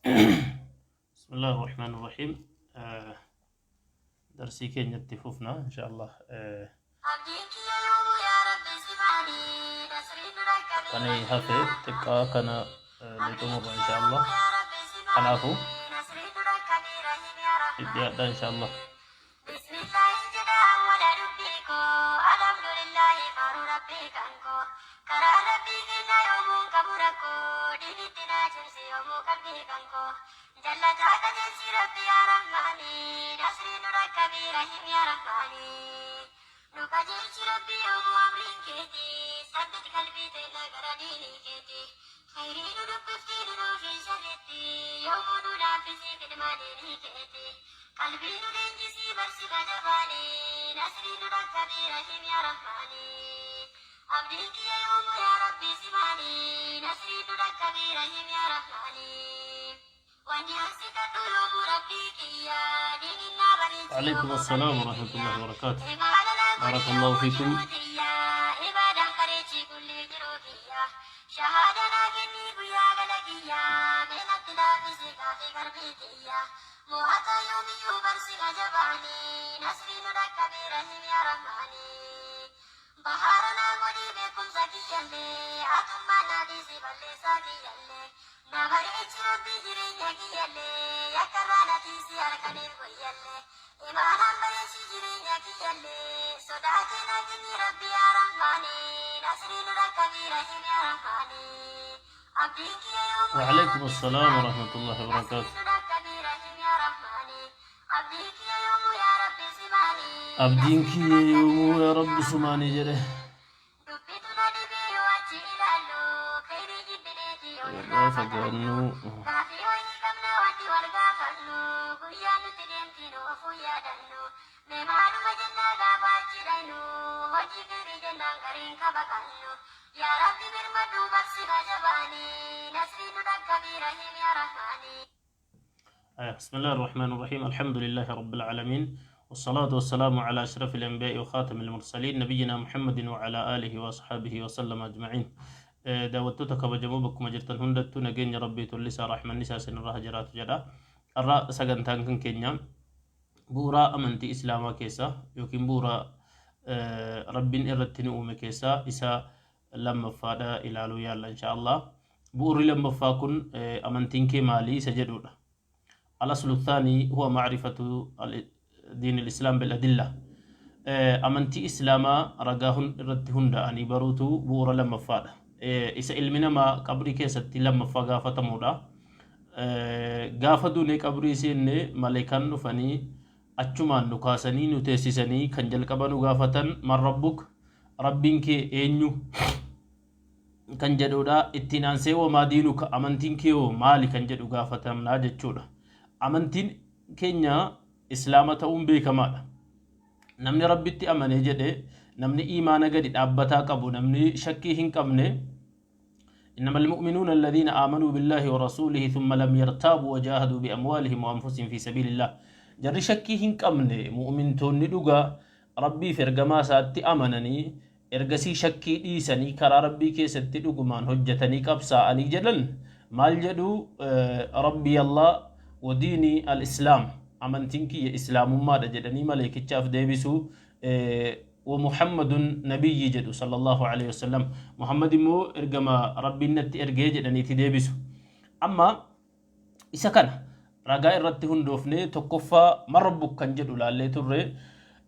Bismillah ar-Rahmaan ar-Rahiim. Darsii keenyatti fufna insha Allah. Kan hafe xiqqaa kana ni xumurra insha Allah. Kanaafuu dhiyaadha insha Allah. Bismillaahin jedha awwala dubbii koo Alhamdulillaahi faaruu rabbii kan koo Karaa rabbii keenyaa yoomuun qabu rakkoo Diinitti naa cimsi yoomuu qalbii kan koo Jallataa qajeelchi rabbi yaa rahmaani Nasrii nu dhaqqabii rahiim yaa rahmaani Nu qajeelchi rabbi yoomuu amriin keeti Sabbit qalbii teenna gara diinii keeti Khayrii nu dubbiftii nu nuufiin sharritti Yoomuu nu laaffisii khidmaa diinii keeti Qalbii nu leenjisii barsifa jabaani Nasrii nu dhaqqabii rahiim yaa rahmaani Abdiin kiyya yoomuu yaa rabbii simaani Nasrii nu dhaqqabii rahiim yaa rahmaani Wanni an si kadhu yoomuu rabbii kiyya Diiniin naa bareechi Alaikum yoomuu assalaam qalbii wa kiyya rahmatullahi wa barakatuh. Imaana naa godhi Barakallahu yoomuu fiikum. jiruu tiyya Ibaadaan bareechi kullii jiruu kiyya Shahaada naa kennii guyyaa gala kiyya Mee natti laaffisi gaafii qalbii tiyya Mo'ataa yoomiyyuu barsifa jabaani Nasrii nu dhaqqabii rahiim yaa rahmaani Bahaara naa godhii beekumsa kiyyallee Atummaan naa dhiisi balleessaa kiyyallee Na bareechi rabbii jireenya kiyyallee Yakkarraa na tiisi halkaniif guyyallee Imaanaan bareechi jireenya kiyyallee Sodaa kee naa kenni rabbi yaa rahmaani Nasrii nu dhaqqabii rahiim yaa rahmaani Abdiin kiyya yoomuu yaa Wa alaikum rabbii assalaam wa simaani rahmatullahi wa Nasrii barakatuh. nu dhaqqabii rahiim yaa rahmaani Abdiin kiyya yoomuu yaa rabbii simaani Abdiin Nasrii nu kiyya dhaqqabii yoomuu yaa rahiim Rabbi yaa sumaanii rahmaani jedhe. Dubbitu na dhibee yoo achi ilaallu Khayrii jibbineeti yoo Irraa irraa fagaannu fagaannu. Gaafii wayii qabna wanti wal gaafannu Guyyaa nutti deemti nu ofuu yaadannu Mee maaluma jennaa gaafa achi dhaynu Hojii khayrii jennaan gariin kabaqannu Yaa Rabbi birmadhuu barsifa jabaani Nasrii nu dhaqqabii rahiim yaa rahmaani. بسم الله الرحمن الرحيم الحمد لله رب العالمين والصلاة والسلام على أشرف الأنبياء وخاتم المرسلين نبينا محمد وعلى آله وأصحابه وسلم أجمعين. Daawwattoota kabajamoo bakkuma jirtan hundattuu nageenya rabbii tollisaa rahmanni isaa isinirraa haa jiraatu jedha. Har'a sagantaan kan keenya bu'uura amantii islaamaa keessaa yookiin bu'uura rabbiin irratti nu uume keessaa isa lammaffaadha ilaaluu yaalla insha Allah. Bu'uurri lammaffaa kun amantiin kee maalii isa jedhudha. Al-aslu thaani huwa ma'rifatu diin al-islaam bil adilla. Amantii islaamaa ragaa irratti hundaa'anii baruutu bu'uura lammaffaadha. Isa ilmi namaa qabrii keessatti lammaffaa gaafatamuudha. Gaafa duunee qabrii seenne maleekaan dhufanii achumaan nu kaasanii nu teessisanii kan jalqaba nu gaafatan man rabbuk rabbiin kee eenyu kan jedhudha. Ittiin aansee wamaa diinuka amantiin kee hoo maali kan jedhu gaafatamnaa jechuudha. Amantiin keenya islaama ta'uun beekamaadha. Namni rabbitti amanee jedhe namni iimaana gadi dhaabbataa qabu namni shakkii hin qabne إنما المؤمنون الذين آمنوا بالله ورسوله ثم لم يرتابوا وجاهدوا بأموالهم وأنفسهم في سبيل الله jarri shakkii hin qabne mu'mintoonni dhugaa rabbii fi ergamaa isaatti amananii ergasii shakkii dhiisanii karaa rabbii keessatti dhugumaan hojjetanii qabsaa'anii jedhan maal jedhu rabbii Allah wa diinii al-islaam amantiin kiyya islaamummaadha jedhanii maleekichaaf deebisuu wa muhammadun nabiyyi jedhu sallallahu alaihi wasallam muhammad immoo ergama rabbiin natti ergee jedhaniiti deebisu amma isa kana ragaa irratti hundoofne tokkoffaa man rabbuk kan jedhu laallee turre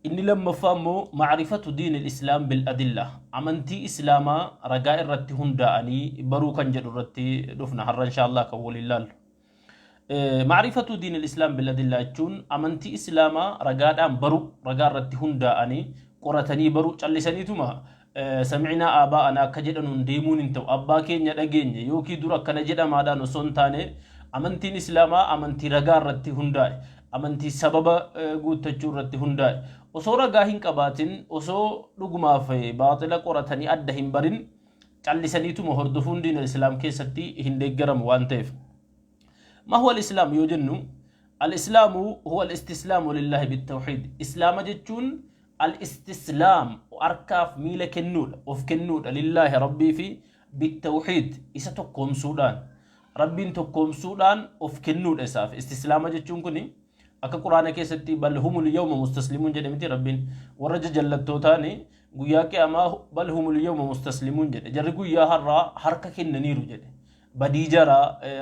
inni lammaffaa immoo macrifatu diin islaam bil adilla amantii islaamaa ragaa irratti hundaa'anii baruu kan jedhu irratti dhufna har'a insha Allah kan waliin laallu. Macrifatu diin islaam bil adilla jechuun amantii islaamaa ragaadhaan baruu ragaa irratti hundaa'anii qoratanii baruu callisaniituma sami'naa aabaa'anaa akka jedhanuun deemuun hin ta'u abbaa keenya dhageenye yookiin dura akkana jedhamaadhaan osoo hin taane amantiin islaamaa amantii ragaa irratti hundaa'e amantii sababa guuttachuu irratti hundaa'e osoo ragaa hin qabaatin osoo dhugumaaf baaxila qoratanii adda hin barin callisaniituma hordofuun diina islaam keessatti hin deeggaramu waan ta'eef. ما هو الإسلام yoo jennu الإسلام هو الاستسلام لله بالتوحيد إسلام jechuun الاستسلام harkaaf miila kennuudha of kennuudha لله rabbii fi بالتوحيد isa tokkoomsuudhaan. Rabbiin tokkoomsuudhaan of kennuudha isaaf. Istislaama jechuun kuni akka Quraana keessatti bal humul yawma mustaslimuun jedhe miti Rabbiin warra jajallattootaani guyyaa qiyaamaa bal humul yawma mustaslimuun jedhe. Jarri guyyaa har'aa harka kennaniiru jedhe. Badii jara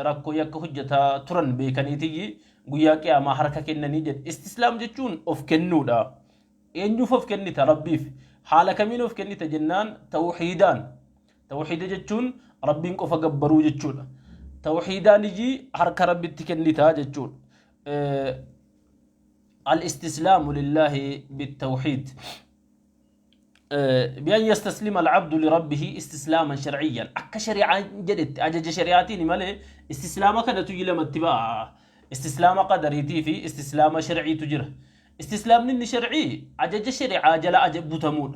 rakkoo yakka hojjetaa turan beekaniitiyyi guyyaa qiyaamaa harka kennanii jedhe. Istislaam jechuun of kennuudha. Eenyuuf of kennita? Rabbiif. Haala kamiin of kennita jennaan tawhiidaan. Tawhiida jechuun Rabbiin qofa gabbaruu jechuudha. Tawhiidaan ijii harka Rabbitti kennita jechuudha. Al-istislaamu lillaahi bitawhiid. بأن يستسلم العبد لربه استسلاما شرعيا أكا شريعة جدت أجج شريعتين مالي استسلام كذا تجي لما اتباع استسلام قدريتي في استسلام شرعي تجره استسلام نني شرعي أجج شريعة جلا أجب بتمود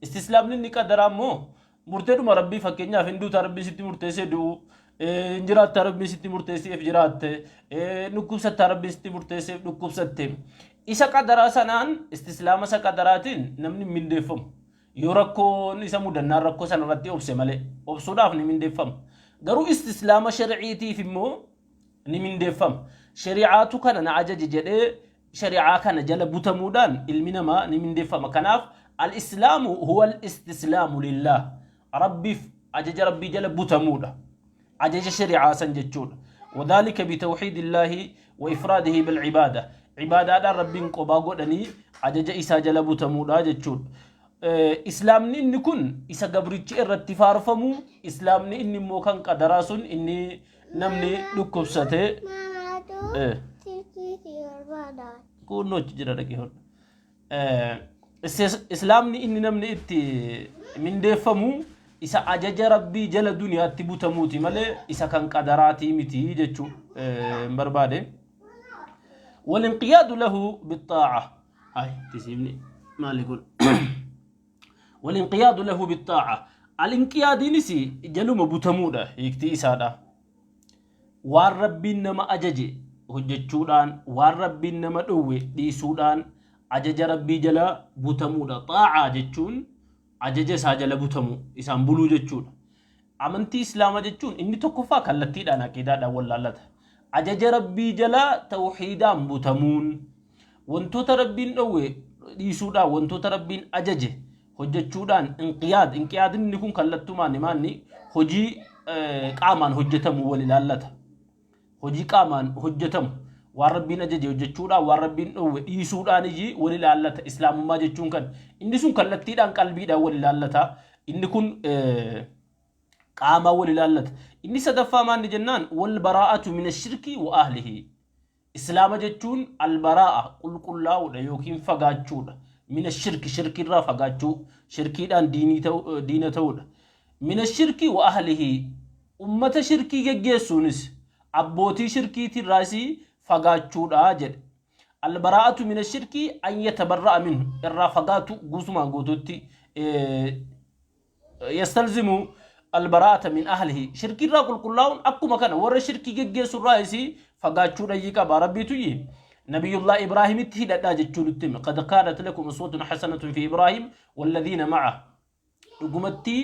استسلام نني قدر مو murteedhuma Rabbii fakkeenyaaf hin duuta Rabbii sitti murteessee du'u hin jiraatta Rabbii sitti murteesseef jiraatte dhukkubsatta Rabbii sitti murteesseef dhukkubsatte isa qadaraa sanaan istislaama isa qadaraatiin namni hin mindeeffamu yoo rakkoon isa mudannaan rakkoo sana irratti obse malee obsuudhaaf ni mindeeffama garuu istislaama shari'iitiif immoo ni mindeeffama shari'aatu kana na ajaje jedhee shari'aa kana jala butamuudhaan ilmi namaa ni mindeeffama. Kanaaf al-islaamu huwa al-istislaamu lillaah. Rabbiif ajaja Rabbii jala butamuudha. Ajaja shari'aa san jechuudha. Wadhaalika bitawxiidillaahi wa ifraadihi bilcibaada. Cibaadaadhaan Rabbiin qobaa godhanii ajaja isaa jala butamuudha jechuudha. Islaamni inni kun isa gabrichi irratti faarfamu, islaamni inni immoo kan qadaraa sun inni namni dhukkubsate Maamaatu silkii si barbaada. Kunnoo achi jira dhaqee hodha. Islaamni inni namni itti mindeeffamu isa ajaja Rabbii jala duniyaatti butamuuti malee isa kan qadaraatii miti jechuu hin barbaade. Walinqiyaadu lahu bixaa'a. Ay, tisiifni maali kun? Walinqiyaadu lahu bixaa'a. Alinqiyaadiinis jaluma butamuudha hiiktii isaadha. Waan Rabbiin nama ajaje hojjechuudhaan, waan Rabbiin nama dhowwe dhiisuudhaan ajaja Rabbii jala butamuudha. Xaa'aa jechuun ajaja isaa jala butamu, isaan buluu jechuudha. Amantii Islaamaa jechuun inni tokkoffaa kallattiidhaan aqiidaadhaan wallaallata. Ajaja Rabbii jala tawhiidaan butamuun, wantoota Rabbiin dhowwe dhiisuudhaan, wantoota Rabbiin ajaje hojjechuudhaan inqiyaad. Inqiyaadni inni kun kallattumaan himaanni hojii qaamaan hojjetamu wal ilaallata. Hojii qaamaan hojjetamu waan Rabbiin ajaje hojjechuudhaan waan Rabbiin dhowwe dhiisuudhaan ijii wal ilaallata. Islaamummaa jechuun kan inni sun kallattiidhaan qalbiidhaan wal ilaallata. Inni kun qaamaan wal ilaallata. Inni sadaffaa maanni jennaan wal baraa'atu mina shirkii wa ahlihi. Islaama jechuun al-baraa'a, qulqullaa'uudha yookiin fagaachuudha. Mina shirki, shirkiirraa fagaachuu, shirkiidhaan diinii ta'u, diina ta'uudha. Mina shirki wa ahlihi, ummata shirkii geggeessuunis, abbootii shirkiitirraas fagaachuudha jedhe. Al-baraa'atu mina shirki an yatabarra'a minhu, irraa fagaatu guutumaan guutuutti yastalzimu albaraata min ahlihi shirkiirraa qulqullaa'uun akkuma kana warra shirkii geggeessurraayis fagaachuu dhayyii qaba rabbiitu yi nabiyullah ibraahimitti hidhadhaa jechuu nutti hime qad kaanat lakum uswatun hasanatun fi ibraahim walladhiina ma'a dhugumatti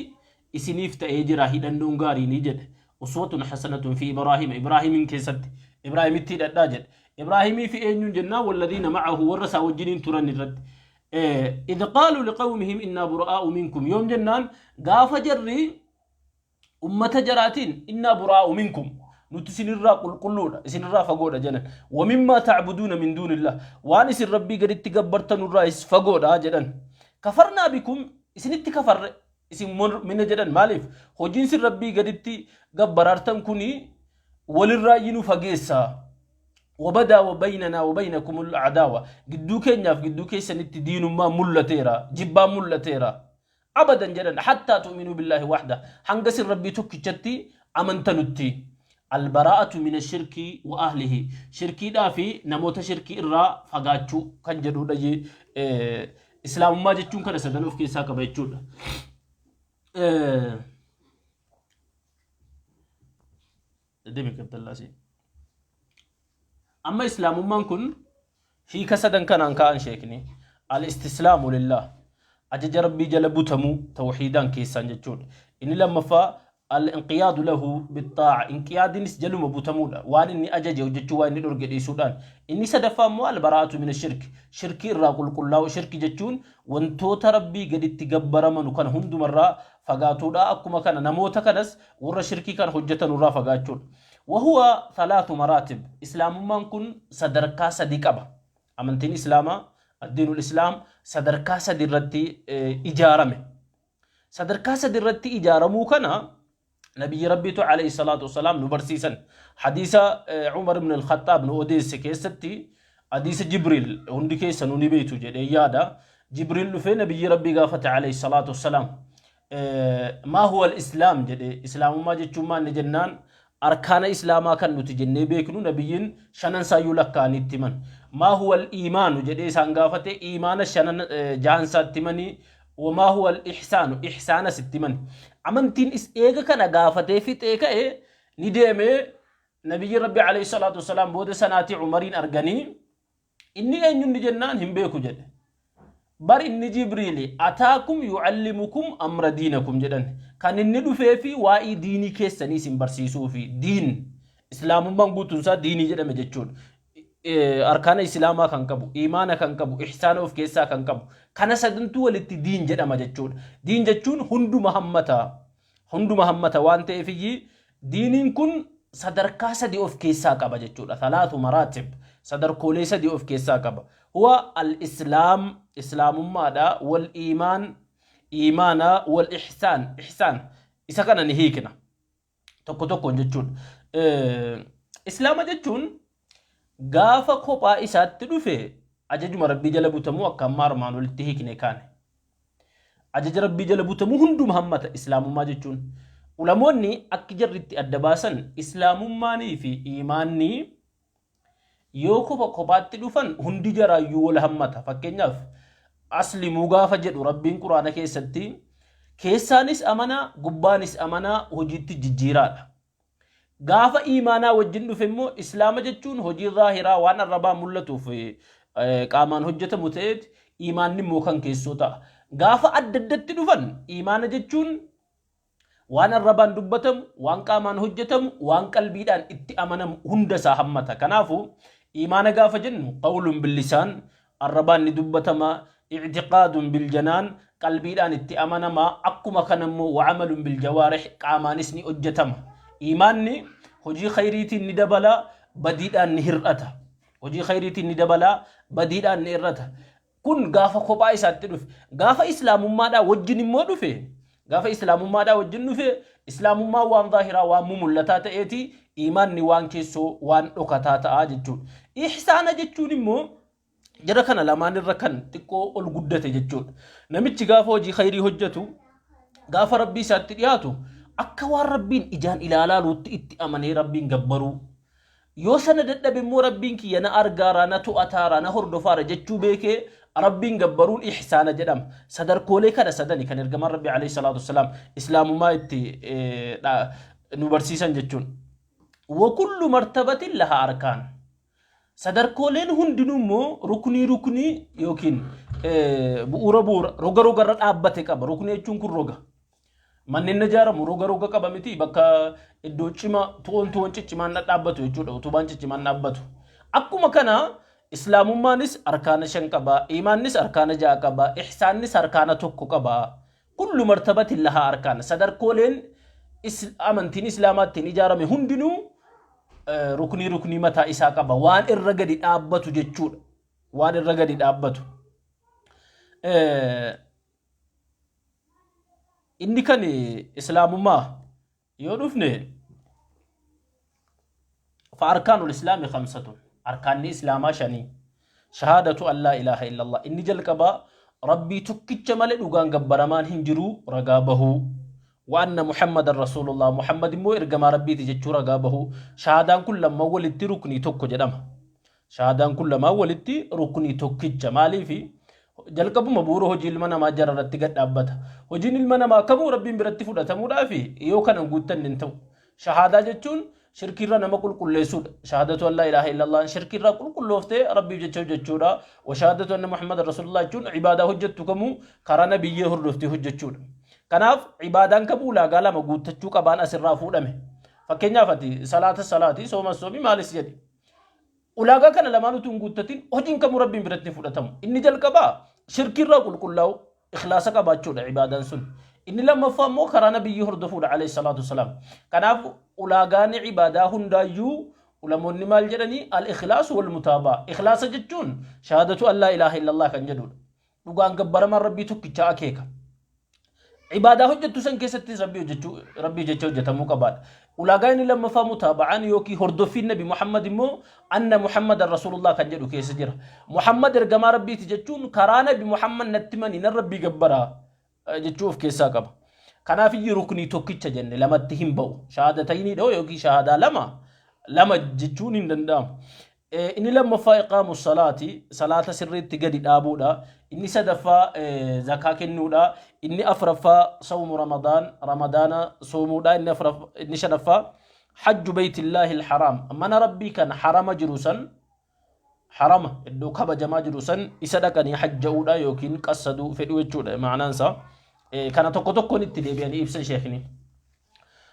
isiniif ta'ee jira hidhannoon gaariinii jedhe uswatun hasanatun fi ibraahim ibraahimiin keessatti ibraahimitti hidhadhaa jedhe ibraahimii fi eenyuun jennaan walladhiina ma'ahu warra isaa wajjiniin turan irratti Idh qaaluu liqawmihim innaa buraa'u minkum yoom jennaan gaafa jarri ummata jaraatiin innaa buraa'u minkum nuti isinirraa qulqulluudha isinirraa fagoodha jedhan wamimmaa ta'buduuna min duunillah waan isin rabbii gaditti gabbartanurraayis fagoodha jedhan kafarnaa bikum isinitti kafarre isin mormine jedhan maaliif hojiin isin rabbii gaditti gabbaraartan kuni walirraa nu fageessa wabadaa wa baynanaa wa baynakumul adaawa gidduu keenyaaf gidduu keessanitti diinummaan mul'ateera jibbaan mul'ateera abadan jedhan hattaa tu'minuu billaahi waxda hanga isin rabbii tokkichatti amantanutti albaraa'atu mina shirkii wa ahlihi shirkiidhaa fi namoota shirkii irraa fagaachuu kan jedhudha islaamummaa jechuun kana sadan of keessaa qaba jechuudha. Deemi Abdallaasii. Amma islaamummaan kun hiika sadan kanaan ka'an sheekni. Al-istislaamu lillah. Ajaja Rabbii jala butamuu tawhiidaan keessaan jechuudha. Inni lammaffaa Al-inqiyaadu lahu bixxaa'a. Inqiyaadiinis jaluma butamuudha. Waan inni ajaje hojjechuu, waan inni dhorge dhiisuudhaan. Inni sadaffaa immoo al-baraa'atu mina shirki. Shirkii irraa qulqullaa'u. Shirki jechuun wantoota Rabbii gaditti gabbaramanu kana hundumarraa fagaatuudha. Akkuma kana namoota kanas warra shirkii kana hojjetanurraa fagaachuudha. Wahuwa thalaathu maraatib. Islaamummaan kun sadarkaa sadi qaba. Amantiin Islaamaa, addiinul Islaam sadarkaa sadi irratti ijaarame. Sadarkaa sadi irratti ijaaramuu kana nabiyyi Rabbiitu alayhi salaatu wassalaam nu barsiisan. Hadiisa Umar ibn al-Khattaab nu odeesse keessatti hadiisa Jibriil hundi keessanuu ni beektu jedhee yaada. Jibriil dhufee nabiyyi Rabbii gaafate alayhi salaatu wassalaam. Maa huwa al-Islaam jedhee, Islaamummaa jechuun maal ni jennaan, arkaana Islaamaa kan nuti jennee beeknu nabiyyiin shanan isaayyuu lakkaa'anii itti himan. Maa huwa al-iimaanu jedhee isaan gaafate, iimaana shanan jahan isaatti himanii, wamaa huwa al-ihsaanu ihsaanas itti himan. Amantiin is eega kana gaafatee fixee ka'e ni deemee nabiyyiin Rabbi alayhi salaatu wassalaam booda sanaatii Umariin arganii inni eenyunni jennaan hin beeku jedhe. Bar inni Jibriili ataakum yucallimukum amra diinakum jedhan. Kan inni dhufee fi waa'ee diinii keessanii isin barsiisuufi diin islaamummaan guutuun isaa diinii jedhame jechuudha. Arkaana islaamaa kan qabu, imaana kan qabu, ihsaana of keessaa kan qabu. Kana sadantuu walitti diin jedhama jechuudha. Diin jechuun hunduma hammata. Hunduma hammata waan ta'eefiyyi diiniin kun sadarkaa sadi of keessaa qaba jechuudha. Thalaathu maraatib sadarkoolee sadi of keessaa qaba. Huwa al-islaam islaamummaadha, wal iimaan iimaana, wal ihsaan ihsaan. Isa kana ni hiikna tokko tokkoon jechuudha. Islaama jechuun gaafa kophaa isaatti dhufe ajajuma Rabbii jala butamuu akka amma armaan olitti hiikne kaane. Ajaja Rabbii jala butamuu hunduma hammata islaamummaa jechuun. Ulamoonni akki jarri itti adda baasan islaamummaanii fi iimaanni yoo kopha kophaatti dhufan hundi jaraayyuu wal hammata. Fakkeenyaaf aslimuu gaafa jedhu Rabbiin Quraana keessatti keessaanis amanaa gubbaanis amanaa hojiitti jijjiiraadha. Gaafa iimaanaa wajjin dhufe immoo islaama jechuun hojii zaahiraa waan arrabaa mul'atuuf qaamaan hojjetamu ta'eeti iimaanni immoo kan keessoo ta'a. Gaafa adda addatti dhufan iimaana jechuun waan arrabaan dubbatamu, waan qaamaan hojjetamu, waan qalbiidhaan itti amanamu hunda isaa hammata. Kanaafuu iimaana gaafa jennu qawluun billisaan arrabaan ni dubbatama, i'tiqaadun biljanaan qalbiidhaan itti amanama, akkuma kana immoo wa'amalun biljawaarih qaamaanis ni hojjetama. Iimaanni hojii khayriitiin ni dabala, badiidhaan ni hir'ata. Hojii khayriitiin ni dabala, badiidhaan ni hir'ata. Kun gaafa kophaa isaatti dhufe. Gaafa islaamummaadhaa wajjin immoo dhufe, gaafa islaamummaadhaa wajjin dhufe, islaamummaan waan zaahiraa waan mumul'ataa ta'eeti, iimaanni waan keessoo waan dhokataa ta'a jechuudha. Ihsaana jechuun immoo jara kana lamaan irra kan xiqqoo ol guddate jechuudha. Namichi gaafa hojii khayrii hojjetu, gaafa Rabbii isaatti dhiyaatu akka waan Rabbiin ijaan ilaalaaluutti itti amanee Rabbiin gabbaruu. Yoo sana dadhabe immoo Rabbiin kiyya na argaara, na to'ataara, na hordofaara jechuu beekee Rabbiin gabbaruun ihsaana jedhama. Sadarkoolee kana sadani kan ergamaan Rabbii alayhi salaatu wassalaam islaamummaa itti nu barsiisan jechuun. Wa kullu martabatin laha arkaan. Sadarkooleen hundinuu immoo ruknii ruknii yookiin bu'uura bu'uura roga rogarra dhaabbate qaba. Ruknii jechuun kun roga. Manneen ijaaramu roga roga qaba miti, bakka iddoo cima tu'oon tu'oon ciccimaan dhaabbatu jechuudha. Utubaan ciccimaan dhaabbatu. Akkuma kana islaamummaanis arkaana 5 qaba, iimaannis arkaana 6 qaba, ihsaannis arkaana 1 qaba. Kullu martabatin lahaa arkaan. Sadarkooleen amantiin islaamaa ittiin ijaarame hundinuu ruknii ruknii mataa isaa qaba. Waan irra gadi dhaabbatu jechuudha. Waan irra gadi dhaabbatu. Inni kan islaamummaa yoo dhufne, fa arkaanul islaami khamsatun, arkaanni islaamaa shanii. Shahaadatu an laa ilaaha illallah, inni jalqabaa Rabbii tokkicha malee dhugaan gabbaramaan hin jiru ragaa bahuu, wa anna Muhammadan rasuulullah, Muhammad immoo ergamaa Rabbiiti jechuu ragaa bahuu. Shahaadaan kun lamman walitti ruknii tokko jedhama. Shahaadaan kun lamaan walitti ruknii tokkicha. Maaliifi? Jalqabuma bu'uura hojii ilma namaa jara irratti gad dhaabbata. Hojiin ilma namaa kamuu Rabbiin biratti fudhatamuudhaaf yoo kana hin guuttanne hin ta'u. Shahaadaa jechuun shirkiirraa nama qulqulleessuudha. Shahaadatu an laa ilaaha illallah shirkiirraa qulqullooftee Rabbiif jecha hojjechuudha. Wa shahaadatu anna Muhammadan rasuulullah jechuun ibaadaa hojjettu kamuu karaa nabiyyee hordoftee hojjechuudha. Kanaaf ibaadaan kamuu ulaagaa lama guuttachuu qabaan asirraa fuudhame. Fakkeenyaaf ati salaata salaati, sooma soomi, maalis jedhi. Ulaagaa kana lamaan utuu hin guuttatin hojiin kamuu Rabbiin biratti hin fudhatamu. Inni jalqabaa shirkiirraa qulqullaa'u, ikhlaasa qabaachuudha ibaadaan sun. Inni lammaffaa immoo karaa nabiyyii hordofuudha alayhi salaatu wasalaam. Kanaaf ulaagaan ibaadaa hundaayyuu ulamoonni maal jedhanii al-ikhlaasu wal mutaabaa. Ikhlaasa jechuun shahaadatu an laa ilaaha illallah kan jedhudha. Dhugaan gabbaramaan Rabbii tokkichaa akeeka. Ibaadaa hojjettu san keessattis Rabbii hojjechuu Rabbii jecha hojjetamuu qabaadha. Ulaagaa inni lammaffaa mutaaba'aan yookiin hordoffiin Nabi Muhammad immoo anna Muhammadan Rasuulullah kan jedhu keessa jira. Muhammad ergamaa Rabbiiti jechuun karaa Nabi Muhammad natti mani nan Rabbii gabbaraa jechuu of keessaa qaba. Kanaaf iyyuu ruknii tokkicha jenne lamatti hin ba'u. Shahaadatayniidha yookiin shahaadaa lama lama jechuun hin danda'amu. Inni lammaffaa iqaamu salaati, salaata sirriitti gadi dhaabuudha. Inni sadaffaa zakaa kennuudha. Inni afraffaa sawmu ramadaan, ramadaana soomuudha. Inni inni shanaffaa hajju beeytillaahi alharaam, mana Rabbii kan harama jiru san, harama iddoo kabajamaa jiru san isa dhaqanii hajja'uudha yookiin qassaduu fedhuu jechuudha ma'anaan isaa. Kana tokko tokkoon itti deebi'anii ibsan sheekni.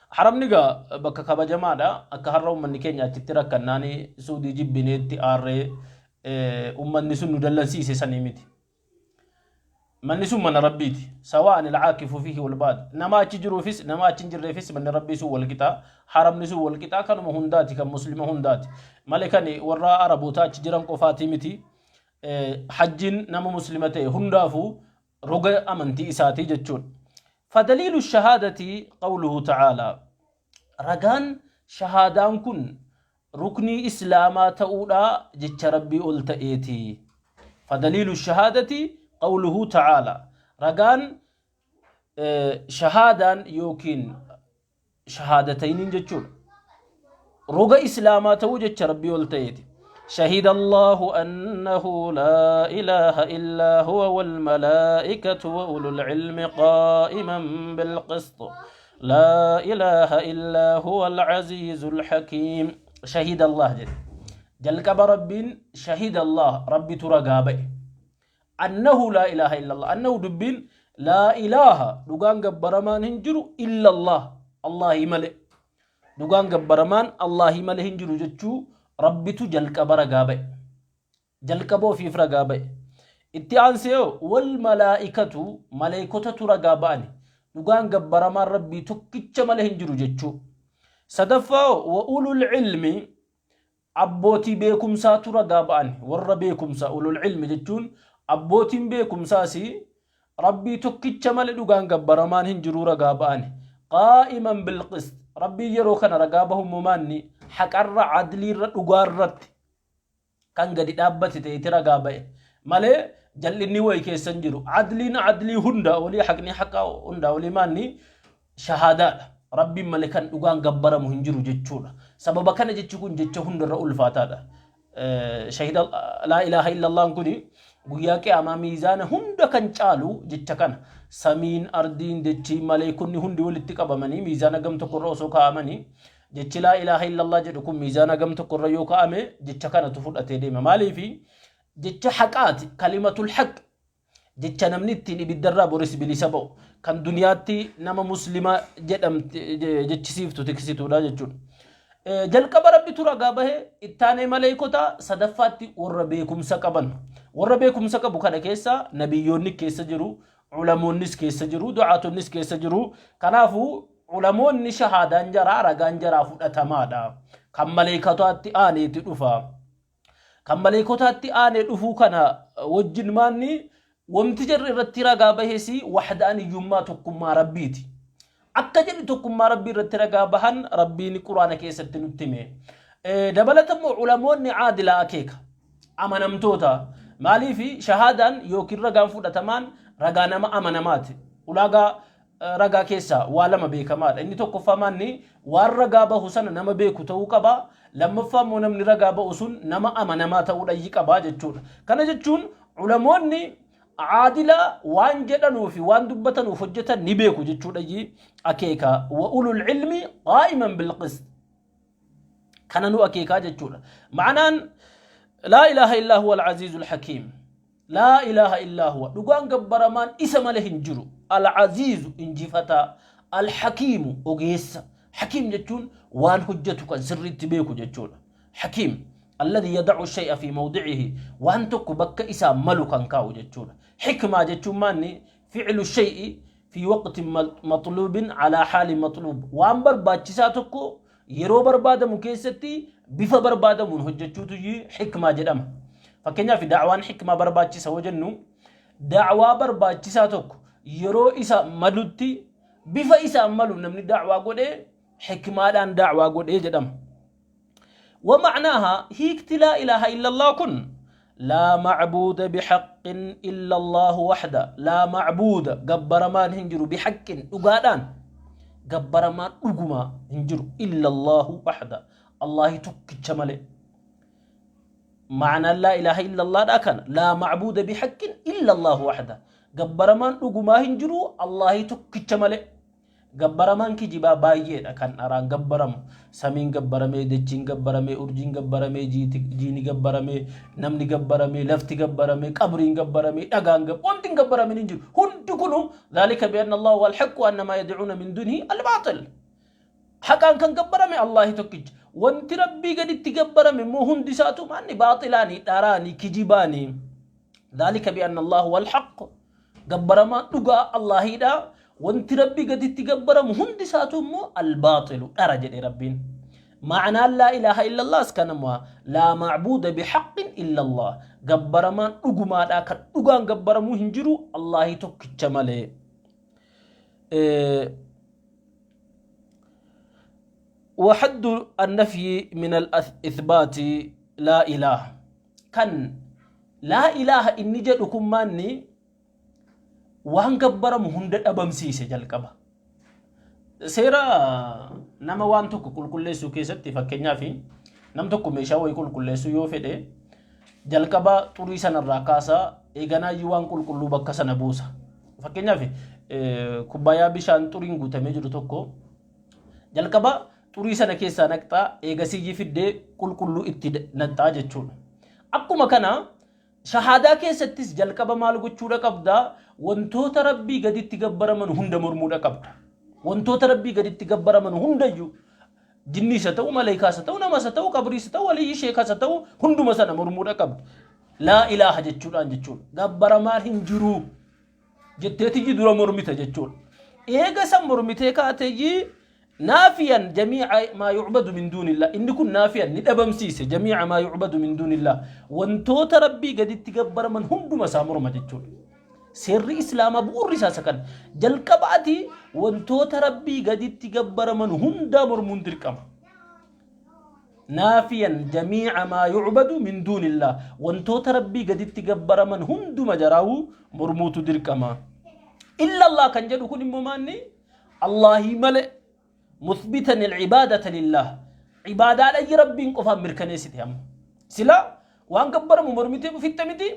Haramni egaa bakka kabajamaadha. Akka har'a uummanni keenya achitti rakkannaan Suudii jibbineetti aarree uummanni sun nu dallansiise sanii miti. Manni sun mana Rabbiiti. Sawa'an al-caakifu fiihi wal baad. Nama achi jiruufis nama achi hin jirreefis manni Rabbii sun wal qixa. Haramni sun wal qixa kanuma hundaati kan muslima hundaati. Malee kan warra Arabootaa achi jiran qofaatii miti. Hajjiin nama muslima ta'e hundaafuu roga amantii isaatii jechuudha. Fadaliilu shahaadati qawluhu ta'aalaa. Ragaan shahaadaan kun ruknii islaamaa ta'uudha jecha Rabbii ol ta'eeti. Fadaliilu shahaadati qawluhu ta'aalaa. Ragaan shahaadaan yookiin shahaadatayniin jechuudha. Roga islaamaa ta'uu jecha Rabbii ol ta'eeti. شهد الله أنه لا إله إلا هو والملائكة وأولو العلم قائما بالقسط لا إله إلا هو العزيز الحكيم. شهد الله جل جلقب رب شهد الله ربي ترقابه أنه لا إله إلا الله أنه دبين لا إله dhugaan gabbaramaan hin jiru إلا الله Allahi malee, dhugaan gabbaramaan Allahi malee hin jiru jechuu Rabbitu jalqaba ragaa ba'e, jalqaba ofiif ragaa ba'e. Itti aansee wal malaa'ikatu maleeykotatu ragaa ba'ani dhugaan gabbaramaan Rabbii tokkicha malee hin jiru jechuu. Sadaffaa wa ulul ilmi abbootii beekumsaatu ragaa ba'an. Warra beekumsa, ulul ilmi jechuun abbootiin beekumsaas Rabbii tokkicha malee dhugaan gabbaramaan hin jiruu ragaa ba'an. Qaa'iman bilqist, Rabbiin yeroo kana ragaa bahummoo maanni haqarra, adliirra, dhugaarratti kan gadi dhaabbate ta'eeti ragaa ba'e malee jal'inni wayi keessa hin jiru. Adliin adlii hunda olii, haqni haqa hunda olii maanni shahaadaadha. Rabbiin malee kan dhugaan gabbaramu hin jiru jechuudha. Sababa kana jechi kun jecha hundarra ulfaataadha. Shahida laa ilaaha illallaan kuni guyyaa qiyaamaa miizaana hunda kan caalu jecha kana. Samiin, ardiin, dachiin, maleeykonni hundi walitti qabamanii miizaana gam tokkorra osoo kaa'amanii jechi laa ilaaha illallah jedhu kun miizaana gam tokkorra yoo kaa'ame jecha kanatu fudhatee deema. Maaliifi jecha haqaati, kalimatul haq, jecha namni ittiin ibiddarraa boris bilisa ba'u, kan duniyaatti nama muslima jedhamte jechisiiftu tiksituudha jechuudha. Jalqaba Rabbitu ragaa bahe, ittaanee maleeykota, sadaffaatti warra beekumsa qaban. Warra beekumsa qabu kana keessa nabiyyoonni keessa jiru, ulamoonnis keessa jiru, du'aatonnis keessa jiru. Kanaafuu ulamoonni shahaadaan jaraa, ragaan jaraa fudhatamaadha. Kan maleeykotaatti aaneeti dhufa. Kan maleeykotaatti aanee dhufuu kana wajjin maanni wamti jarri irratti ragaa bahes wahdaaniyyummaa, tokkummaa Rabbiiti. Akka jedhu tokkummaa Rabbii irratti ragaa bahan Rabbiin Quraana keessatti nutti hime. Dabalata immoo ulamoonni caadilaa akeeka. Amanamtoota. Maaliif shahaadaan yookiin ragaan fudhatamaan ragaa nama amanamaati. Ulaagaa ragaa keessaa waa lama beekamaadha. Inni tokkoffaa maanni waan ragaa bahu sana nama beeku ta'uu qaba. Lammaffaa immoo namni ragaa bahu sun nama amanamaa ta'uu dhayyi qaba jechuudha. Kana jechuun ulamoonni caadila waan jedhanuu fi waan dubbatanuuf hojjetan ni beeku jechuudha akeeka. Wa ulul ilmi qaa'iman bilqist. Kana nu akeekaa jechuudha. Ma'anaan laa ilaaha illaa huwa al-aziizul hakiim. Laa ilaaha illaa huwa. Dhugaan gabbaramaan isa malee hin jiru. Al-Aziizu injifataa. Al-Hakiimu ogeessa. Hakiim jechuun waan hojjetu kan sirriitti beeku jechuudha. Hakiim alladhi yada'u shay'a fi mawdi'ihi waan tokko bakka isaa malu kan kaa'u jechuudha. Hikmaa jechuun maanni fi'lu shay'i fi waqtin matluubin alaa haali matluub waan barbaachisaa tokko yeroo barbaadamu keessatti bifa barbaadamuun hojjechuutu hikmaa jedhama. Fakkeenyaaf da'waan hikmaa barbaachisa yoo jennu da'waa barbaachisaa tokko yeroo isa malutti bifa isaan malu namni da'waa godhee hikmaadhaan da'waa godhee jedhama. ومعناها هيكت لا إله إلا الله كن لا معبود بحق إلا الله وحده لا معبود قبر ما هنجر بحق أقادان قبر ما أقما هنجر إلا الله وحده الله تكتشمله معنى لا إله إلا الله لا كان لا معبود بحق إلا الله وحده قبر ما أقما هنجر الله تكتشمله Gabbaramaan kijibaa baay'eedha kan dharaan gabbaramu. Samiin gabbaramee, dachiin gabbaramee, urjiin gabbaramee, jiini gabbaramee, namni gabbaramee, lafti gabbaramee, qabriin gabbaramee, dhagaan gabbaramee, wanti hin gabbaramin hin jiru. Hundi kunu dhaalika bi'anna Allahu wal haqqu anna maa yad'uuna min dunihi al-baaxil. Haqaan kan gabbarame Allahi tokkicha. Wanti Rabbii gaditti gabbarame immoo hundi isaatu maanni baaxilaani, dharaani, kijibaani. Dhaalika bi'anna Allahu wal haqqu. Gabbaramaan dhugaa Allaahiidha. Wanti Rabbii gaditti gabbaramu hundi isaatu immoo albaaxilu dhara jedhe Rabbiin. Ma'anaan laa ilaaha illallahs kanuma laa ma'buuda bihaqqin illallah. Gabbaramaan dhugumaadha kan dhugaan gabbaramuu hin jiru Allaahii tokkicha malee. وحد النفي من الإثبات لا إله kan laa ilaaha inni jedhu kun maanni waan gabbaramu hunda dhabamsiise jalqaba. Seera nama waan tokko qulqulleessuu keessatti fakkeenyaaf nam tokko meeshaa wayii qulqulleessuu yoo fedhe jalqaba xurii sanarraa kaasaa eeganaayyuu waan qulqulluu bakka sana buusa. Fakkeenyaaf kubbaayyaa bishaan xuriin guutamee jiru tokko jalqaba xurii sana keessaa naqxaa eegasiyyii fiddee qulqulluu itti naqxaa jechuudha. Akkuma kana shahaadaa keessattis jalqaba maal gochuudha qabda? Wantoota Rabbii gaditti gabbaraman hunda mormuudha qabda. Wantoota Rabbii gaditti gabbaraman hundayyuu jinniis haa ta'u, maleeykaas haa ta'u, namas haa ta'u, qabriis haa ta'u, waliyyi sheekas haa ta'u hunduma sana mormuudha qabda. Laa ilaaha jechuudhaan jechuudha. Gabbaramaan hin jiru. Jetteetiyyi dura mormita jechuudha. Eega san mormitee kaateeyyi naafiyan jamiica maa yucbadu min duunillah inni kun naafiyan ni dhabamsiise jamiica maa yucbadu min duunillah wantoota Rabbii gaditti gabbaraman hunduma isaa morma jechuudha. Seerri Islaamaa bu'uurri isaa isa kana. Jalqaba ati wantoota Rabbii gaditti gabbaraman hundaa mormuun dirqama. Naafiyan jamiica maa yucbadu min duunillah wantoota Rabbii gaditti gabbaraman hunduma jaraawuu mormuutu dirqama. Illallah kan jedhu kun immoo maanni Allaahii malee muthbitan alcibaadata lillah cibaadaadha Rabbiin qofaan mirkaneessite amma. Sila waan gabbaramu mormitee fitte miti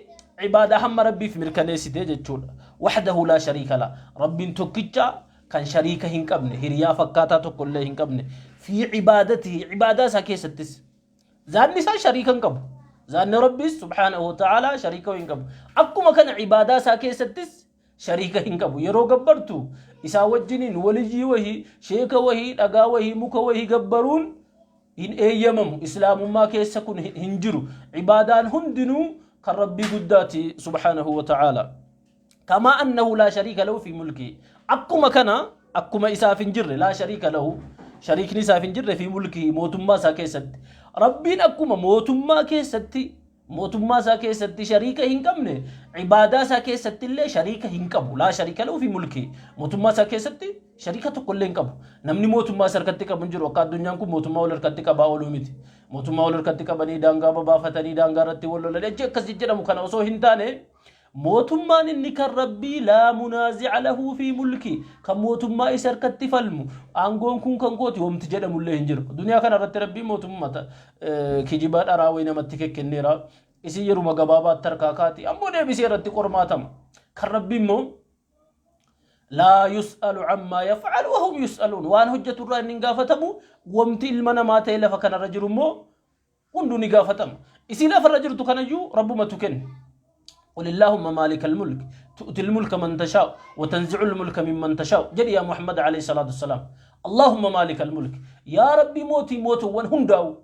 cibaadaa hamma Rabbiif mirkaneessite jechuudha. Waxdahu laa shariika la Rabbiin tokkicha kan shariika hin qabne hiriyaa fakkaataa tokko illee hin qabne fi cibaadatihi cibaadaa isaa keessattis zaanni isaa shariika hin qabu. Zaanni Rabbiis subhaanahu wa ta'aalaa shariika hin qabu. Akkuma kana cibaadaa isaa keessattis shariika hin qabu. Yeroo gabbartu isaa wajjiniin waliyyii wahii, sheeka wahii, dhagaa wahii, muka wahii gabbaruun hin eeyyamamu. Islaamummaa keessa kun hin jiru. Cibaadaan hundinuu kan Rabbii guddaati subhaanahu wa ta'aalaa. Kamaa annahu laa shariika lahu fi mulkii. Akkuma kana akkuma isaaf hin jirre laa shariika lahu shariikni isaaf hin jirre fi mulkii mootummaa isaa keessatti. Rabbiin akkuma mootummaa keessatti mootummaa isaa keessatti shariika hin qabne cibaadaa isaa keessatti illee shariika hin qabu. Laa shariika lahu fi mulkii. Mootummaa isaa keessatti shariika tokko illee hin qabu. Namni mootummaa isa harkatti qabu hin jiru. Akka addunyaan kun mootummaa wal harkatti qabaa ooluu miti. Mootummaa wal harkatti qabanii daangaa babaafatanii daangaa irratti wal lolanii achi akkas jedhamu kana osoo hin taane mootummaan inni kan Rabbii laa munaazi'a lahu fi mulki kan mootummaa isa harkatti falmu aangoon kun kan kooti homti jedhamullee hin jiru. Duniyaa kana irratti Rabbiin mootummaa kijibaa dharaa wayii namatti kekkenneera. Isin yeruma gabaabaatti harkaa kaati ammoo deebisee irratti qormaatama. Kan Rabbii immoo laa yus'alu ammaa yaf'alu wa hum yus'aluun waan hojjetu irraa inni hin gaafatamu wamti ilma namaa ta'e lafa kanarra jiru immoo hunduu ni gaafatama. Isii lafarra jirtu kanayyuu Rabbumatu kenne. قل اللهم مالك الملك تؤتي الملك من تشاء وتنزع الملك ممن تشاء jedhi yaa Muhammad alayhi salaatu wassalaam. اللهم مالك الملك, yaa Rabbi mootii mootuwwan hundaa'u,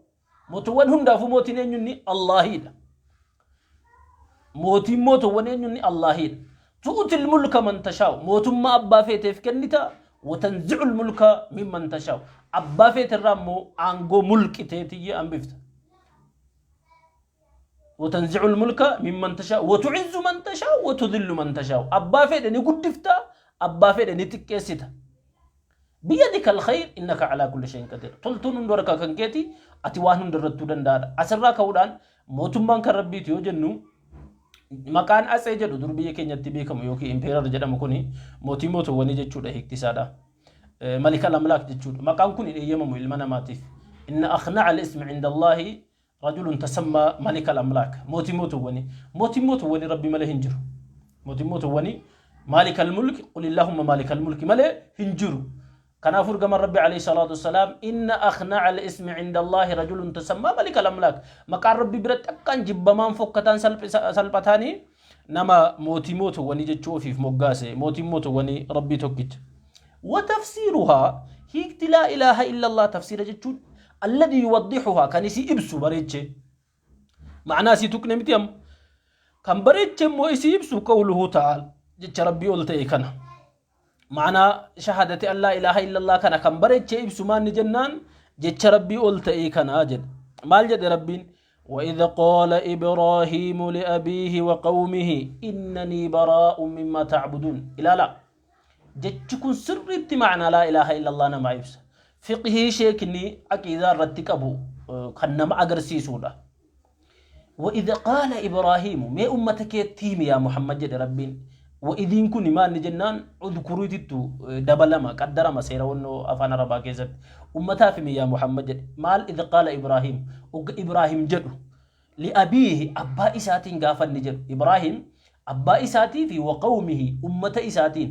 mootuwwan hundaafuu mootiin eenyunni? Allaahiidha. Mootiin mootuwwan eenyunni? Allaahiidha. تؤتي الملك من تشاء, mootummaa abbaa feeteef kennita. وتنزع الملك ممن تشاء, abbaa feeterraa immoo aangoo mulqiteetiyye hambifta. وتنزع الملك ممن تشاء وتعز من تشاء وتذل من تشاء, abbaa fedhe ni guddifta, abbaa fedhe ni xiqqeessita. بيدك الخير إنك على كل شيء قدير, toltuun hunda harka kan keeti, ati waan hunda irrattuu danda'aadha. Asirraa ka'uudhaan mootummaan kan Rabbiiti yoo jennu, maqaan atsee jedhu dur biyya keenyatti beekamu yookiin emperor jedhamu kuni mootii mootuwwanii jechuudha hiiktisaadha. ملك الأملاك jechuudha. Maqaan kun hin eeyyamamu ilma namaatiif. إن أخنع الاسم عند الله رجل تسمى ملك الأملاك, mootii mootuwwanii. Mootii mootuwwanii Rabbi malee hin jiru. Mootii mootuwwanii مالك الملك قل اللهم مالك الملك malee hin jiru. Kanaafuu ergamaan Rabbi عليه الصلاة والسلام إن أخنع الاسم عند الله رجل تسمى ملك الأملاك, maqaan Rabbi biratti akkaan jibbamaan fokkataan salphataanii nama mootii mootuwwanii jechuu ofiif moggaase. Mootiin mootuwwanii Rabbii tokkicha. وتفسيرها, hiikti لا إله إلا الله tafsiira jechuun الذي يوضحها, kan isii ibsu bareeche, macnaa isii tuqne miti, amma kan bareeche immoo isii ibsu قوله تعالى, jecha Rabbii ol ta'e kana. Macnaa شهادة أن لا إله إلا الله kana kan bareeche ibsu maanni jennaan, jecha Rabbii ol ta'e kana jedha. Maal jedhe Rabbiin? وإذ قال إبراهيم لأبيه وقومه إنني براء مما تعبدون. إلى لا jechi kun sirriitti macnaa لا إله إلا الله nama ibsa. Fiqhii sheekni aqiidaa irratti qabu kan nama agarsiisudha. وإذ قال إبراهيم, mee ummata keetti himi yaa Muhammad jedhe Rabbiin. وإذ iin kun maanni jennaan, اذكر iitittu dabalama qaddarama seera wannoo afaan Arabaa keessatti. Ummataaf himi yaa Muhammad jedhe. Maal? إذ قال إبراهيم, ogga Ibraahim jedhu, لأبيه, abbaa isaatiin gaafanni jedhu. Ibraahim abbaa isaatii fi وقومه, ummata isaatiin,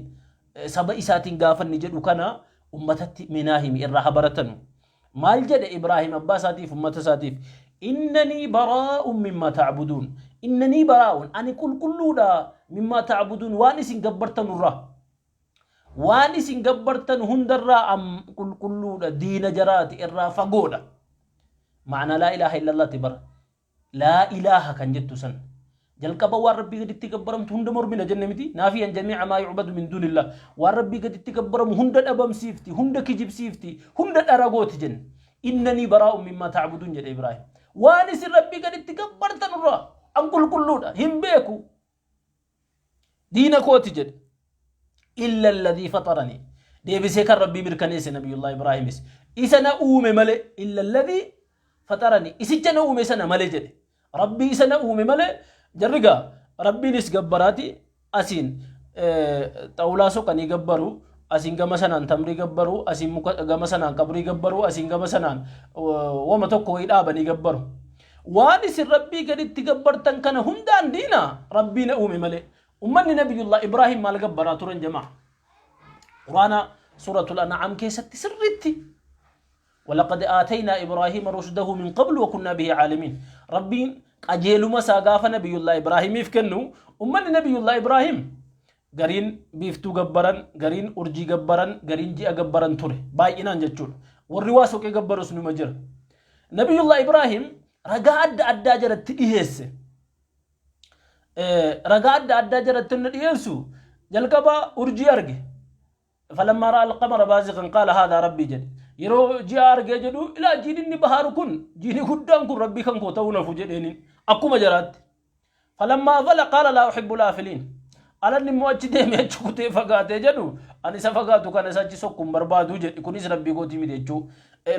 saba isaatiin gaafanni jedhu kana ummatatti minaa himi, irraa habaratanu. Maal jedhe Ibraahim abbaa isaatiif ummata isaatiif? إنني براء مما تعبدون, إنني براء, ani qulqulluudha, مما تعبدون, waan isin gabbartanurraa, waan isin gabbartan hundarraa am qulqulluudha, diina jaraati, irraa fagoodha. Macnaa لا إله إلا الله ti bara. لا إله kan jettu san jalqaba waan Rabbii gaditti gabbaramtu hunda mormina jenne miti? نافيا جميع ما يعبد من دون الله, waan Rabbii gaditti gabbaramu hunda dhabamsiifti, hunda kijibsiifti, hunda dharagooti jenne. إنني براء مما تعبدون jedhe Ibraahim, waan isin Rabbii gaditti gabbartan irraa an qulqulluudha, hin beeku, diina kooti jedhe. إلا الذي فطرني, deebisee kan Rabbii mirkaneesse Nabiyullah Ibraahimis, isa na uume malee. إلا الذي فطرني, isicha na uume sana malee jedhe. Rabbii isa na uume malee. Jarrigaa Rabbiinis gabbaraati asiin xawulaa soqanii gabbaru, asiin gama sanaan tamrii gabbaru, asiin muka gama sanaan qabrii gabbaru, asiin gama sanaan wama tokko wayii dhaabanii gabbaru. Waan isin Rabbii gaditti gabbartan kana hundaan diina, Rabbii na uume malee. Ummanni Nabiyullah Ibraahim maal gabbaraa turan jamaa? Quraana Suuratul An'aam keessatti sirriitti ولقد آتينا إبراهيم رشده من قبل وكنا به عالمين. Rabbiin qajeeluma isaa gaafa Nabiyullah Ibraahimiif kennu, ummanni Nabiyullah Ibraahim gariin biiftuu gabbaran, gariin urjii gabbaran, gariin ji'a gabbaran ture baay'inaan jechuudha. Warri waa soqee gabbarus numa jira. Nabiyullah Ibraahim ragaa adda addaa jalatti dhiheesse. Ragaa adda addaa jalatti inni dhiheessu jalqaba urjii arge. فلما رأى القمر بازغا قال هذا ربي jedhe. Yeroo ji'a argee jedhu, ilaa jiidhinni bahaaru kun, jiini guddaan kun Rabbii kan koo ta'uu nafu jedheenin akkuma jaraatti. فلما أفل قال لا أحب الآفلين. Alanni immoo achi deemee achi kutee fagaatee jedhu, ani isa fagaatu kana isa achi sokkuun barbaadu jedhe, kunis Rabbii kootii miti jechuu.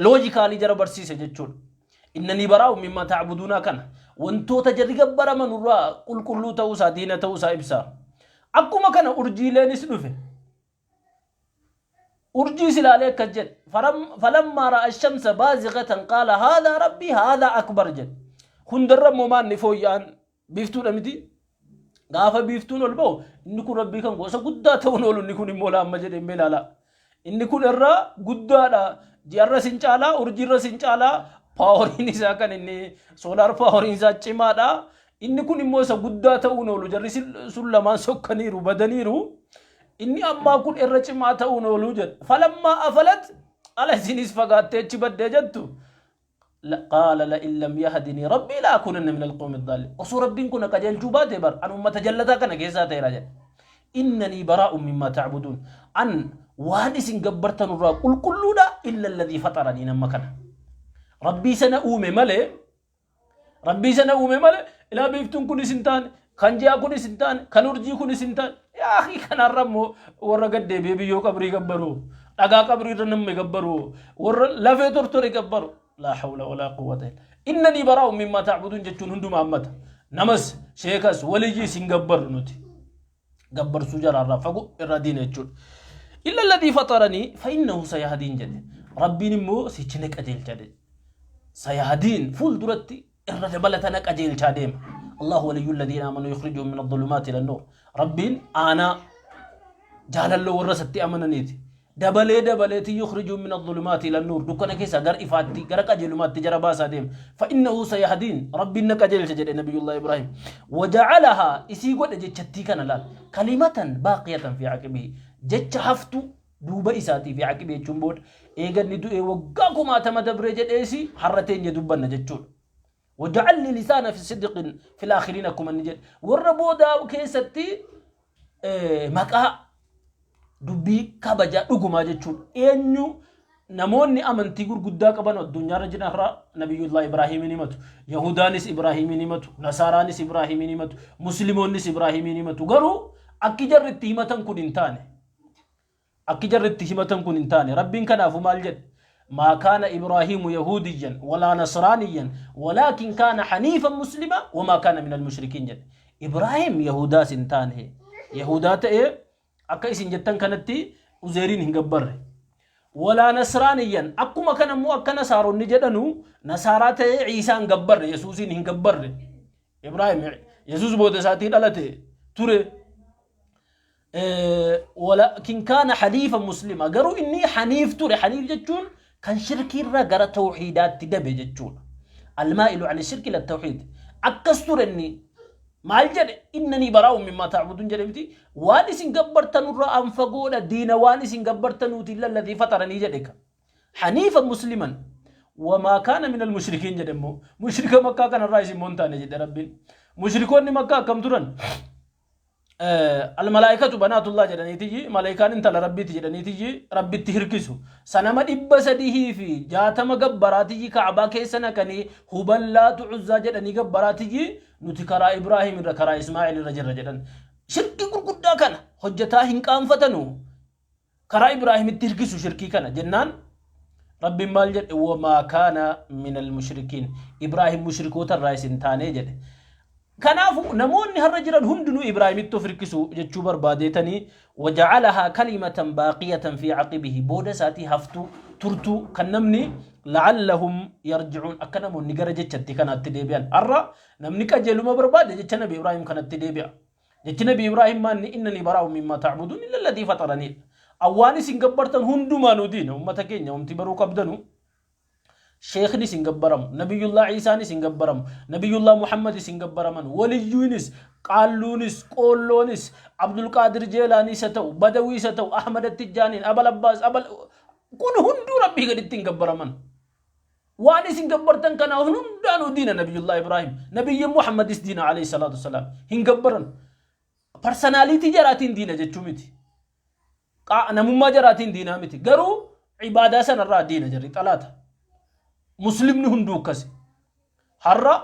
Logically jara barsiise jechuudha. إنني براء مما تعبدون kana wantoota jarri gabbaraman irraa qulqulluu ta'uusaa, diina ta'uusaa ibsa. Akkuma kana urjiileenis dhufe. Urjii silaalee akkas jedhe. فلما رأى الشمس بازغة قال هذا ربي هذا أكبر jedhe. Hundarra immoo maanni fooyya'an biiftuudha miti? Gaafa biiftuun ol ba'u, inni kun Rabbii kan gosa guddaa ta'uun oolu, inni kun immoo laamma jedhe hin ilaala. Inni kun irra guddaadha. Ji'arra sin caalaa, urjiirra sin caalaa, poweriin isaa kan inni solar poweriin isaa cimaadha. Inni kun immoo isa guddaa ta'uun oolu, jarri sun lamaan sokkaniiru, badaniiru. Inni ammaa kun irra cimaa ta'uun oolu jedhe. Falammaa afalat, ala isinis fagaattee achi baddee jettu. Qaala la'in lam yahdinii rabbii la akunanna min alqawmi dhaalliin. Osoo Rabbiin kun qajeelchuu baate bar an ummata jallataa kana keessaa ta'eera jedhe. Innanii baraa'un mimmaa ta'buduun. An waan isin gabbartan irraa qulqulluudha, illa alladhii faxaranii, nama kana. Rabbii sana uume malee, Rabbii sana uume malee, ilaa biiftuun kunis hin taane, kan ji'a kunis hin taane, kan urjii kunis hin taane. Yaa akhi, kanarra immoo warra gad deebi'ee biyyoo qabrii gabbaru, dhagaa qabrii irra namni gabbaru, warra lafee tortore gabbaru. Laa hawla walaa quwwata illa. Innanii baraa'un mimmaa ta'buduun jechuun hunduma hammata. Namas, sheekas, waliyyiis hin gabbarru nuti. Gabbarsuu jaraarraa fagoo irraa diina jechuudha. Illa alladhii faxaranii fa innahu sayahdiin jedhe. Rabbiin immoo sichi na qajeelcha jedhe. Sayahdiin, fuulduratti irra dabalata na qajeelchaa deema. Allahu waliyyu alladhiina amanu yukhrijuhum min adh-dhulumaati ila an-nur. Rabbiin aanaa jaalalloo warra isatti amananiiti. Dabalee dabaleeti yukhrijuhum min adh-dhulumaati ila an-nur, dukkana keessaa gara ifaatti, gara qajeelumaatti jara baasaa deema. Fa innahu sayahdiin, Rabbiin na qajeelcha jedhe Nabiyullah Ibrahim. Waja'alahaa, isii godhe jechattii kana laal. Kalimatan baaqiyatan fi aqibihi, jecha haftu duuba isaatii, fi aqibii jechuun booda, eeganni du'ee waggaa kumaatama dabree jedheesi har'a teenye dubbanna jechuudha. Waja'alli lisaana fi sidqin fil aakhiriin, akkuma inni jedhe warra boodaa keessatti maqaa dubbii kabajaa dhugumaa jechuudha. Eenyu namoonni amantii gurguddaa qaban addunyaarra jiran irraa Nabiyyullah Ibraahimiin himatu. Yahudaanis Ibraahimiin himatu. Nasaaraanis Ibraahimiin himatu. Musliimoonnis Ibraahimiin himatu. Garuu akki jarri itti himatan kun hin taane. Akki jarri itti himatan kun hin taane. Rabbiin kanaafuu maal jedhe? Maa kaana Ibraahiimu Yahuudiyyan walaa Nasraaniyyan walaakin kaana haniifan muslima wamaa kaana minal mushrikiin jedhe. Ibraahim Yahudaas hin taane. Yahudaa ta'ee akka isin jettan kanatti Uzeeriin hin gabbarre. Walaa Nasraaniyyan, akkuma kana immoo akka Nasaaronni jedhanu Nasaaraa ta'ee Iisaa hin gabbarre, Yesuusiin hin gabbarre. Ibraahim Yesuus booda isaatii dhalate ture. Walakin kaana haniifan muslima, garuu inni haniif ture. Haniif jechuun kan shirkiirraa gara tawhiidaatti dabe jechuudha. Almaa'ilu ani shirki ila tawhiid, akkas ture. Inni maal jedhe? Innanii baraa'u mimmaa ta'budun jedhe miti? Waan isin gabbartanurraa an fagoodha, diina waan isin gabbartanuuti, illa alladhii faxaranii jedhe ka haniifa musliman, wamaa kaana minal mushrikiin jedhe. Immoo mushrika Makkaa kanarraa isin immoo hin taane jedhe Rabbiin. Mushrikoonni Makkaa akkam turan? Almalaayikatu banaatullah jedhaniitiyyi, malaayikaan intala Rabbiiti jedhaniitiyyi Rabbitti hirkisu. Sanama 360 gabbaraatiyyi Ka'abaa keessa naqanii, Huballaatu Uzzaa jedhanii gabbaraatiyyi, nuti karaa Ibraahim irra, karaa Ismaa'il irra jirra jedhan. Shirkii gurguddaa kana hojjetaa hin qaanfatanu, karaa Ibraahimitti hirkisu shirkii kana jennaan, Rabbiin maal jedhe? Wamaa kaana minal mushrikiin, Ibraahim mushrikoota irraa isin taanee jedhe. Kanaafuu namoonni har'a jiran hundinuu Ibraahimitti of hirkisu jechuu barbaadeetanii, waja'alahaa kalimatan baaqiyatan fi aqibihi, booda isaatii haftuu, turtuu, kan namni la'allahum yarji'uun, akka namoonni gara jechatti kanaatti deebi'an. Har'a namni qajeeluma barbaade jecha Nabi Ibraahim kanatti deebi'a. Jechi Nabi Ibraahim maanni? Innanii baraa'u mimmaa ta'buduun illa alladhii faxaraniidha. Awwaan isin gabbartan hundumaanuu diina. Ummata keenya, umti baruu qabdanu, sheeknis hin gabbaramu, Nabiyyullah Iisaanis hin gabbaramu, Nabiyyullah Muhammadis hin gabbaraman, waliyyuunis, qaalluunis, qoolloonis, Abdulqaadir Jeelaanis haa ta'u, Badawiis haa ta'u, Ahmad Attijjaaniin, Abal Abbaas, Abal kun hunduu Rabbii gaditti hin gabbaraman. Waan isin gabbartan kana hundaanuu diina Nabiyyullah Ibraahim. Nabiyyi Muhammadis diina alayhi salaatu wassalaam. Hin gabbaran. Personality jaraatiin diina jechuu miti. Namummaa jaraatiin diinaa miti. Garuu ibaadaa sanarraa diina jarri, xalaata. Muslimni hunduu akkasi. Har'a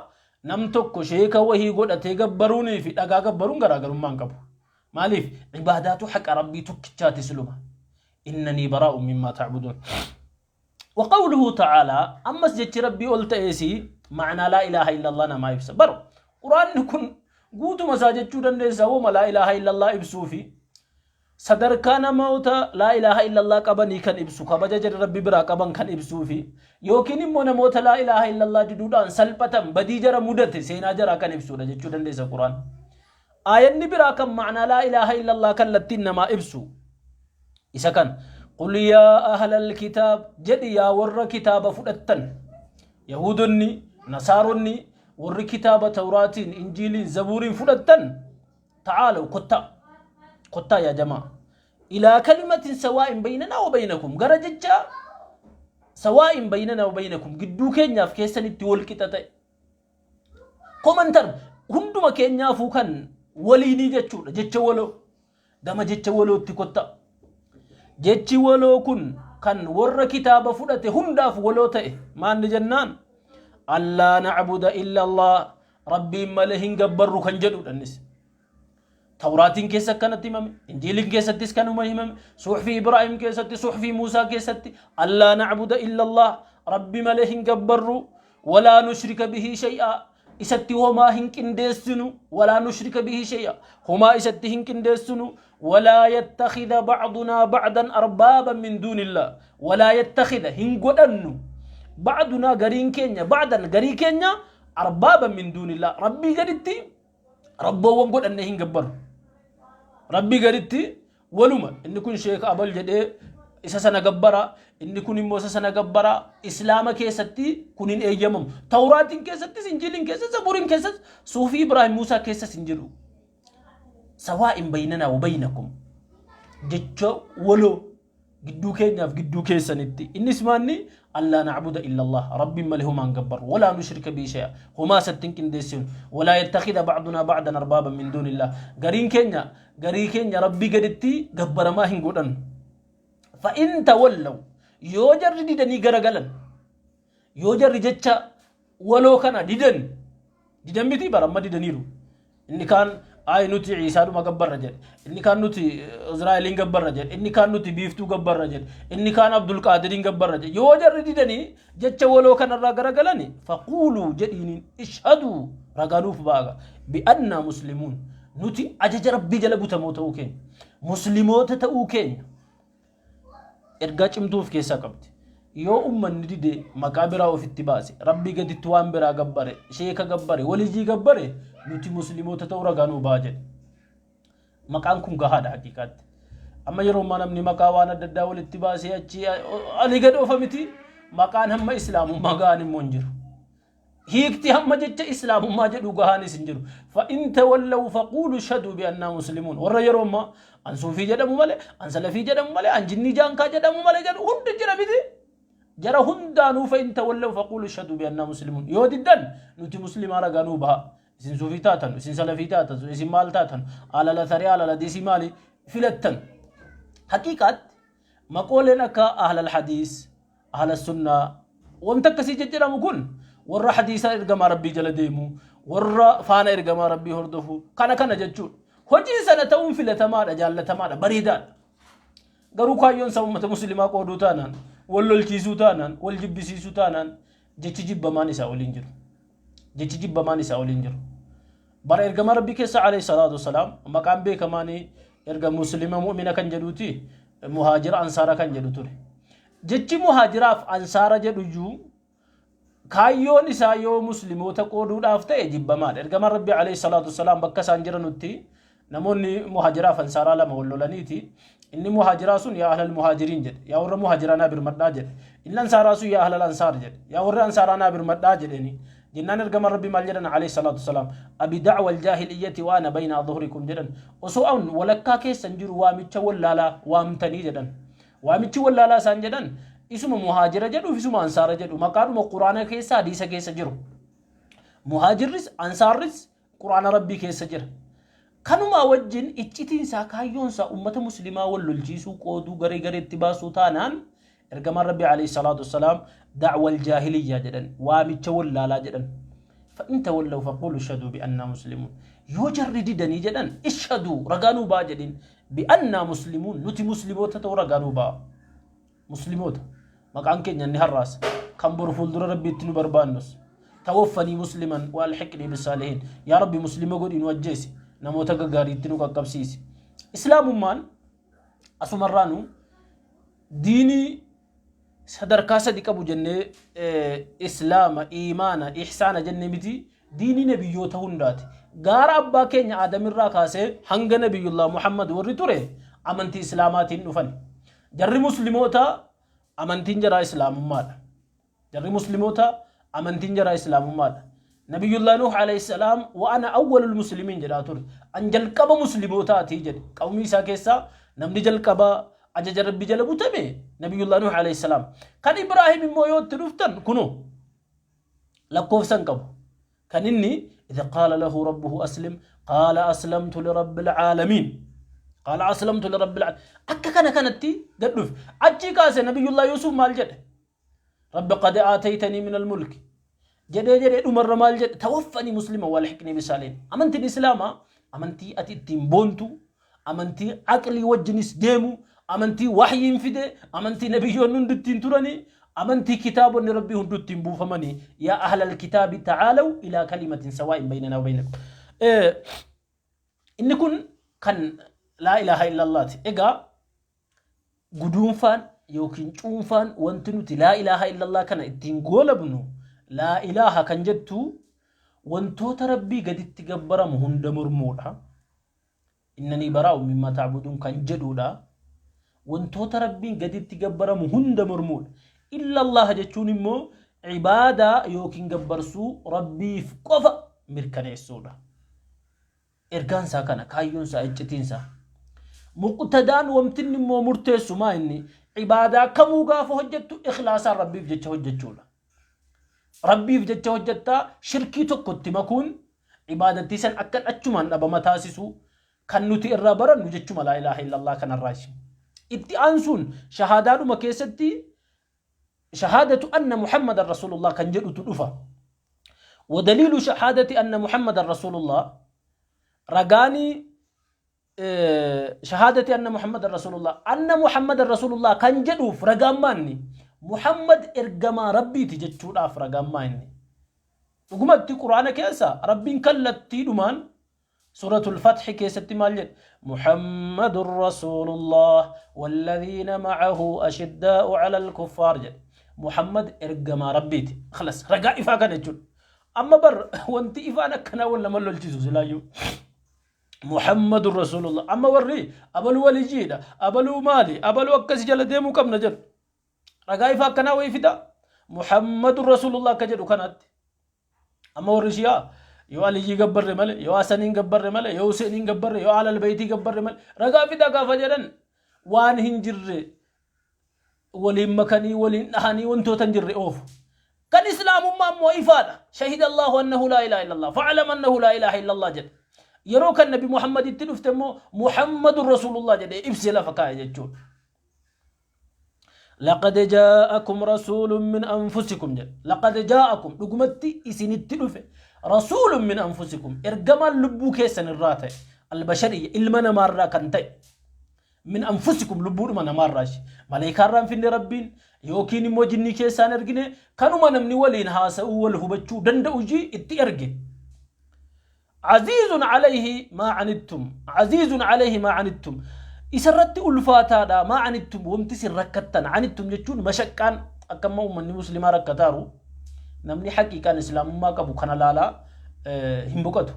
nam tokko sheeka wahii godhatee gabbaruunii fi dhagaa gabbaruun garaagarummaa hin qabu. Maaliif? Ibaadaatu haqa Rabbii tokkichaati siluma. Innanii baraa'un mimmaa ta'buduun. Waqawluhu ta'aalaa, ammas jechi Rabbii ol ta'eesi ma'anaa laa ilaaha illallah namaa ibsa. Bar Quraanni kun guutuma isaa jechuu dandeessa woma laa ilaaha illallah ibsuu fi sadarkaa namoota laa ilaaha illallah qabanii kan ibsu, kabaja jara Rabbi biraa qaban kan ibsuu fi yookiin immoo namoota laa ilaaha illallah diduudhaan salphatan, badii jara mudate, seenaa jaraa kan ibsuudha jechuu dandeessa Quraan. Aayanni biraa kan ma'anaa laa ilaaha illallah kallattiin namaa ibsu isa kan, qul yaa ahlal kitaab jedhi, yaa warra kitaaba fudhattan, Yahuudonni, Nasaaronni. Warri kitaaba Tawraatiin, Injiiliin, Zabuuriin fudhattan, ta'aalaw, kottaa, kottaa yaa jamaa, ilaa kalimatin sawaa'in baynanaa wa baynakum, gara jecha sawaa'in baynanaa wa baynakum, gidduu keenyaaf keessanitti wal qixa ta'e, common term, hunduma keenyaafuu kan waliinii jechuudha, jecha waloo, gama jecha walootti kottaa. Jechi waloo kun kan warra kitaaba fudhate hundaaf waloo ta'e maanni jennaan, allaa nacbuda illa Allah, Rabbiin malee hin gabbarru kan jedhudha. Innis Tawraatiin keessa akkanatti himame, Injiiliin keessattis kanuma himame, Suxfii Ibraahim keessatti, Suxfii Muusaa keessatti, allaa nacbuda illa Allah, Rabbi malee hin gabbarru, walaa nushrika bihi shay'aa, isatti homaa hin qindeessinu, walaa nushrika bihi shay'a, homaa isatti hin qindeessinu, walaa yattakhidha ba'dunaa ba'dan arbaaban min duunillah, walaa yattakhidha, hin godhannu, ba'dunaa, gariin keenya, ba'dan, garii keenya, arbaaban min duunillah, Rabbii gaditti rabboowwan godhannee hin gabbarru. Rabbii gaditti waluma inni kun sheeka abal jedhee isa sana gabbara, inni kun immoo isa sana gabbara, Islaama keessatti kun hin eeyyamamu. Tawraatiin keessattis, Injiiliin keessattis, Zabuuriin keessattis, Suufii Ibraahim Muusaa keessas hin jiru. Sawaa'in baynanaa wa baynakum, jecha waloo gidduu keenyaaf gidduu keessanitti. Innis maanni? Allaa nacbuda illa Allah, Rabbiin malee homaa hin gabbarru, walaa nushrika bihi shay'a, homaa isatti hin qindeessinu, walaa yattakhidha ba'dunaa ba'dan arbaaban min duunillah, gariin keenya garii keenya Rabbii gaditti gabbaramaa hin godhannu. Fa in tawallaw, yoo jarri didanii garagalan, yoo jarri jecha waloo kana didan, didan miti bara amma didaniiru. Inni kaan ay nuti Iisaadhuma gabbarra jedhe, inni kaan nuti Israa'eliin gabbarra jedhe, inni kaan nuti biiftuu gabbarra jedhe, inni kaan Abdulqaadiriin gabbarra jedhe. Yoo jarri didanii jecha waloo kanarraa garagalani, faquuluu, jedhiiniin, ishhaduu, ragaa nuuf baaga, bi'annaa muslimuun, nuti ajaja Rabbii jala butamoo ta'uu keenya, muslimoota ta'uu keenya. Ergaa cimtuu of keessaa qabdi. Yoo ummanni dide, maqaa biraa ofitti baase, Rabbii gaditti waan biraa gabbare, sheeka gabbare, walijii gabbare, nuti muslimoota ta'uu ragaa nuu ba'a jedhe. Maqaan kun gahaadha haqiiqaatti. Amma yeroo ammaa namni maqaa waan adda addaa walitti baasee achi alii gad oofa miti, maqaan hamma islaamummaa gahaan immoo hin jiru. Hiikti hamma jecha islaamummaa jedhu gahaanis hin jiru. Fa in tawallaw faquulu shadu bi annaa muslimuun. Warra yeroo ammaa an suufii jedhamu malee, an salafii jedhamu malee, an jinnii jaankaa jedhamu malee jedhu hundi jira miti. Jara hundaanuu fa in tawallaw faquulu shadu bi annaa muslimuun. Yoo diddan, nuti muslimaa ragaa nuu baha. Isin suufii taatan, isin salafii taatan, isin maal taatan, alala tarii, alala diisii maali filattan. Haqiiqaatti maqooleen akka ahlal hadiis, ahla sunnaa, wanta akkasii jejjedhamu kun warra hadiisa ergamaa Rabbii jala deemu, warra faana ergamaa Rabbii hordofu kana kana jechuudha. Hojiin sana ta'uun filatamaadha, jaallatamaadha, bareedaadha. Garuu kaayyoon isaa uummata muslimaa qooduu taanaan, wal lolchiisuu taanaan, wal jibbisiisuu taanaan, jechi jibbamaan isaa waliin jiru. Jechi jibbamaan isaa waliin jiru. Bara ergamaa Rabbii keessa alayhi salaatu wasalaam maqaan beekamaan erga muslima mu'mina kan jedhuuti muhaajira ansaara kan jedhu ture. Jechi muhaajiraaf ansaara jedhu iyyuu kaayyoon isaa yoo muslimoota qooduudhaaf ta'e jibbamaadha. Ergamaan Rabbii alayhi salaatu wasalaam bakka isaan jiranutti namoonni muhaajiraaf ansaaraa lama wal lolaniiti. Inni muhaajiraa sun yaa ahlal muhaajiriin jedhe. Yaa warra muhaajiraa naa birmadhaa jedhe. Inni ansaaraa sun yaa ahlal ansaar jedhe. Yaa warra ansaaraa naa birmadhaa jedheeni. Jennaan ergamaan Rabbii maal jedhan alayhi salaatu wasalaam? Abi da'wa aljaahiliyyati wa ana bayna adhhurikum jedhan. Osoo an walakkaa keessan jiru waamicha wallaalaa waamtanii jedhan. Waamichi wallaalaa isaan jedhan isuma muhaajira jedhuuf isuma ansaara jedhu maqaadhuma Quraana keessa, hadiisa keessa jiru. Muhaajirris ansaarris Quraana Rabbii keessa jira. Kanumaa wajjin iccitiin isaa, kaayyoon isaa ummata muslimaa wal lolchiisuu, qooduu, garee gareetti baasuu taanaan, ergamaan Rabbii alayhi salaatu wassalaam da'wal jaahiliyyaa jedhan, waamicha wallaalaa jedhan. Fa'in tawallaw faquulu ishhaduu bi'annaa muslimuun. Yoo jarri didanii jedhan, ishhaduu, ragaa nuu ba'a jedhin, bi'annaa muslimuun, nuti muslimoota ta'uu ragaa nuu ba'a. Muslimoota maqaan keenya inni har'aas kan boru fuuldura Rabbiitti nu barbaannus, tawaffanii musliman wa alhiqnii bisaalihiin, yaa Rabbi muslima godhi nu ajjeesi, namoota gaggaariitti nu qaqqabsiisi. Islaamummaan asumarraanu diinii sadarkaa sadi qabu jennee, islaama, iimaana, ihsaana jennee miti, diinii nabiyyoota hundaati. Gaara abbaa keenya Aadamirraa kaasee hanga nabiyyullah Muhammad warri ture amantii islaamaatiin dhufan. Jarri muslimoota amantiin jaraa islaamummaadha. Jarri muslimoota amantiin jaraa islaamummaadha. Nabiyullah Nuh alayhi salaam wa ana awwalul muslimiin jedhaa ture. An jalqaba muslimootaati jedhe. Qawmii isaa keessaa namni jalqaba ajaja Rabbi jala butame Nabiyullah Nuh alayhi salaam. Kan Ibraahim immoo yoo itti dhuftan kunoo lakkoofsa hin qabu. Kan inni idha qaala lahu rabbuhu aslim qaala aslamtu lirabbil caalamiin. Qaala aslamtu lirabbil caalamiin. Akka kana kanatti gad dhufe. Achii kaase Nabiyullah Yusuf maal jedhe? Rabbi qad aataytanii min almulki. Jedhee jedhee dhumarra maal jedhe? Tawaffanii muslima walhiqnii bisaaliin. Amantiin Islaamaa amantii ati ittiin boontu, amantii aqlii wajjinis deemu, amantii wahyiin fide, amantii nabiyyoonni hundi ittiin turanii, amantii kitaabonni Rabbii hundi ittiin buufamanii. Yaa ahlal kitaabi ta'aalaw ilaa kalimatin sawaa'in baynanaa wa baynakum. Inni kun kan laa ilaaha illallaati. Egaa guduunfaan yookiin cuunfaan wanti nuti laa ilaaha illallah kana ittiin goolabnu, laa ilaaha kan jettu wantoota Rabbii gaditti gabbaramu hunda mormuudha. Innanii baraa'u mimmaa ta'buduun kan jedhuudha. Wantoota Rabbiin gaditti gabbaramu hunda mormuudha. Illallah jechuun immoo ibaadaa yookiin gabbarsuu Rabbiif qofa mirkaneessuudha. Ergaan isaa kana, kaayyoon isaa, iccitiin isaa. Muqtadaan wamtinni immoo murteessu maa inni ibaadaa kamuu gaafa hojjettu ikhlaasaan Rabbiif jecha hojjechuudha. Rabbiif jecha hojjettaa, shirkii tokko itti makuun ibaadattii san akka achumaan dhabama taasisu kan nuti irraa barannu jechuma laa ilaaha illallah kanarraa. Itti aansuun shahaadaadhuma keessatti shahaadatu anna Muhammadan Rasulullah kan jedhutu dhufa. Wadaliilu shahaadati anna Muhammadan Rasulullah, ragaanii shahaadati anna Muhammadan Rasulullah, anna Muhammadan Rasulullah kan jedhuuf ragaan maanni? Muhammad ergamaa Rabbiiti jechuudhaaf ragaan maanni? Dhugumatti Quraana keessa Rabbiin kallattiidhumaan Suuratul Fath keessatti maal jedhe? Muhammadun Rasuulullah walladhiina ma'ahu ashiddaa'u alal kuffaar jedhe. Muhammad ergamaa Rabbiiti. Khalas, ragaa ifaa kana jechuudha. Amma bar wanti ifaan akkanaa wal nama lolchisu silaayyuu. Muhammadun Rasuulullah. Amma warri abaluu walijiidha, abaluu maali, abaluu akkasi jala deemuu qabna jedhu. Ragaa ifaa akkanaa wayii fida. Muhammadun Rasuulullah akka jedhu kanaatti. Amma warri Shi'aa yoo Aliyyii gabbarre malee, yoo Hasaniin gabbarre malee, yoo Huseeniin gabbarre, yoo Alal Baytii gabbarre malee ragaa fidaa gaafa jedhan waan hin jirre waliin makanii, waliin dhahanii, wantoota hin jirre oofu. Kan Islaamummaa immoo ifaadha. Shahida Allahu annahu laa ilaaha illallah. Fa'alam annahu laa ilaaha illallah jedhe. Yeroo kan Nabi Muhammaditti dhufte immoo Muhammadun Rasuulullah jedhee ibsee lafa kaa'e jechuudha. Laqad jaa'akum rasuulun min anfusikum jedhe. Laqad jaa'akum, dhugumatti isinitti dhufe, rasuulun min anfusikum, ergamaan lubbuu keessan irraa ta'e, albashariyya, ilma namaarraa kan ta'e, min anfusikum, lubbuudhuma namaarraa ishee maleekaarraa hin finne Rabbiin, yookiin immoo jinnii keessaan ergine, kanuma namni waliin haasa'uu wal hubachuu danda'u itti erge. Aziizun alayhi maa anittum, aziizun alayhi maa anittum, isarratti ulfaataadha, maa anittum, wanti isin rakkattan. Anittum jechuun mashaqqaan akka amma uummanni muslimaa rakkataaru namni haqiiqaan islaamummaa qabu kana laalaa hin boqatu.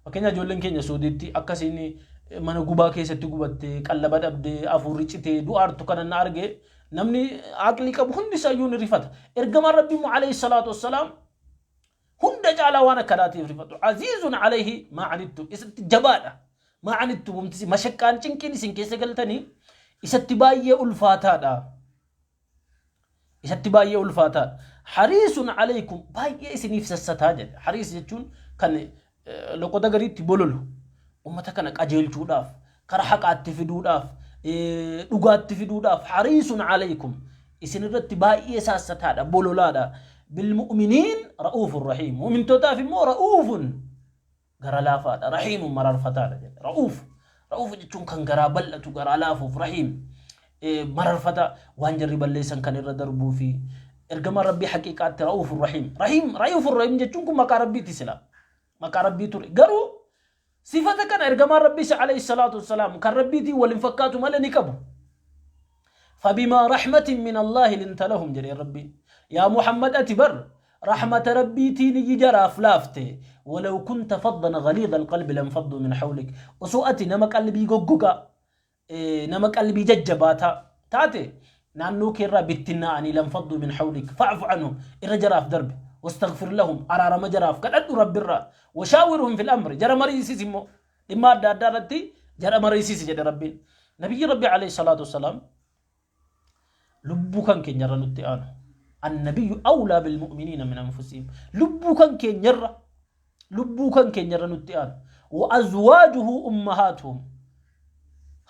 Fakkeenya ijoolleen keenya Suudiitti akkasiin mana gubaa keessatti gubattee, qallaba dhabdee, hafuurri citee du'aartu kana na arge namni aqlii qabu hundi isaayyuu ni rifata. Ergamaan Rabbii immoo alayhi salaatu wassalaam hunda caalaa waan akkanaatiif rifatu. Aziizun alayhi maa anittum, isatti jabaadha. Maa anittum, wanti mashaqqaan cinqiin isin keessa galtanii isatti baay'ee ulfaataadha. Isatti baay'ee ulfaataadha. Hariisun alaykum, baay'ee isiniif sassataa jedhe. Hariis jechuun kan loqoda gariitti bololu, ummata kana qajeelchuudhaaf, kara haqaatti fiduudhaaf, dhugaatti fiduudhaaf. Hariisun alaykum, isin irratti baay'ee saassataadha, bololaadha. Bilmu'miniin ra'uufun rahiim, mu'mintootaaf immoo ra'uufun gara laafaadha, rahiimun mararfataadha jedhe. Ra'uuf, ra'uuf jechuun kan garaa bal'atu, garaa laafuuf, rahiim mararfata, waan jarri balleessan kan irra darbuu fi ergamaan Rabbii haqiiqaatti ra'uufun rahiim. Rahiim, ra'uufun rahiim jechuun kun maqaa Rabbiiti, sila maqaa Rabbii ture, garuu sifata kana ergamaan Rabbii isa alayhi salaatu wassalaam kan Rabbiitiin wal hin fakkaatu malee ni qabu. Fabimaa rahmatin min Allaahi linta lahum jedheen Rabbiin. Yaa Muhammad, ati bar rahmata Rabbiitiin iyyi jaraaf laafte. Walaw kunta faddan ghaliidha alqalbi lanfadduu min hawlik. Osoo ati nama qalbii goggogaa, nama qalbii jajjabaataa taate naannoo keerraa bittinnaa'anii, lanfadduu min hawlik, fa'fu anhum, irra jaraaf darbe. Wastaghfir lahum, araarama jaraaf kadhadhu Rabbirraa. Washaawirhum fil amri, jara mariisisi immoo dhimma adda addaa irratti jara mariisisi jedhe Rabbiin. Nabiyyi Rabbi alayhi salaatu wassalaam lubbuu kan keenyarra nutti aanu. Annabiyyu awlaa bil mu'miniina min anfusihim. Lubbuu kan keenyarra, lubbuu kan keenyarra nutti aanu. Wa azwaajuhu ummahaatuhum.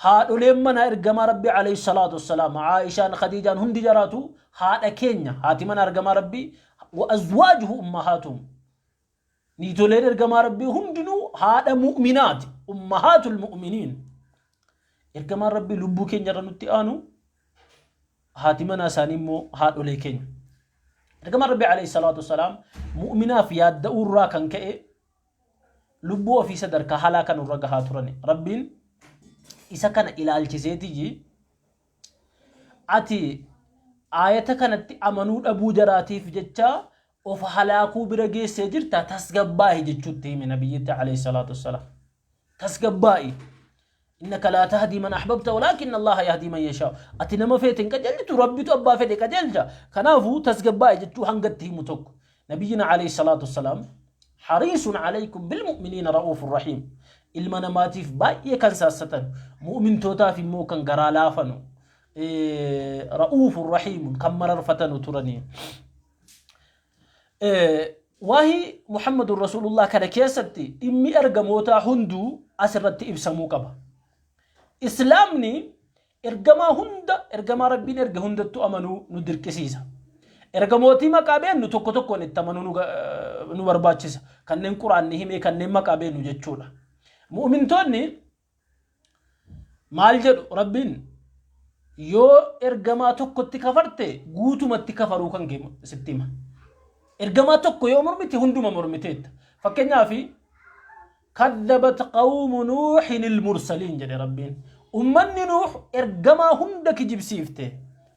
Haadholeen mana ergamaa Rabbi alayhi salaatu wassalaam, Aayishaan, Khadiijaan, hundi jaraatu haadha keenya, haati mana ergamaa Rabbii, wa azwaajuhu ummahaatuhum. Niitoleen ergamaa Rabbii hundinuu haadha mu'minaati, ummahaatul mu'miniin. Ergamaan Rabbii lubbuu keenya irra nutti aanu, haati manaa isaanii immoo haadholee keenya. Ergamaan Rabbii alayhi salaatu wassalaam mu'minaaf yaadda'uu irraa kan ka'e lubbuu ofii sadarkaa halaa kan irra gahaa turani. Rabbiin isa kana ilaalchiseetiyyi ati aayata kanatti amanuu dhabuu jaraatiif jecha of halaakuu bira geessee jirta, tasgabbaa'i jechuutti hime nabiyyitti alayhi salaatu wassalaam. Tasgabbaa'i. Innaka laa tahdii man ahbabta walaakinna Allaha yahdii man yashaa. Ati nama feete hin qajeelchitu, Rabbitu abbaa fedhe qajeelcha. Kanaafuu tasgabbaa'i jechuu hanga itti himu tokko. Nabiyyina alayhi salaatu wassalaam hariisun alaykum bilmu'miniina ra'uufur rahiim. Ilma namaatiif baay'ee kan saassatan, mu'mintootaaf immoo kan garaa laafanu, ra'uufur rahiimun kan mararfatanu turanii. Waa'ee Muhammadun Rasuulullah kana keessatti dhimmi ergamootaa hunduu asirratti ibsamuu qaba. Islaamni ergamaa hunda, ergamaa Rabbiin erge hundattuu amanuu nu dirqisiisa. Ergamootii maqaa beennu tokko tokkoon itti amanuu nu barbaachisa. Kanneen Quraanni himee kanneen maqaa beennu jechuudha. Mu'mintoonni maal jedhu? Rabbiin yoo ergamaa tokkotti kafarte guutumatti kafaruu kan kee sitti hima. Ergamaa tokko yoo mormite hunduma mormiteetta. Fakkeenyaaf, kadhabat qawmu nuuhin ilmursaliin jedhe Rabbiin. Ummanni Nuuh ergamaa hunda kijibsiifte.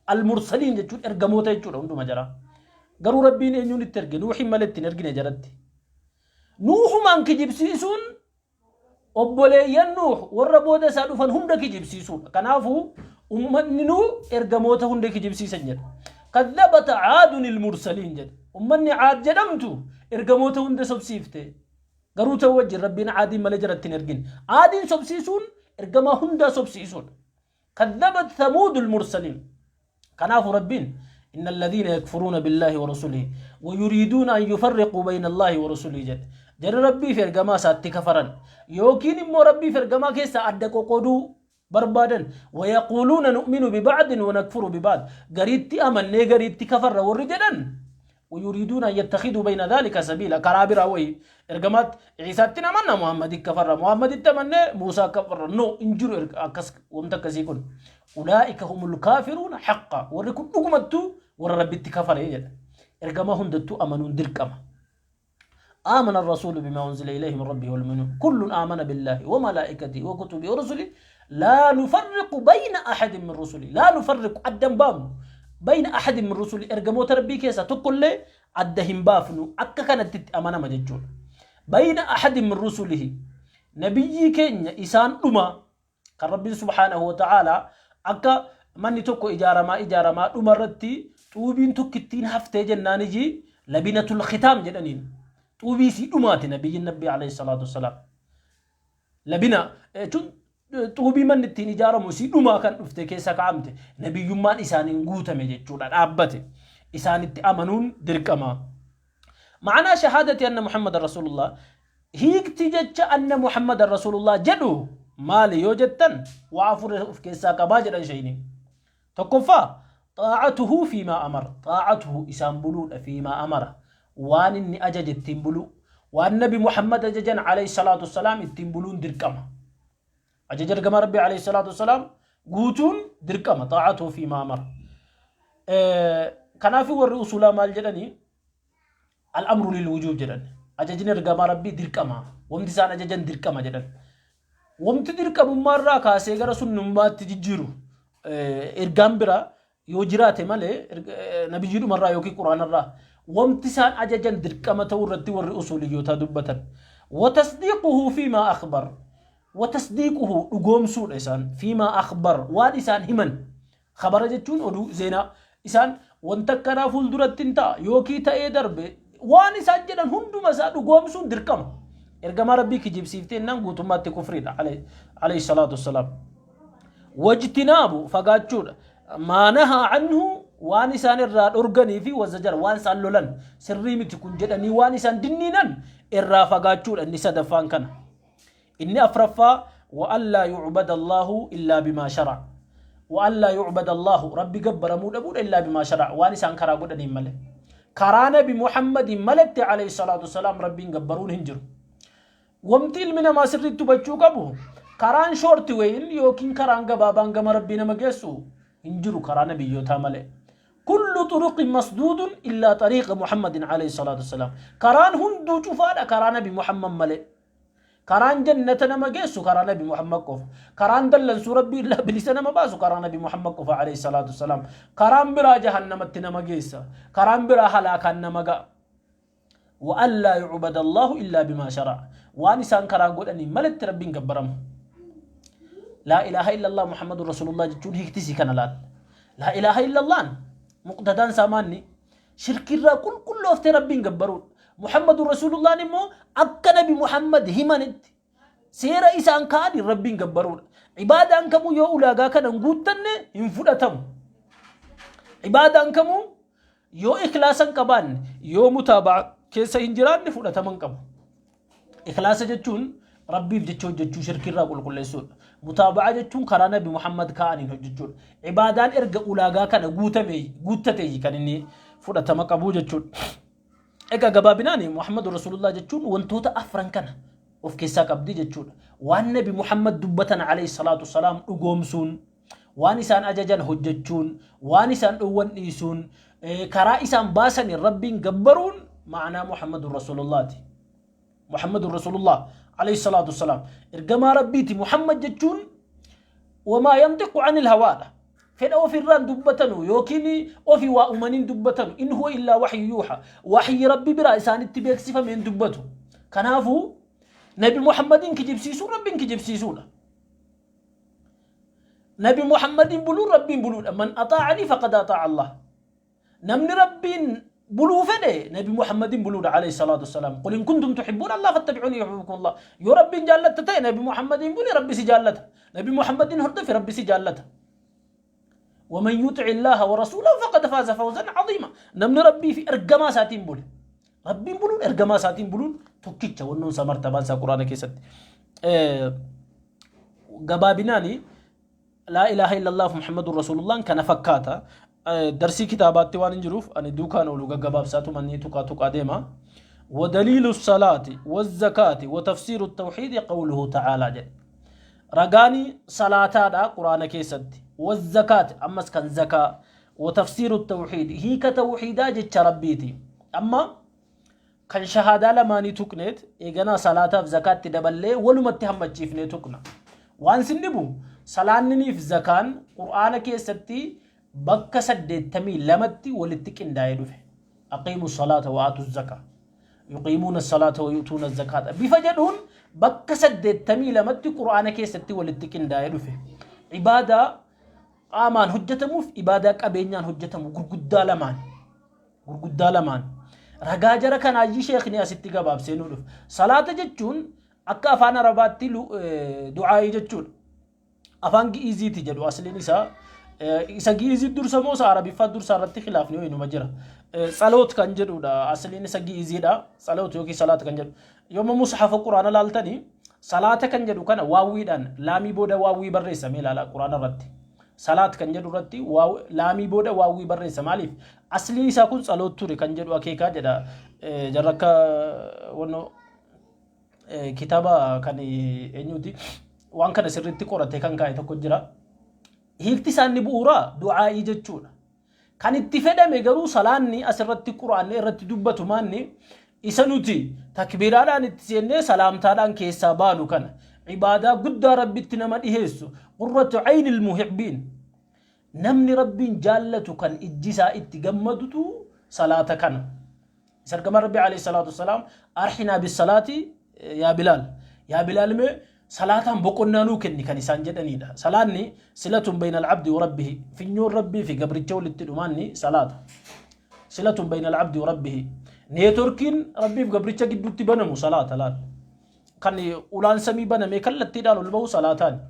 Almursaliin jechuun ergamoota jechuudha hunduma jara. Garuu Rabbiin eenyuun itti erge? Nuuhin malee itti hin ergine jaratti. Nuuhumaan kijibsiisuun obboleeyyan Nuuh warra booda isaa dhufan hunda kijibsiisuudha. Kanaafuu ummanni Nuuh ergamoota hunda kijibsiisan jedha. Kadhabat caadun ilmursaliin jedhe. Ummanni Caad jedhamtu ergamoota hunda sobsiifte. Garuu ta'uu wajjin Rabbiin Caadiin malee jaratti hin ergin. Caadiin sobsiisuun ergamaa hundaa sobsiisuudha. Kadhabat Thamuud ilmursaliin. Kanaafuu Rabbiin inna alladhiina yakfuruuna billaahi wa rusulihi wa yuriiduuna an yufarriquu bayna Allaahi wa rusulihi jedhe. Jarri Rabbii fi ergamaa isaatti kafaran yookiin immoo Rabbii fi ergamaa keessaa adda qoqqooduu barbaadan, wa yaquuluuna nu'minu biba'din wa nakfuru biba'd, gariitti amannee gariitti kafarra warri jedhan, wa yuriiduuna an yattakhiduu bayna dhaalika sabiila, karaa biraa wayii ergamaatti Ciisaatti amanna, Muhammaditti kafarra, Muhammaditti amannee Muusaa kafarra, no, hin jiru akkas wanta akkasii kun. Ulaa'ika humul kaafiruuna haqqa, warri kun dhugumattuu warra Rabbitti kafare jedha. Ergamaa hundattuu amanuun dirqama. آمن الرسول بما أنزل إليه من ربه والمؤمنون كل آمن بالله وملائكته وكتبه ورسله لا نفرق بين أحد من رسله. لا نفرق أدن بام بين أحد من رسله، إرجموت ربي كيسا تقول لي أدهم بافنو أكا كانت أمانة مججون بين أحد من رسله. نبي كينيا إسان أما kan Rabbiin subhaanahu wa ta'aalaa akka manni tokko ijaaramaa ijaaramaa dhuma irratti xuubiin tokkittiin haftee jennaan iji labinatul khitaam jedhaniin, xuubii isii dhumaati nabiyyiin Nabbii alayhi salaatu wassalaam. Labina jechuun xuubii manni ittiin ijaaramu isii dhumaa kan dhufte keessa kaa'amte, nabiyyummaan isaaniin guutame jechuudha, dhaabbate. Isaanitti amanuun dirqama. Ma'anaa shahaadati anna Muhammad Rasuulullah, hiikti jecha anna Muhammad Rasuulullah jedhu maali yoo jettan, waa afur of keessaa qabaa jedhan shayni. Tokkoffaa, xaa'atuhu fiimaa amara. Xaa'atuhu, isaan buluudha, fiimaa amara. Waan inni ajaje ittiin buluu. Waan Nabi Muhammad ajajan alayhi salaatu wassalaam ittiin buluun dirqama. Ajaja ergamaa Rabbii alayhi salaatu wassalaam guutuun dirqama. Xaa'atuhu fiimaa amara. Kanaafuu warri usulaa maal jedhanii? Al-amru lil wujuub jedhan. Ajajni ergamaa Rabbii dirqama. Wanti isaan ajajan dirqama jedhan. Wanti dirqamummaa irraa kaasee gara sunnummaatti jijjiiru ergaan biraa yoo jiraate malee, nabiyyiidhuma irraa yookiin Quraana irraa, wanti isaan ajajan dirqama ta'uu irratti warri usuuliyyootaa dubbatan. Watasdiiquhu fiimaa akhbar. Watasdiiquhu, dhugoomsuudha isaan, fiimaa akhbar, waan isaan himan. Khabara jechuun oduu, zeenaa. Isaan wanta akkanaa fuulduratti hin ta'a yookiin ta'ee darbe Waan isaan jedhan hunduma isaa dhugoomsuun dirqama. Ergamaa Rabbii kijibsiiftee jennaan guutummaatti kufriidha. Alayhi salaatu wassalaam. Wajtinaabu fagaachuudha. Maa nahaa anhu waan isaan irraa dhorganii fi wazajara waan isaan lolan sirrii miti kun jedhanii waan isaan dinniinan irraa fagaachuudha inni sadaffaan kana. Inni afraffaa wa allaa yu'bada Allaahu illaa bimaa shara'a. Wa allaa yu'bada Allaahu Rabbi gabbaramuu dhabuudha illaa bimaa shara'a waan isaan karaa godhaniin malee. Karaa Nabi Muhammadiin malatti alayhi salaatu wassalaam Rabbiin gabbaruun hin jiru. Wamti ilmi namaa sirriitti hubachuu qabu karaan shoorti wayin yookiin karaan gabaabaan gama Rabbii nama geessu hin jiru karaa nabiyyootaa malee. Kullu turuqin masduudun illaa xariiqa Muhammadin alayhi salaatu wassalaam. Karaan hunduu cufaadha karaa Nabi Muhammad malee. Karaan jannata nama geessu karaa Nabi Muhammad qofa. Karaan dallansuu Rabbii irraa bilisa nama baasu karaa Nabi Muhammad qofa alayhi salaatu wassalaam. Karaan biraa jahannamatti nama geessa. Karaan biraa halaakaan nama ga'a. Wa allaa yu'bada Allahu illaa bimaa shara'a. Waan isaan karaa godhaniin malatti Rabbiin gabbaramu. Laa ilaaha illallah Muhammadun Rasulullah jechuun hiiktisii kana laal. Laa ilaaha illallaan muqtadaan isaa maanni shirkiirraa qulqullooftee Rabbiin gabbaruudha. Muhammadun Rasuulullaan immoo akka Nabi Muhammad himanitti seera isaan kaa'aniin Rabbiin gabbaruudha. Ibaadaan kamuu yoo ulaagaa kana hin guuttanne hin fudhatamu. Ibaadaan kamuu yoo ikhlaasa hin qabaanne, yoo mutaaba'a keessa hin jiraanne fudhatama hin qabu. Ikhlaasa jechuun Rabbiif jecha hojjechuu shirkiirraa qulqulleessuudha. Mutaaba'aa jechuun karaa Nabi Muhammad kaa'aniin hojjechuudha. Ibaadaan erga ulaagaa kana guutame guuttate kan inni fudhatama qabu jechuudha. Egaa gabaabinaan Muhammadu Rasulullah jechuun wantoota afran kana of keessaa qabdi jechuudha. Waan Nabi Muhammad dubbatan alayhi salaatu wasalaam dhugoomsuun, waan isaan ajajan hojjechuun, waan isaan dhowwan dhiisuun, karaa isaan baasaniin Rabbiin gabbaruun ma'anaa Muhammadu Rasulullaati. Muhammadu Rasulullah alayhi salaatu wassalaam. Ergamaa Rabbiiti Muhammad jechuun wamaa yantiqu anil hawaadha. Fedha ofirraan dubbatanu yookiin ofii waa uumaniin dubbatanu in huwa illaa waxyu yuuxa. Waxyi Rabbi biraa isaanitti beeksifameen dubbatu. Kanaafuu Nabi Muhammadiin kijibsiisuun Rabbiin kijibsiisuudha. Nabi Muhammadiin buluun Rabbiin buluudha. Man axaa'anii faqad axaa'a Allah. Namni Rabbiin buluu fedhe Nabi Muhammadiin buluudha alayhi salaatu wassalaam. Qul in kuntum tuhibbuuna Allah fattabi'uuni yuhibbukum Allah. Yoo Rabbiin jaallatta ta'e Nabi Muhammadiin buli Rabbi si jaallata. Nabi Muhammadiin hordofi Rabbi si jaallata. ومن يطع الله ورسوله فقد فاز فوزا عظيما namni rabbii fi ergamaa isaatiin bule rabbiin buluun ergamaa isaatiin buluun tokkicha wannoon isaa martabaan isaa quraana keessatti gabaabinaani Laa ilaaha illallah Muhammadun Rasuulullahn kana fakkaata. Darsii kitaabaatti waan hin jiruuf ani duukaan oolu gaggabaabsaatuma ni tuqaa tuqaa deema. ودليل الصلاة والزكاة وتفسير التوحيد قوله تعالى jedhe. Ragaani salaataadha Quraana keessatti. والزكاة ammas kan zakaa وتفسير التوحيد hiika tawxiidaa jecha Rabbiiti. Amma kan shahaadaa lamaanii tuqneet eeganaa salaataaf zakaatti daballee walumatti hammachiifnee tuqna. Waan sin dhibu salaanniniif zakaan Qur'aana keessatti bakka 82tti walitti qindaa'ee dhufe. Aqiimu salaata wa aatu zakaa. Yuqiimuuna salaata wa yu'tuuna zakaata. Bifa jedhuun bakka 82tti Qur'aana keessatti walitti qindaa'ee dhufe. Ibaadaa qaamaan hojjetamuuf ibaadaa qabeenyaan hojjetamu gurguddaa lamaan. Gurguddaa lamaan. Ragaa jara kanaayyii sheekni asitti gabaabsee nu dhufa. Salaata jechuun akka afaan Arabaatti du'aayii jechuudha. Afaan Gi'iiziiti jedhu asliin isaa. Isa Gi'iizii dursa moo isa Arabiffaa dursa irratti khilaafni wayinuma jira. Tsaloot kan jedhudha. Asliin isa Gi'iiziidha. Tsaloot yookiin salaata kan jedhu. Yooma mushafa Quraana laaltanii salaata kan jedhu kana waawwiidhaan laamii booda waawwii barreessamee ilaala Quraana irratti. Salaat kan jedhu irratti laamii booda waawwii barreessa maaliif? Asliin isaa kun tsaloot ture kan jedhu akeekaa jedha. Jarra akka wannoo kitaaba kan eenyuti waan kana sirriitti qoratee kan kaa'e tokko jira. Hiikti isaa inni bu'uuraa du'aa'ii jechuudha. Kan itti fedhame garuu salaanni asirratti quraanni irratti dubbatu maanni isa nuti takbiiraadhaan itti seennee salaamtaadhaan keessaa baanu kana ibaadaa guddaa Rabbitti nama dhiheessu qurratu aynil muhibbiin namni Rabbiin jaallatu kan ijji isaa itti gammadutu salaata kana. Isa ergamaan Rabbii alayhi salaatu wassalaam arhinaa bisalaati yaa Bilaal. Yaa Bilaal mee salaataan boqonnaa nuu kenni kan isaan jedhaniidha. Salaanni silatun bayna al-abdi wa rabbihi finyoon Rabbii fi gabricha walitti dhumaanni salaata. Silatun bayna al-abdi wa rabbihi. Neetworkiin Rabbiif gabricha gidduutti banamu salaata laal. Kan ulaan samii banamee kallattiidhaan ol bahu salaataan.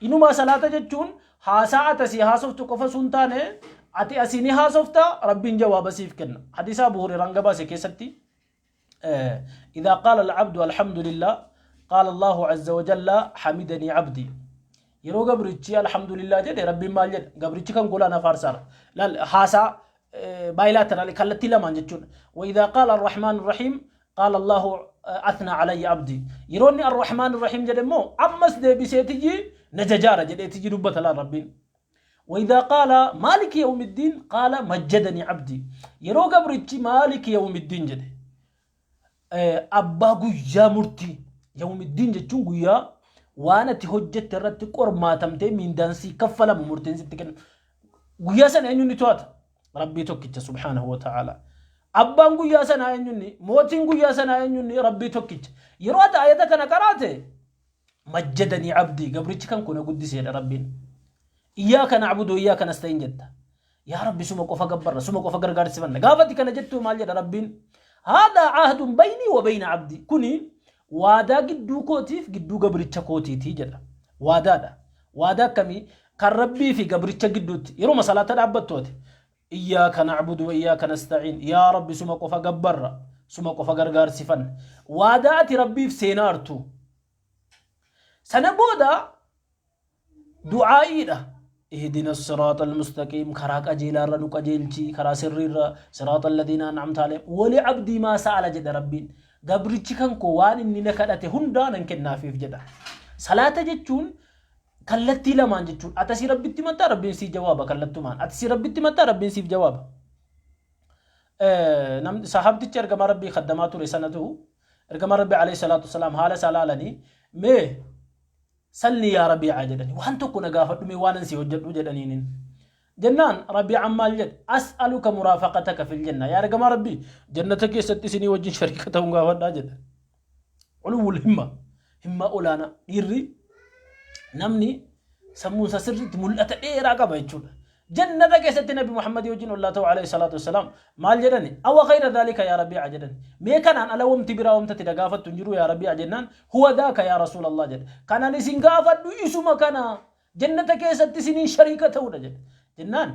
Inumaa salaata jechuun haasaa ati asii haasoftu qofa sun taane, ati asii ni haasofta, Rabbiin jawaaba siif kenna. Hadiisa Abu Hurairaan gabaase keessatti, إذا قال العبد الحمد لله قال الله عز وجل حمدني عبدي. Yeroo gabrichi alhamdulillah jedhe, Rabbiin maal jedha? Gabrichi kan gola na faarsaara. Laal, haasaa bilateral, kallattii lamaan jechuudha. وإذا قال الرحمن الرحيم قال الله أثنى علي عبدي. Yeroo inni الرحمن الرحيم jedhe immoo ammas deebiseetiyyi na jajaara jedheetiyyi dubbata laal Rabbiin. وإذا قال مالك يوم الدين قال مجدني عبدي. Yeroo gabrichi مالك يوم الدين jedhe, abbaa guyyaa murtii, يوم الدين jechuun guyyaa waan ati hojjette irratti qormaatamtee miindaan sii kaffalamu, murtiin sitti kennamu. Guyyaa sana eenyuun ni to'ata? Rabbii tokkicha سبحانه وتعالى. Abbaan guyyaa sanaa eenyuun? Mootiin guyyaa sanaa eenyuun? Rabbii tokkicha. Yeroo ati ayata kana qaraate, مجدني عبدي, gabrichi kan kuna guddiseedha Rabbiin. إياك نعبد وإياك نستعين jetta. Yaa Rabbi, suma qofa gabbarra, suma qofa gargaarsifanna. Gaafati kana jettu maal jedha Rabbiin? هذا عهد بيني وبين عبدي. Kuni waadaa gidduu kootiif gidduu gabricha kootiiti jedha. Waadaadha. Waadaa akkamii? Kan Rabbii fi gabricha gidduutti. Yeroo salaata dhaabbattu ati, إياك نعبد وإياك نستعين, yaa Rabbi, suma qofa gabbarra, suma qofa gargaarsifanna. Waadaa ati Rabbiif seenaartu. Sana booda du'aa'iidha. اهدنا الصراط المستقيم, karaa qajeelaarra nu qajeelchi, karaa sirriirra, صراط الذين أنعمت عليهم. ولعبدي ما سأل jedha Rabbiin. Gabrichi kan koo waan inni na kadhate hundaa nan kennaafiif jedha. Salaata jechuun kallattii lamaan jechuun, ati asii Rabbitti himattaa, Rabbiin siif jawaaba kallattumaan. Ati asii Rabbitti himattaa, Rabbiin siif jawaaba. Namni sahabtichi ergamaa Rabbii kaddamaa ture sanatu ergamaa Rabbii عليه الصلاة والسلام haala isaa laalanii, mee سلني يا ربيعة jedhani, waan tokko na gaafadhu mee, waan si hojjedhu jedhaniinin. Jennaan Rabiicaan maal jedhe? أسألك مرافقتك في الجنة, yaa ergamaa Rabbii, jannata keessatti isinii wajjin shariika ta'uun gaafadhaa jedhe. علو الهمة, himmaa olaanaa. Dhiirri namni sammuun isaa sirriitti mul'ata dheeraa qaba jechuudha. Jannata keessatti Nabi Muhammad wajjin ollaa ta'u عليه الصلاة والسلام. Maal jedhani? أو غير ذلك يا ربيعة jedhani. Mee kanaan ala wamti biraa wamtatti na gaafattu hin jiru yaa Rabiica jennaan, هو ذاك يا رسول الله jedhe. Kanaan isin gaafadhu isuma kana, jannata keessatti isiniin shariika ta'uudha jedhe. Jennaan,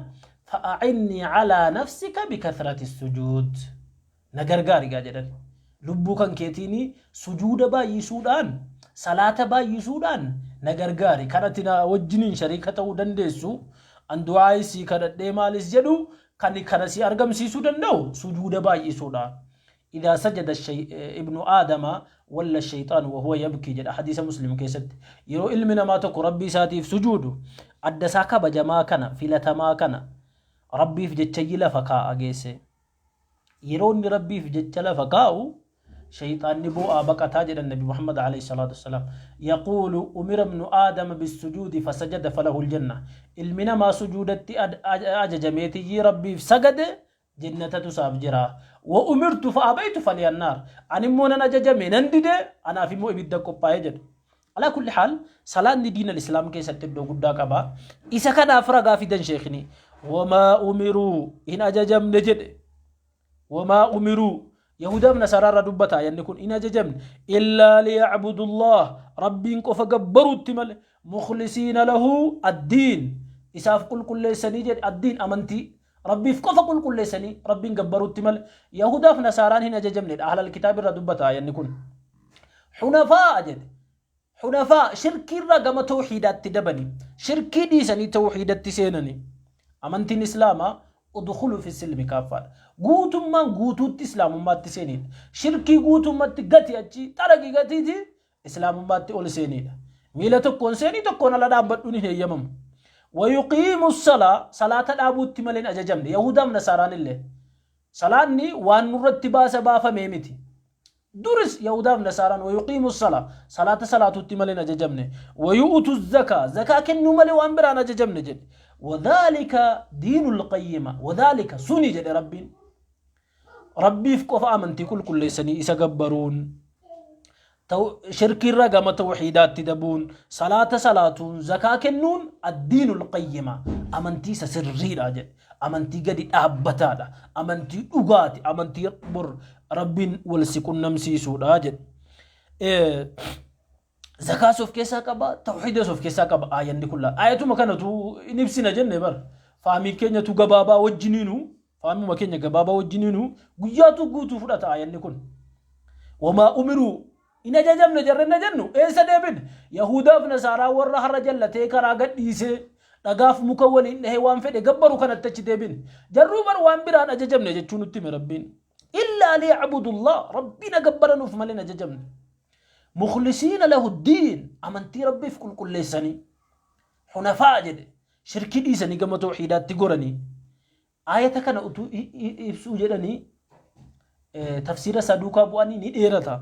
فأعني على نفسك بكثرة السجود, na gargaari gaa jedhan. Lubbuu kan keetiini sujuuda baay'isuudhaan, salaata baay'isuudhaan na gargaari. Kanatti na wajjiniin shariika ta'uu dandeessu, an du'aa sii kadhadhee maalis jedhu, kan kana si argamsiisuu danda'u sujuuda baay'isuudha. إذا سجد ابن آدم ولى الشيطان وهو يبكي jedha hadiisa Muslim keessatti. Yeroo ilmi namaa tokko Rabbii isaatiif sujuudu, adda isaa kabajamaa kana, filatamaa kana, Rabbiif jecha lafa kaa'a geesse. Yeroo inni Rabbiif jecha lafa kaa'u, shayxaanni boo'aa baqataa jedhan Nabi Muhammad عليه الصلاة والسلام. يقول أمر ابن آدم بالسجود فسجد فله الجنة. Ilmi namaa sujuudatti ajajameetiyyi Rabbiif sagade, jannatatu isaaf jira. وأمرت فأبيت فلي النار. Ani immoo nan ajajame, nan dide, anaaf immoo ibidda qophaa'ee jedhe. على كل حال, salaanni diina islaam keessatti iddoo guddaa qaba. Isa kanaaf ragaa fidan sheekni. وما أمروا, hin ajajamne jedhe. وما أمروا, Yahudaaf Nasaraa dubbata yanni kun, hin ajajamne إلا ليعبدوا الله, Rabbiin qofa gabbaruutti malee, مخلصين له الدين, isaaf qulqulleessanii jedhe. الدين, amantii Rabbiif qofa qulqulleessanii Rabbiin gabbaruutti malee Yahudaaf Nasaaraan hin ajajamnedha. Ahlal kitaab irra dubbata yanni kun. حنفاء jedhe. حنفاء, shirkiirraa gama tawxiidaatti dabani, shirkii dhiisanii tawxiidatti seenani. Amantiin islaamaa ادخلوا في السلم كافة, guutummaan guutuutti islaamummaatti seenidha. Shirkii guutummaatti gati, achi xaraqii gatiiti, islaamummaatti ol seenidha. Miila tokkoon seenii tokkoon ala dhaabbadhuun hin eeyyamamu. ويقيموا الصلاة, salaata dhaabuutti malee hin ajajamne Yahudaaf Nasaaraan illee. Salaanni waan nurratti baasa baafamee miti. Duris Yahudaaf Nasaaraan ويقيموا الصلاة, salaata salaatuutti malee hin ajajamne. ويؤتوا الزكاة, zakaa kennuu malee waan biraan ajajamne jedhe. وذلك دين القيمة. وذلك, suni jedhe Rabbiin, Rabbiif qofa amantii qulqulleessanii isa gabbaruun, shirkiirra gama tawxiidaatti dabuun, salaata salaatuun, zakaa kennuun, الدين القيمة. Amantii isa sirriidha jedhe. Amantii gadi dhaabbataadha. Amantii dhugaati. Amantii bor Rabbiin wal si qunnamsiisuudha jedhe. Zakaas of keessaa qaba, tawhiidas of keessaa qaba aayanni kun laal. Aayatuma kanatu in ibsina jenne bar. Faamii keenyatu gabaabaa wajjiniinu, faamuma keenya gabaabaa wajjiniinu guyyaatu guutuu fudhata aayanni kun. Wamaa umiruu hin ajajamne jarri na jennu eessa deebine? Yahudaaf Nasaaraa warra har'a jallatee karaa gadhiisee dhagaaf muka waliin dhahee waan fedhe gabbaru kanatti achi deebine. Jarruu bar waan biraan ajajamne jechuu nutti hime Rabbiin. Illaa liya'budullah, Rabbiin gabbaranuuf malee hin ajajamne. Mukhlisiina lahu diin, amantii Rabbiif qulqulleessanii. Hunafaa jedhe, shirkii dhiisanii gama tawhiidaatti goranii. Aayata kana utuu ibsuu jedhanii tafsiira isaa duukaa bu'anii ni dheerata.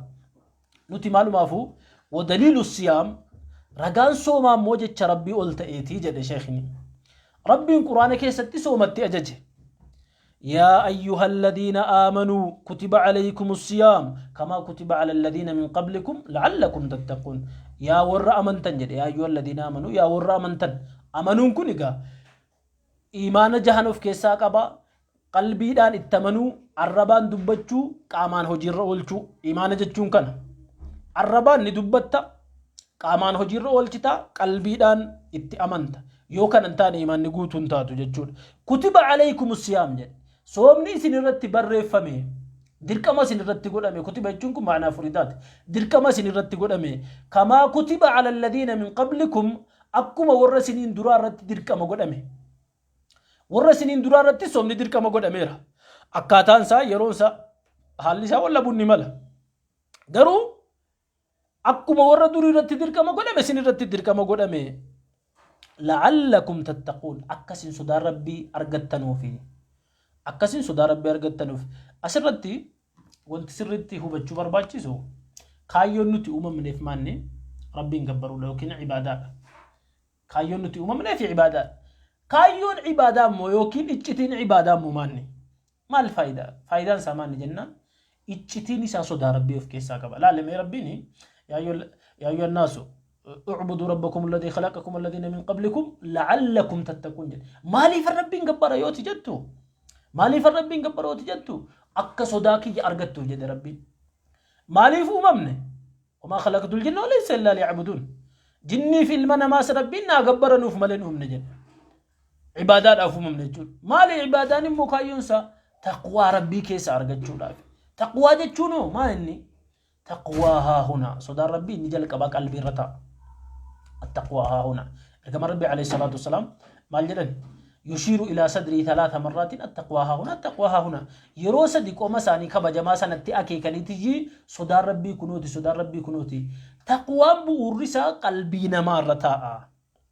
Nuti maalumaafuu wadaliilu siyaam, ragaan soomaa immoo jecha Rabbii ol ta'eetii jedhe sheekni. Rabbiin Quraana keessatti soomatti ajaje. Yaa ayyuha alladhiina aamanuu kutiba alaykum siyaam kamaa kutiba ala alladhiina min qablikum la'allakum tattaquun. Yaa warra amantan jedhe. Yaa ayyuha alladhiina aamanuu, yaa warra amantan. Amanuun kun egaa iimaana jahan of keessaa qaba. Qalbiidhaan itti amanuu, arrabaan dubbachuu, qaamaan hojiirra oolchuu. Iimaana jechuun kana. Arrabaan ni dubbatta, qaamaan hojiirra oolchita, qalbiidhaan itti amanta. Yoo kana hin taane iimaanni guutuu hin taatu jechuudha. Kutiba alaykum siyaam jedhe. Soomni isin irratti barreeffame, dirqama isin irratti godhame. Kutiba jechuun kun ma'anaa furidaati. Dirqama isin irratti godhame. Kamaa kutiba ala alladhiina min qablikum, akkuma warra isiniin duraa irratti dirqama godhame. Warra isiniin duraa irratti soomni dirqama godhameera. Akkaataan isaa, yeroon isaa, haalli isaa wal dhabuun ni mala. Garuu akkuma warra durii irratti dirqama godhame isin irratti dirqama godhame. La'allakum tattaquun, akka isin sodaa Rabbii argattanuufi. Akka isin sodaa Rabbii argattanuuf. Asirratti wanti sirriitti hubachuu barbaachisu, kaayyoon nuti uumamneef maanni? Rabbiin gabbaruudha yookiin ibaadaadha. Kaayyoon nuti uumamneef ibaadaadha. Kaayyoon ibaadaa immoo yookiin iccitiin ibaadaa immoo maanni? Maal faayidaa? Faayidaan isaa maanni jennaan, iccitiin isaa sodaa Rabbii of keessaa qaba. Laale mee, Rabbiin yaa ayyuhan naasu u'buduu rabbakum alladhii khalaqakum alladhiina min qablikum la'allakum tattaquun jedhe. Maaliif Rabbiin gabbara yooti jettu? Maaliif Rabbiin gabbara yooti jettu? Akka sodaa kiyya argattuuf jedhe Rabbiin. Maaliif uumamne? Wamaa khalaqtul jinna wal insa illaa liya'buduun. Jinnii fi ilma namaas Rabbiin naa gabbaranuuf malee hin uumne jedhe. Ibaadaadhaaf uumamne jechuudha. Maali ibaadaan immoo kaayyoon isaa? Taqwaa Rabbii keessa argachuudhaaf. Taqwaa jechuun hoo maa inni? Taqwaa haa huna. Sodaan Rabbii inni jalqabaa qalbii irra ta'a. Taqwaa haa huna. Ergamaan Rabbii alayhi salaatu wasalaam maal jedhan? Yushiiru ilaa sadrii talaata marraatiin, attaqwaa haa huna, attaqwaa haa huna. Yeroo sadi qoma isaanii kabajamaa sanatti akeekaniitiyyi sodaan Rabbii kunooti, sodaan Rabbii kunooti. Taqwaan bu'uurri isaa qalbii namaa irra taa'a.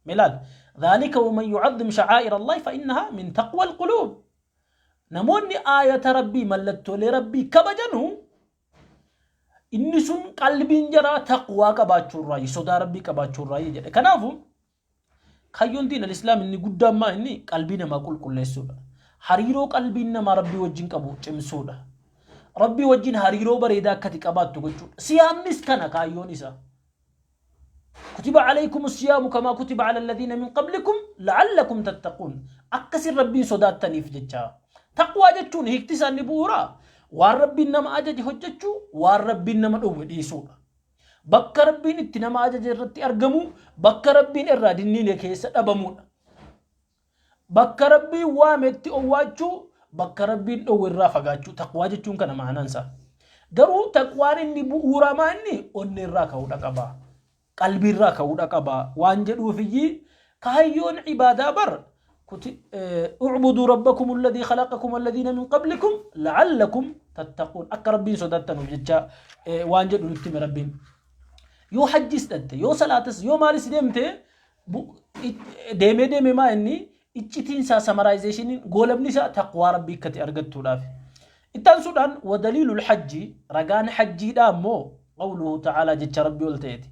Milaal. Dhaalika waman yu'azzim sha'aa'ira Allahi fa innahaa min taqwa alquluub. Namoonni aayata Rabbii, mallattoolee Rabbii kabajanu, inni sun qalbiin jaraa taqwaa qabaachuurraayi, sodaa Rabbii qabaachuurraayi jedhe. Kanaafu kaayyoon diin al-islaam inni guddaan maa inni? Qalbii namaa qulqulleessuudha. Hariiroo qalbiin namaa Rabbii wajjin qabu cimsuudha. Rabbii wajjin hariiroo bareedaa akkati qabaattu gochuudha. Siyaamnis kana kaayyoon isaa. Kutiba alaykum siyaamu kamaa kutiba ala alladhiina min qablikum la'allakum tattaquun. Akkasin Rabbiin sodaattaniif jecha. Taqwaa jechuun hiikti isaa inni bu'uuraa waan Rabbiin nama ajaje hojjechuu, waan Rabbiin nama dhowwe dhiisuudha. Bakka Rabbiin itti nama ajaje irratti argamu, bakka Rabbiin irraa dinniine keessa dhabamuudha. Bakka Rabbiin waametti owwaachuu, bakka Rabbiin dhowwe irraa fagaachuu. Taqwaa jechuun kana ma'anaan isaa. Garuu taqwaan inni bu'uuraa maa inni? Onnee irraa ka'uudha qaba. Qalbii irraa ka'uudha qaba. Waan jedhuufiyyii kaayyoon ibaadaa bar u'buduu rabbakum alladhii khalaqakum alladhiina min qablikum la'allakum tattaquun, akka Rabbiin sodaattanuuf jecha waan jedhu nutti hime Rabbiin. Yoo hajjis dhatte, yoo salaatas, yoo maalis deemte, deemee deemee maa inni iccitiin isaa, summarizationiin, goolabni isaa taqwaa Rabbii akkati argattuudhaaf. Itti aansuudhaan wadaliilul hajji, ragaan hajjiidhaa immoo qawluhu ta'aalaa, jecha Rabbii ol ta'eeti.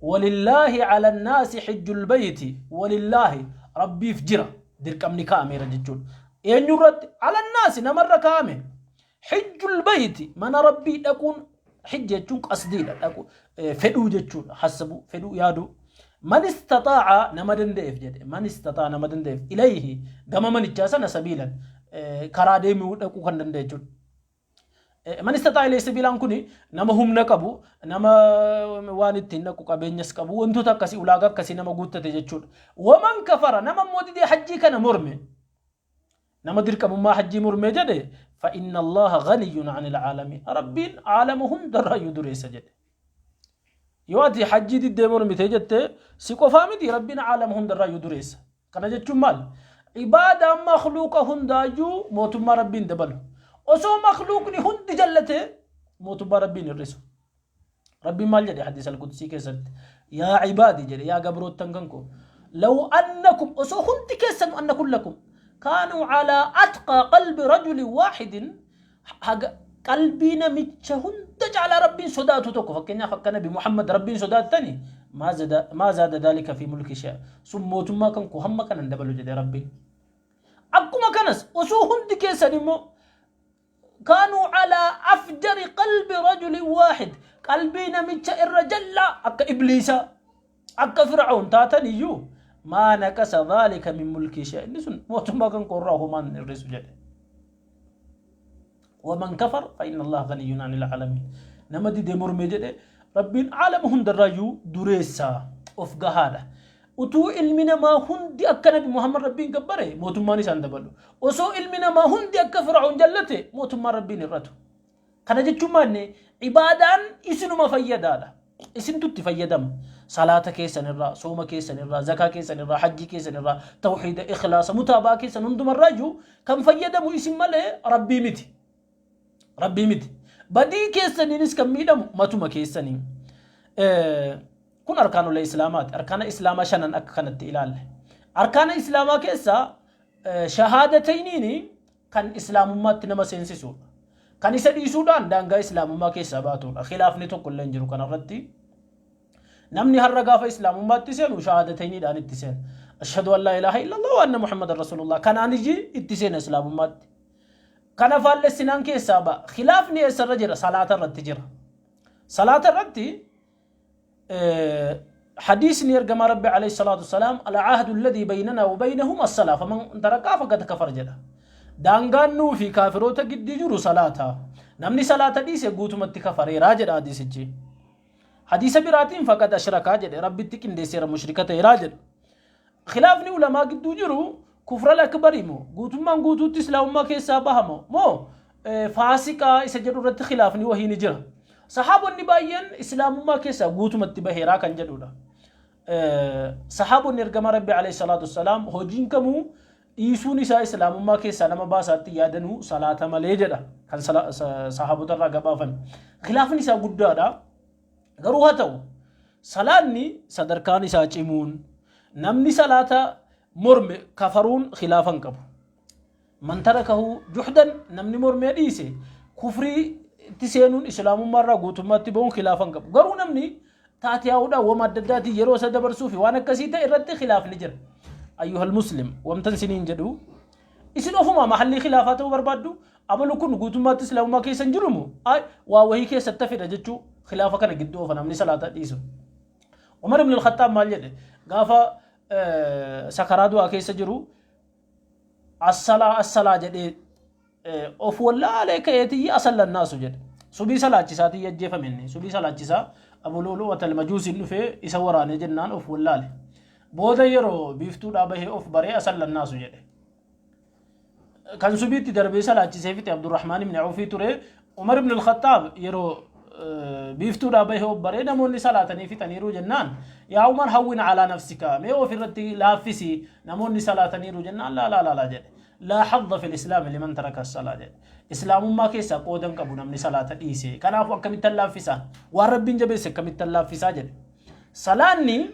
Walillaahi ala nnaasi hijjul bayti, walillaahi, Rabbiif jira, dirqamni kaa'ameera jechuudha. Eenyurratti? Ala nnaasi, namarra kaa'ame. Hijjul bayti, mana Rabbii dhaquun, hijja jechuun qasdiidha, dhaqu, fedhuu jechuudha, hassabuu, fedhuu, yaaduu. Man istaxaa'a nama danda'eef jedhe. Man istaxaa'a nama danda'eef ilayhi gama manichaa sana sabiilan karaa deemuu dhaquu kan danda'e jechuudha. Man istaxaa'a ilayhi sabiilaan kuni nama humna qabu, nama waan ittiin dhaqu qabeenyas qabu, wantoota akkasii ulaagaa akkasii nama guuttate jechuudha. Waman kafara nama immoo didee hajjii kana morme nama dirqamummaa hajjii mormee jedhe fa inna Allaha ghaniyyun anil caalamiin Rabbiin caalama hundarraayyuu dureessa jedhe. Yoo ati hajjii diddee mormitee jette si qofaa miti Rabbiin caalama hundarraayyuu dureessa. Kana jechuun maal? Ibaadaan makhluuqa hundaayyuu mootummaa Rabbiin dabalu. Osoo makhluuqni hundi jallatee mootummaa Rabbiin hir'isu. Rabbiin maal jedhe hadiis al-qudsii keessatti? Yaa ibaadi jedhe yaa gabroottan kan koo. Law annakum osoo hundi keessanu anna kullakum kaanuu calaa atqaa qalbi rajulin waaxidin haga qalbii namicha hunda caalaa Rabbiin sodaatu tokko fakkeenyaaf akka Nabi Muhammad Rabbiin sodaattani maa zaada daalika fi mulki shay'a sun mootummaa kan koo hamma kanan dabalu jedhe Rabbiin. Akkuma kanas osoo hundi keessan immoo kaanuu calaa afjari qalbi rajulin waaxid qalbii namicha irra jallaa akka ibliisaa akka fir'aun taatan iyyuu maa naqasa dhaalika min mulkii shay'a inni sun mootummaa kan koo irraa homaan hin hir'isu jedhe. Waman kafar fa inna Allaha ghaniyyun anil aalamiin. Nama didee mormee jedhe Rabbiin aalama hundarraayyuu dureessa of gahaadha. Utuu ilmi namaa hundi akka Nabi Muhammad Rabbiin gabbare mootummaan isaan dabalu. Osoo ilmi namaa hundi akka Fir'aun jallate mootummaan Rabbiin hir'atu. Kana jechuun maanne ibaadaan isinuma fayyadaadha. Isintu itti fayyadama. Salaata keessan irraa, sooma keessan irraa, zakaa keessan irraa, hajjii keessan irraa, tawhiida, ikhlaasa, mutaabaa keessan hundumarraa iyyuu kan fayyadamu isin malee Rabbii miti. Rabbii miti. Badii keessaniinis kan miidhamu matuma keessanii. Kun arkaanolee Islaamaati. Arkaana Islaamaa shanan akka kanatti ilaalle. Arkaana Islaamaa keessaa shahaadatayniini kan Islaamummaatti nama seensisuudha. Kan isa dhiisuudhaan daangaa Islaamummaa keessaa baatuudha. Khilaafni tokko illee hin jiru kanarratti. Namni har'a gaafa Islaamummaatti seenu shahaadatayniidhaan itti seena. Ashhadu an laa ilaaha illallah wa anna Muhammadan Rasulullah. Kanaan iji itti seena Islaamummaatti. Kana faallessinaan keessaa ba'a. Khilaafni eessarra jira? Salaata irratti jira. Salaata irratti Hadiisni ergamaa Rabbi alayhi salaatu wassalaam al-ahdu alladhii baynanaa wa baynahum as-salaa faman tarakaa faqad kafar jedha. Daangaan nuu fi kaafiroota gidduu jiru salaata. Namni salaata dhiise guutumatti kafareeraa jedha hadiisichi. Hadiisa biraatiin faqad ashrakaa jedhe Rabbitti qindeesseera mushrika ta'eeraa jedha. Khilaafni ulamaa gidduu jiru kufral akbari moo guutummaan guutuutti islaamummaa keessaa baha moo moo faasiqaa isa jedhu irratti khilaafni wahii ni jira. Sahaabonni baay'een islaamummaa keessaa guutumatti baheeraa kan jedhudha. Sahaabonni ergamaa Rabbi alayhi salaatu wassalaam hojiin kamuu dhiisuun isaa islaamummaa keessaa nama baasaatti yaadanuu salaata malee jedha kan sahaabota irraa gabaafame. Khilaafni isaa guddaadha. Garuu haa ta'u salaanni sadarkaan isaa cimuun namni salaata morme kafaruun khilaafa hin qabu. Man tarakahu juhdan namni mormee dhiise kufrii itti seenuun islaamummaa irraa guutummaatti bahuun khilaafa hin qabu. Garuu namni taatiyaa'uudhaan wama adda addaatiin yeroo isa dabarsuu fi waan akkasii ta'e irratti khilaafni jira. Ayyuhal muslim wamtan siniin jedhu isin ofumaa mahallii khilaafaa ta'uu barbaaddu abalu kun guutummaatti islaamummaa keessa hin jiru moo waa wahii keessatti hafedha jechuu khilaafa kana gidduu oofa namni salaata dhiisu. Umar ibn al-Khattaab maal jedhe gaafa sakaraa du'aa keessa jiru assalaa assalaa jedhee of wallaalee ka'eetiyyi asallannaasu jedhe. Subii salaachisaatiyyi ajjeefame inni subii salaachisaa Abu Lu'lu'at al-Majuusiin dhufee isa waraanee jennaan of wallaale. Booda yeroo biiftuudhaa bahee of baree asallannaasu jedhe. Kan subiitti darbee salaachisee fixe Abdurrahmaan ibn Awfii ture. Umar ibn al-Khattaab yeroo biiftuudhaa bahee of baree namoonni salaatanii fixaniiru jennaan yaa Umar hawwin alaa nafsika mee ofirratti laaffisi namoonni salaataniiru jennaan laa laa laa laa jedhe. Laa hadda fil islaami liman taraka as-salaa jedhe. Islaamummaa keessaa qooda hin qabu namni salaata dhiise. Kanaafuu akkamittan laaffisaa? Waan Rabbiin jabeesse akkamittan laaffisaa jedhe. Salaanni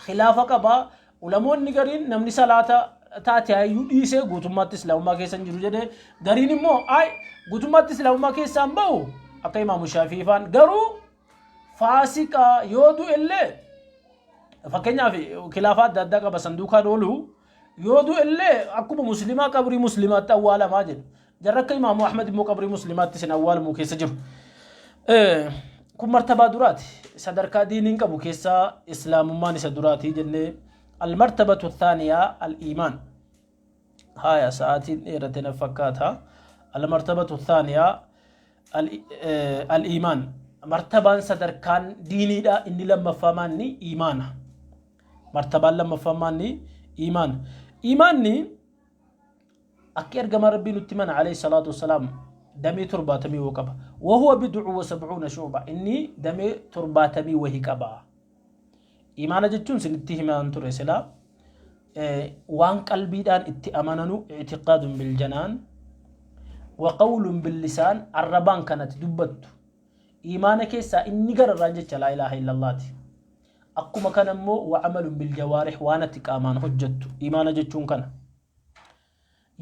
khilaafa qaba. Ulamoonni gariin namni salaata taate hayyuu dhiisee guutummaatti islaamummaa keessa hin jiru jedhe. Gariin immoo ay guutummaatti islaamummaa keessaa hin bahu akka imaamu Shaafii faan garuu faasiqa yoo du'e illee fakkeenyaaf khilaafa adda addaa qaba sanduuqaan oolu yoo du'e illee akkuma muslimaa qabrii muslimaatti awwaalamaa jedhu. Jarra akka imaamu Ahmad immoo qabrii muslimaatti isin awwaalamuu keessa jiru. Kun martabaa duraati. Sadarkaa diiniin qabu keessaa islaamummaan isa duraati jennee. Almartabatu thaaniyaa al-iimaan. Haya, sa'aatiin dheerate na fakkaata. Almartabatu thaaniyaa al-iimaan. Martabaan sadarkaan diiniidha inni lammaffaa maanni iimaana. Martabaan lammaffaa maanni iimaana. Iimaanni akka ergamaa Rabbii nutti himan alayhi salaatu wassalaam damee 70 woo qaba. Wahuwa bid'u wa sab'uuna shu'ba. Inni damee 70 wahi qaba. Imaana jechuun sinitti himaan ture silaa waan qalbiidhaan itti amananu i'tiqaadun bil janaan wa qawlun bil lisaan arrabaan kanatti dubbattu. Imaana keessaa inni gararraan jecha laa ilaaha illallaati. Akkuma kana immoo wa amalun bil jawaarih waan ati qaamaan hojjettu. Imaana jechuun kana.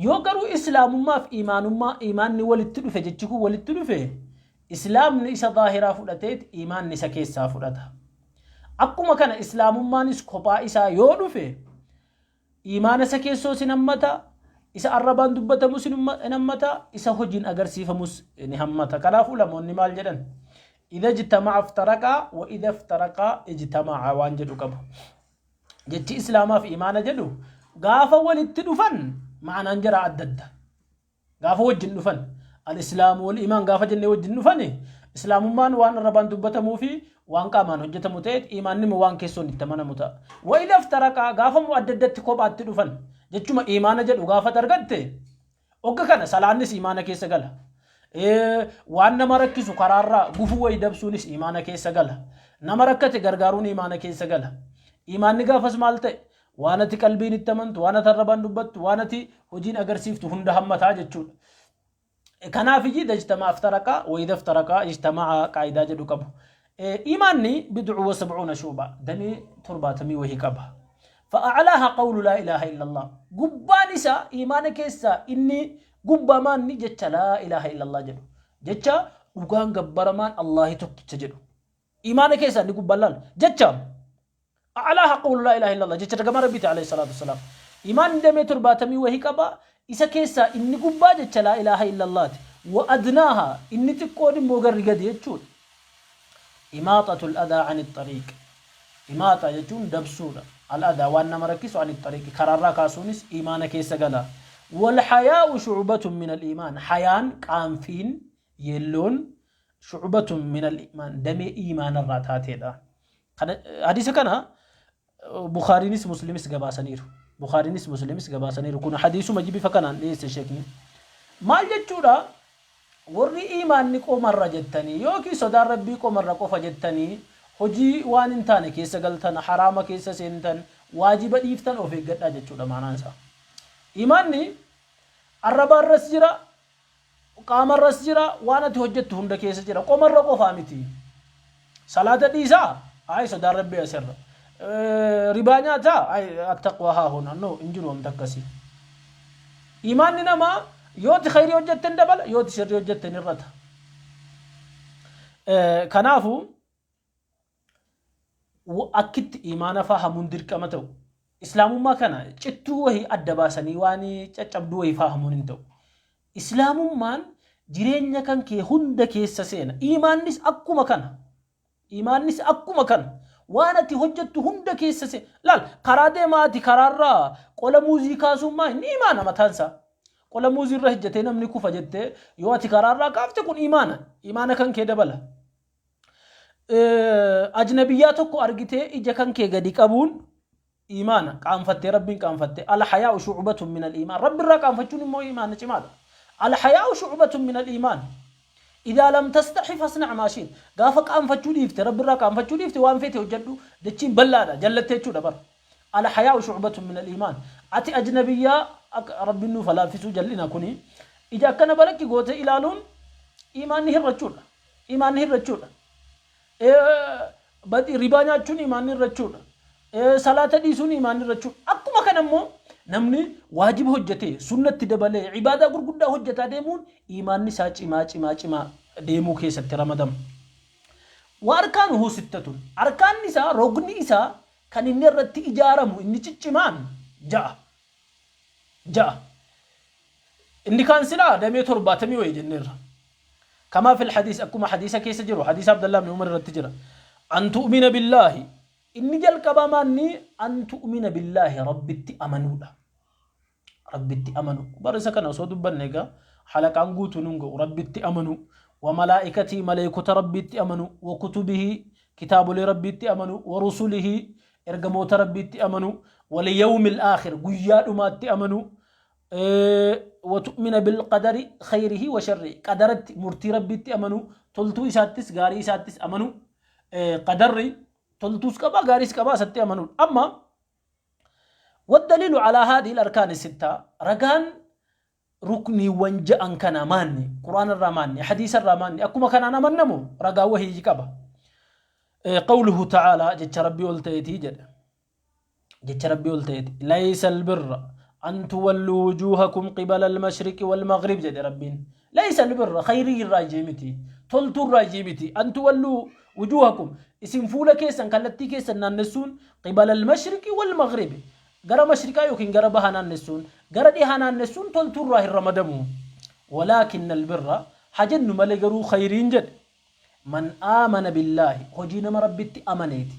Yoo garuu islaamummaa fi imaanummaa imaanni walitti dhufe jechi kun walitti dhufe islaamni isa zaahiraa fudhateet imaanni isa keessaa fudhata. Akkuma kana islaamummaanis kophaa isaa yoo dhufe imaana isa keessoo sin hammata, isa arrabaan dubbatamus hin hammata, isa hojiin agarsiifamus ni hammata. Kanaaf ulamoonni maal jedhan? Idha ijtama'a iftaraqa wa idha iftaraqa ijtama'a waan jedhu qabu. Jechi islaamaa fi imaana jedhu gaafa walitti dhufan ma'anaan jara adda adda. Gaafa wajjin dhufan al-islaamu wal imaan gaafa jennee wajjin dhufan islaamummaan waan arrabaan dubbatamuu fi waan qaamaan hojjetamu ta'e imaanni immoo waan keessoon itti amanamu ta'a. Wa idha iftaraqa gaafa immoo adda addatti kophaatti dhufan jechuma imaana jedhu gaafa argatte Ogga kana salaannis imaana keessa gala. Waan nama rakkisu karaarraa gufuu wayi dabsuunis imaana keessa gala. Nama rakkate gargaaruun imaana keessa gala. Imaanni gaafas maal ta'e? Waan ati qalbiin itti amantu, waan ati arrabaan dubbattu, waan ati hojiin agarsiiftu hunda hammataa jechuudha. Kanaaf ijji ijtama'a iftaraqa wa idha iftaraqa ijtama'a qaayidaa jedhu qabu. Imaanni bid'u wa sab'uuna shu'ba damee 70 wahii qaba. Fa'a'laaha qawlu laa ilaaha illallah. Gubbaan isaa imaana keessaa inni gubbaa maanni jecha laa ilaaha illallah jedhu. Jecha dhugaan gabbaramaan Allaahi tokkicha jedhu. Imaana keessaa inni gubbaan laal. Jecha a'laaha qawlu laa ilaaha illallah jecha ergamaa Rabbiiti alayhi salaatu wassalaam. Imaanni damee 70 wahii qaba. Isa keessaa inni gubbaa jecha laa ilaaha illallaati. Wa adnaaha inni xiqqoon immoo garri gadi jechuudha. Imaaxatul adhaa ani xariiq. Imaaxa jechuun dabsuudha. Al adhaa waan nama rakkisu ani xariiqi karaarraa kaasuunis imaana keessa gala. Wal hayaa'u shu'batun min al iimaan. Hayaan qaanfiin yeelloon shu'batun min al iimaan damee iimaanarraa taateedha. Kana hadiisa kana Bukhaariinis Muslimis gabaasaniiru. Bukhaariinis Muslimis gabaasaniiru. Kun hadiisuma bifa kanaan dhiyeesse sheekni. Maal jechuudha? Warri iimaanni qomarra jettanii yookiin sodaan Rabbii qomarra qofa jettanii hojii waan hin taane keessa galtan, haraama keessa seentan, waajiba dhiiftan of eeggadhaa jechuudha maanaan isaa. Iimaanni arrabaarras jira, qaamarras jira, waan ati hojjettu hunda keessa jira. Qomarra qofaa miti. Salaata dhiisaa? Ayi sodaan Rabbii asirra. Ribaa nyaataa? Ayi attaqwaa haa huna. No, hin jiru wanta akkasii. Iimaanni namaa yoo ati khayrii hojjette hin dabala, yoo ati sirrii hojjette hin hir'ata. Kanaafuu akkitti iimaana fahamuun dirqama ta'u. Islaamummaa kana cittuu wahii adda baasanii waan caccabduu wahii fahamuun hin ta'u. Islaamummaan jireenya kan kee hunda keessa seena. Iimaannis akkuma kana. Iimaannis akkuma kana. Waan ati hojjettu hunda keessa seena. Laal karaa deemaa ati karaarraa qola muuzii kaasuun maa inni iimaana mataan isaa. Qola muuzii irra hojjetee namni kufa jettee yoo ati karaarraa kaafte kun iimaana. Iimaana kan kee dabala. Ajnabiyyaa tokko argitee ija kan kee gadi qabuun iimaana. Qaanfattee Rabbiin qaanfattee. Al-hayaa'u shu'batun minal iimaan. Rabbi irraa qaanfachuun immoo iimaana cimaadha. Al-hayaa'u shu'batun minal iimaan. Idaa lam tastahi fasna' maa shi'it. Gaafa qaanfachuu dhiifte, Rabbi irraa qaanfachuu dhiifte waan feete hojjedhu dachiin bal'aadha. Jallattee jechuudha bara. Al-hayaa'u shu'batun minal iimaan. Ati ajnabiyyaa akka Rabbiin nuuf haa laaffisuu jal'ina kuni. Ija akkana balakki gootee ilaaluun iimaanni hir'achuudha. Iimaanni hir'achuudha. Ribaa nyaachuun iimaanni hir'achuudha. Salaata dhiisuun iimaanni hir'achuudha. Akkuma kana immoo namni waajiba hojjetee sunnatti dabalee ibaadaa gurguddaa hojjetaa deemuun iimaanni isaa cimaa cimaa cimaa deemuu keessatti ramadama. Wa arkaanuhu sittatun. Arkaanni isaa rogni isaa kan inni irratti ijaaramu inni ciccimaan ja'a. Ja'a. Inni kaan silaa damee 70 wayii jenneerra. Kamaa fil hadiis, akkuma hadiisa keessa jiru, hadiisa Abdallah ibn Umar irratti jira. An tu'mina billaahi, inni jalqabaa maanni? An tu'mina billaahi, Rabbitti amanuudha. Rabbitti amanu. Bar isa kana osoo dubbanne egaa halaqaan guutuun hin ga'u. Rabbitti amanu. Wa malaa'ikatii, maleeykota Rabbiitti amanu. Wa kutubihi, kitaabolee Rabbiitti amanu. Wa rusulihi, ergamoota Rabbiitti amanu. Wal yawmil aakhir, guyyaa dhumaatti amanu. Wa tu'mina bil qadari khayrihi wa sharrihi, qadaratti, murtii Rabbiitti amanu. Toltuu isaattis gaarii isaattis amanu. Qadarri toltuus qaba, gaariis qaba, isatti amanuudha. Amma والدليل على هذه الأركان الستة، رجان rukniiwwan ja'an kana maanni? Qur'aana irraa maanni? Hadiisa irraa maanni? Akkuma kanaan amannamu ragaa wahii qaba. Qawluhu ta'aalaa, jecha Rabbii ol ta'eetii jedhe, jecha Rabbii ol ta'eeti. Laysa albirra an tuwalluu wujuuhakum qibala almashriqi walmaghrib jedhe Rabbiin. Laysa albirra, khayrii irraa ijee miti, toltuu irraa ijee miti, an tuwalluu wujuuhakum, isin fuula keessan, kallattii keessan naannessuun, qibala almashriqi walmaghribi, gara mashriqaa yookiin gara baha naannessuun, gara dhihaa naannessuun toltuu irraa hin ramadamu. Walaakin albirra haa jennu malee, garuu khayriin jedhe, man aamana billaahi, hojii nama Rabbitti amaneeti.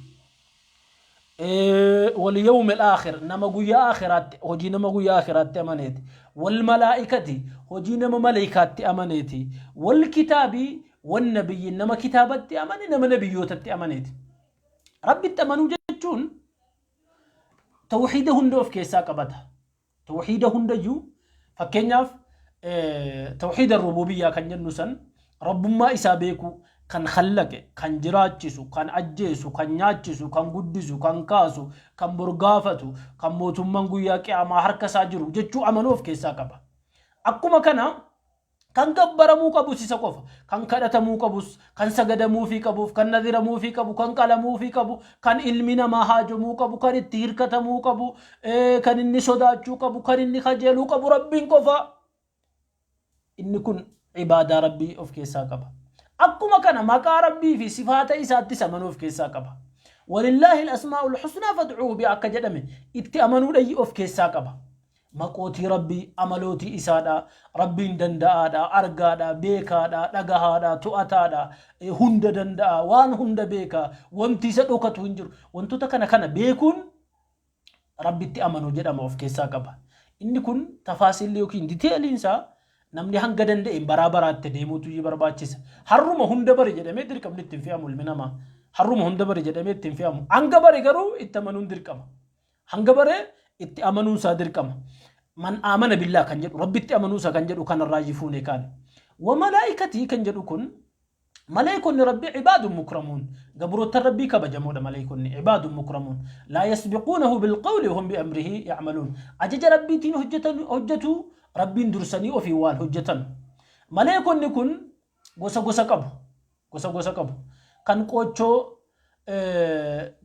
Wal yawmi al-aakhir, nama guyyaa aakhiraatti, hojii nama guyyaa aakhiraatti amaneeti. Wal malaa'ikati, hojii nama maleeykaatti amaneeti. Wal kitaabi wan nabiyyi, nama kitaabatti amane, nama nabiyyootatti amaneeti. Rabbitti amanuu jechuun tawxiida hunda of keessaa qabata. Tawxiida hundayyuu, fakkeenyaaf tawxiida rububiyyaa kan jennu san, rabbummaa isaa beekuu, kan khallaqe, kan jiraachisu, kan ajjeesu, kan nyaachisu, kan guddisu, kan kaasu, kan borgaafatu, kan mootummaan guyyaa qiyaamaa harka isaa jiru jechuu amanuu of keessaa qaba. Akkuma kana kan gabbaramuu qabus isa qofa, kan kadhatamuu qabus, kan sagadamuufii qabuuf, kan nadiramuufii qabu, kan qalamuufii qabu, kan ilmi namaa haajomuu qabu, kan itti hirkatamuu qabu, kan inni sodaachuu qabu, kan inni kajeeluu qabu Rabbiin qofa. Inni kun ibaadaa Rabbii of keessaa qaba. Akkuma kana maqaa Rabbii fi sifaata isaattis amanuu of keessaa qaba. Walillaahi al-asmaa'ul husnaa fad'uuhu bihaa akka jedhame itti amanuu dhayyi of keessaa qaba. Maqootii Rabbii, amalootii isaadha. Rabbiin danda'aadha, argaadha, beekaadha, dhagahaadha, to'ataadha, hunda danda'a, waan hunda beeka, wanti isa dhokatu hin jiru. Wantoota kana kana beekuun Rabbitti amanuu jedhama of keessaa qaba. Inni kun tafaasilli yookiin diteeliin isaa namni hanga danda'een baraa baraatti deemuutu barbaachisa. Harruma hunda bari jedhamee dirqamni ittiin fe'amu ilmi namaa. Harruma hunda bari jedhamee ittiin fe'amu. Hanga bari garuu itti amanuun dirqama. Hanga bare itti amanuun isaa dirqama. Man aamana billaa kan jedhu, Rabbitti amanuu isaa kan jedhu kanarraa fuune kaane. Wa malaa'ikatii kan jedhu kun, maleeykonni Rabbii cibaadun mukramuun, gabroottan Rabbii kabajamoodha. Maleeykonni cibaadun mukramuun, laa yasbiquunahu bilqawli hum biamrihi yacmaluun, ajaja Rabbiitiin hojjetan, hojjetu, Rabbiin dursanii ofii waan hojjetan. Maleeykonni kun gosa gosa qabu, gosa gosa qabu. Kan qoochoo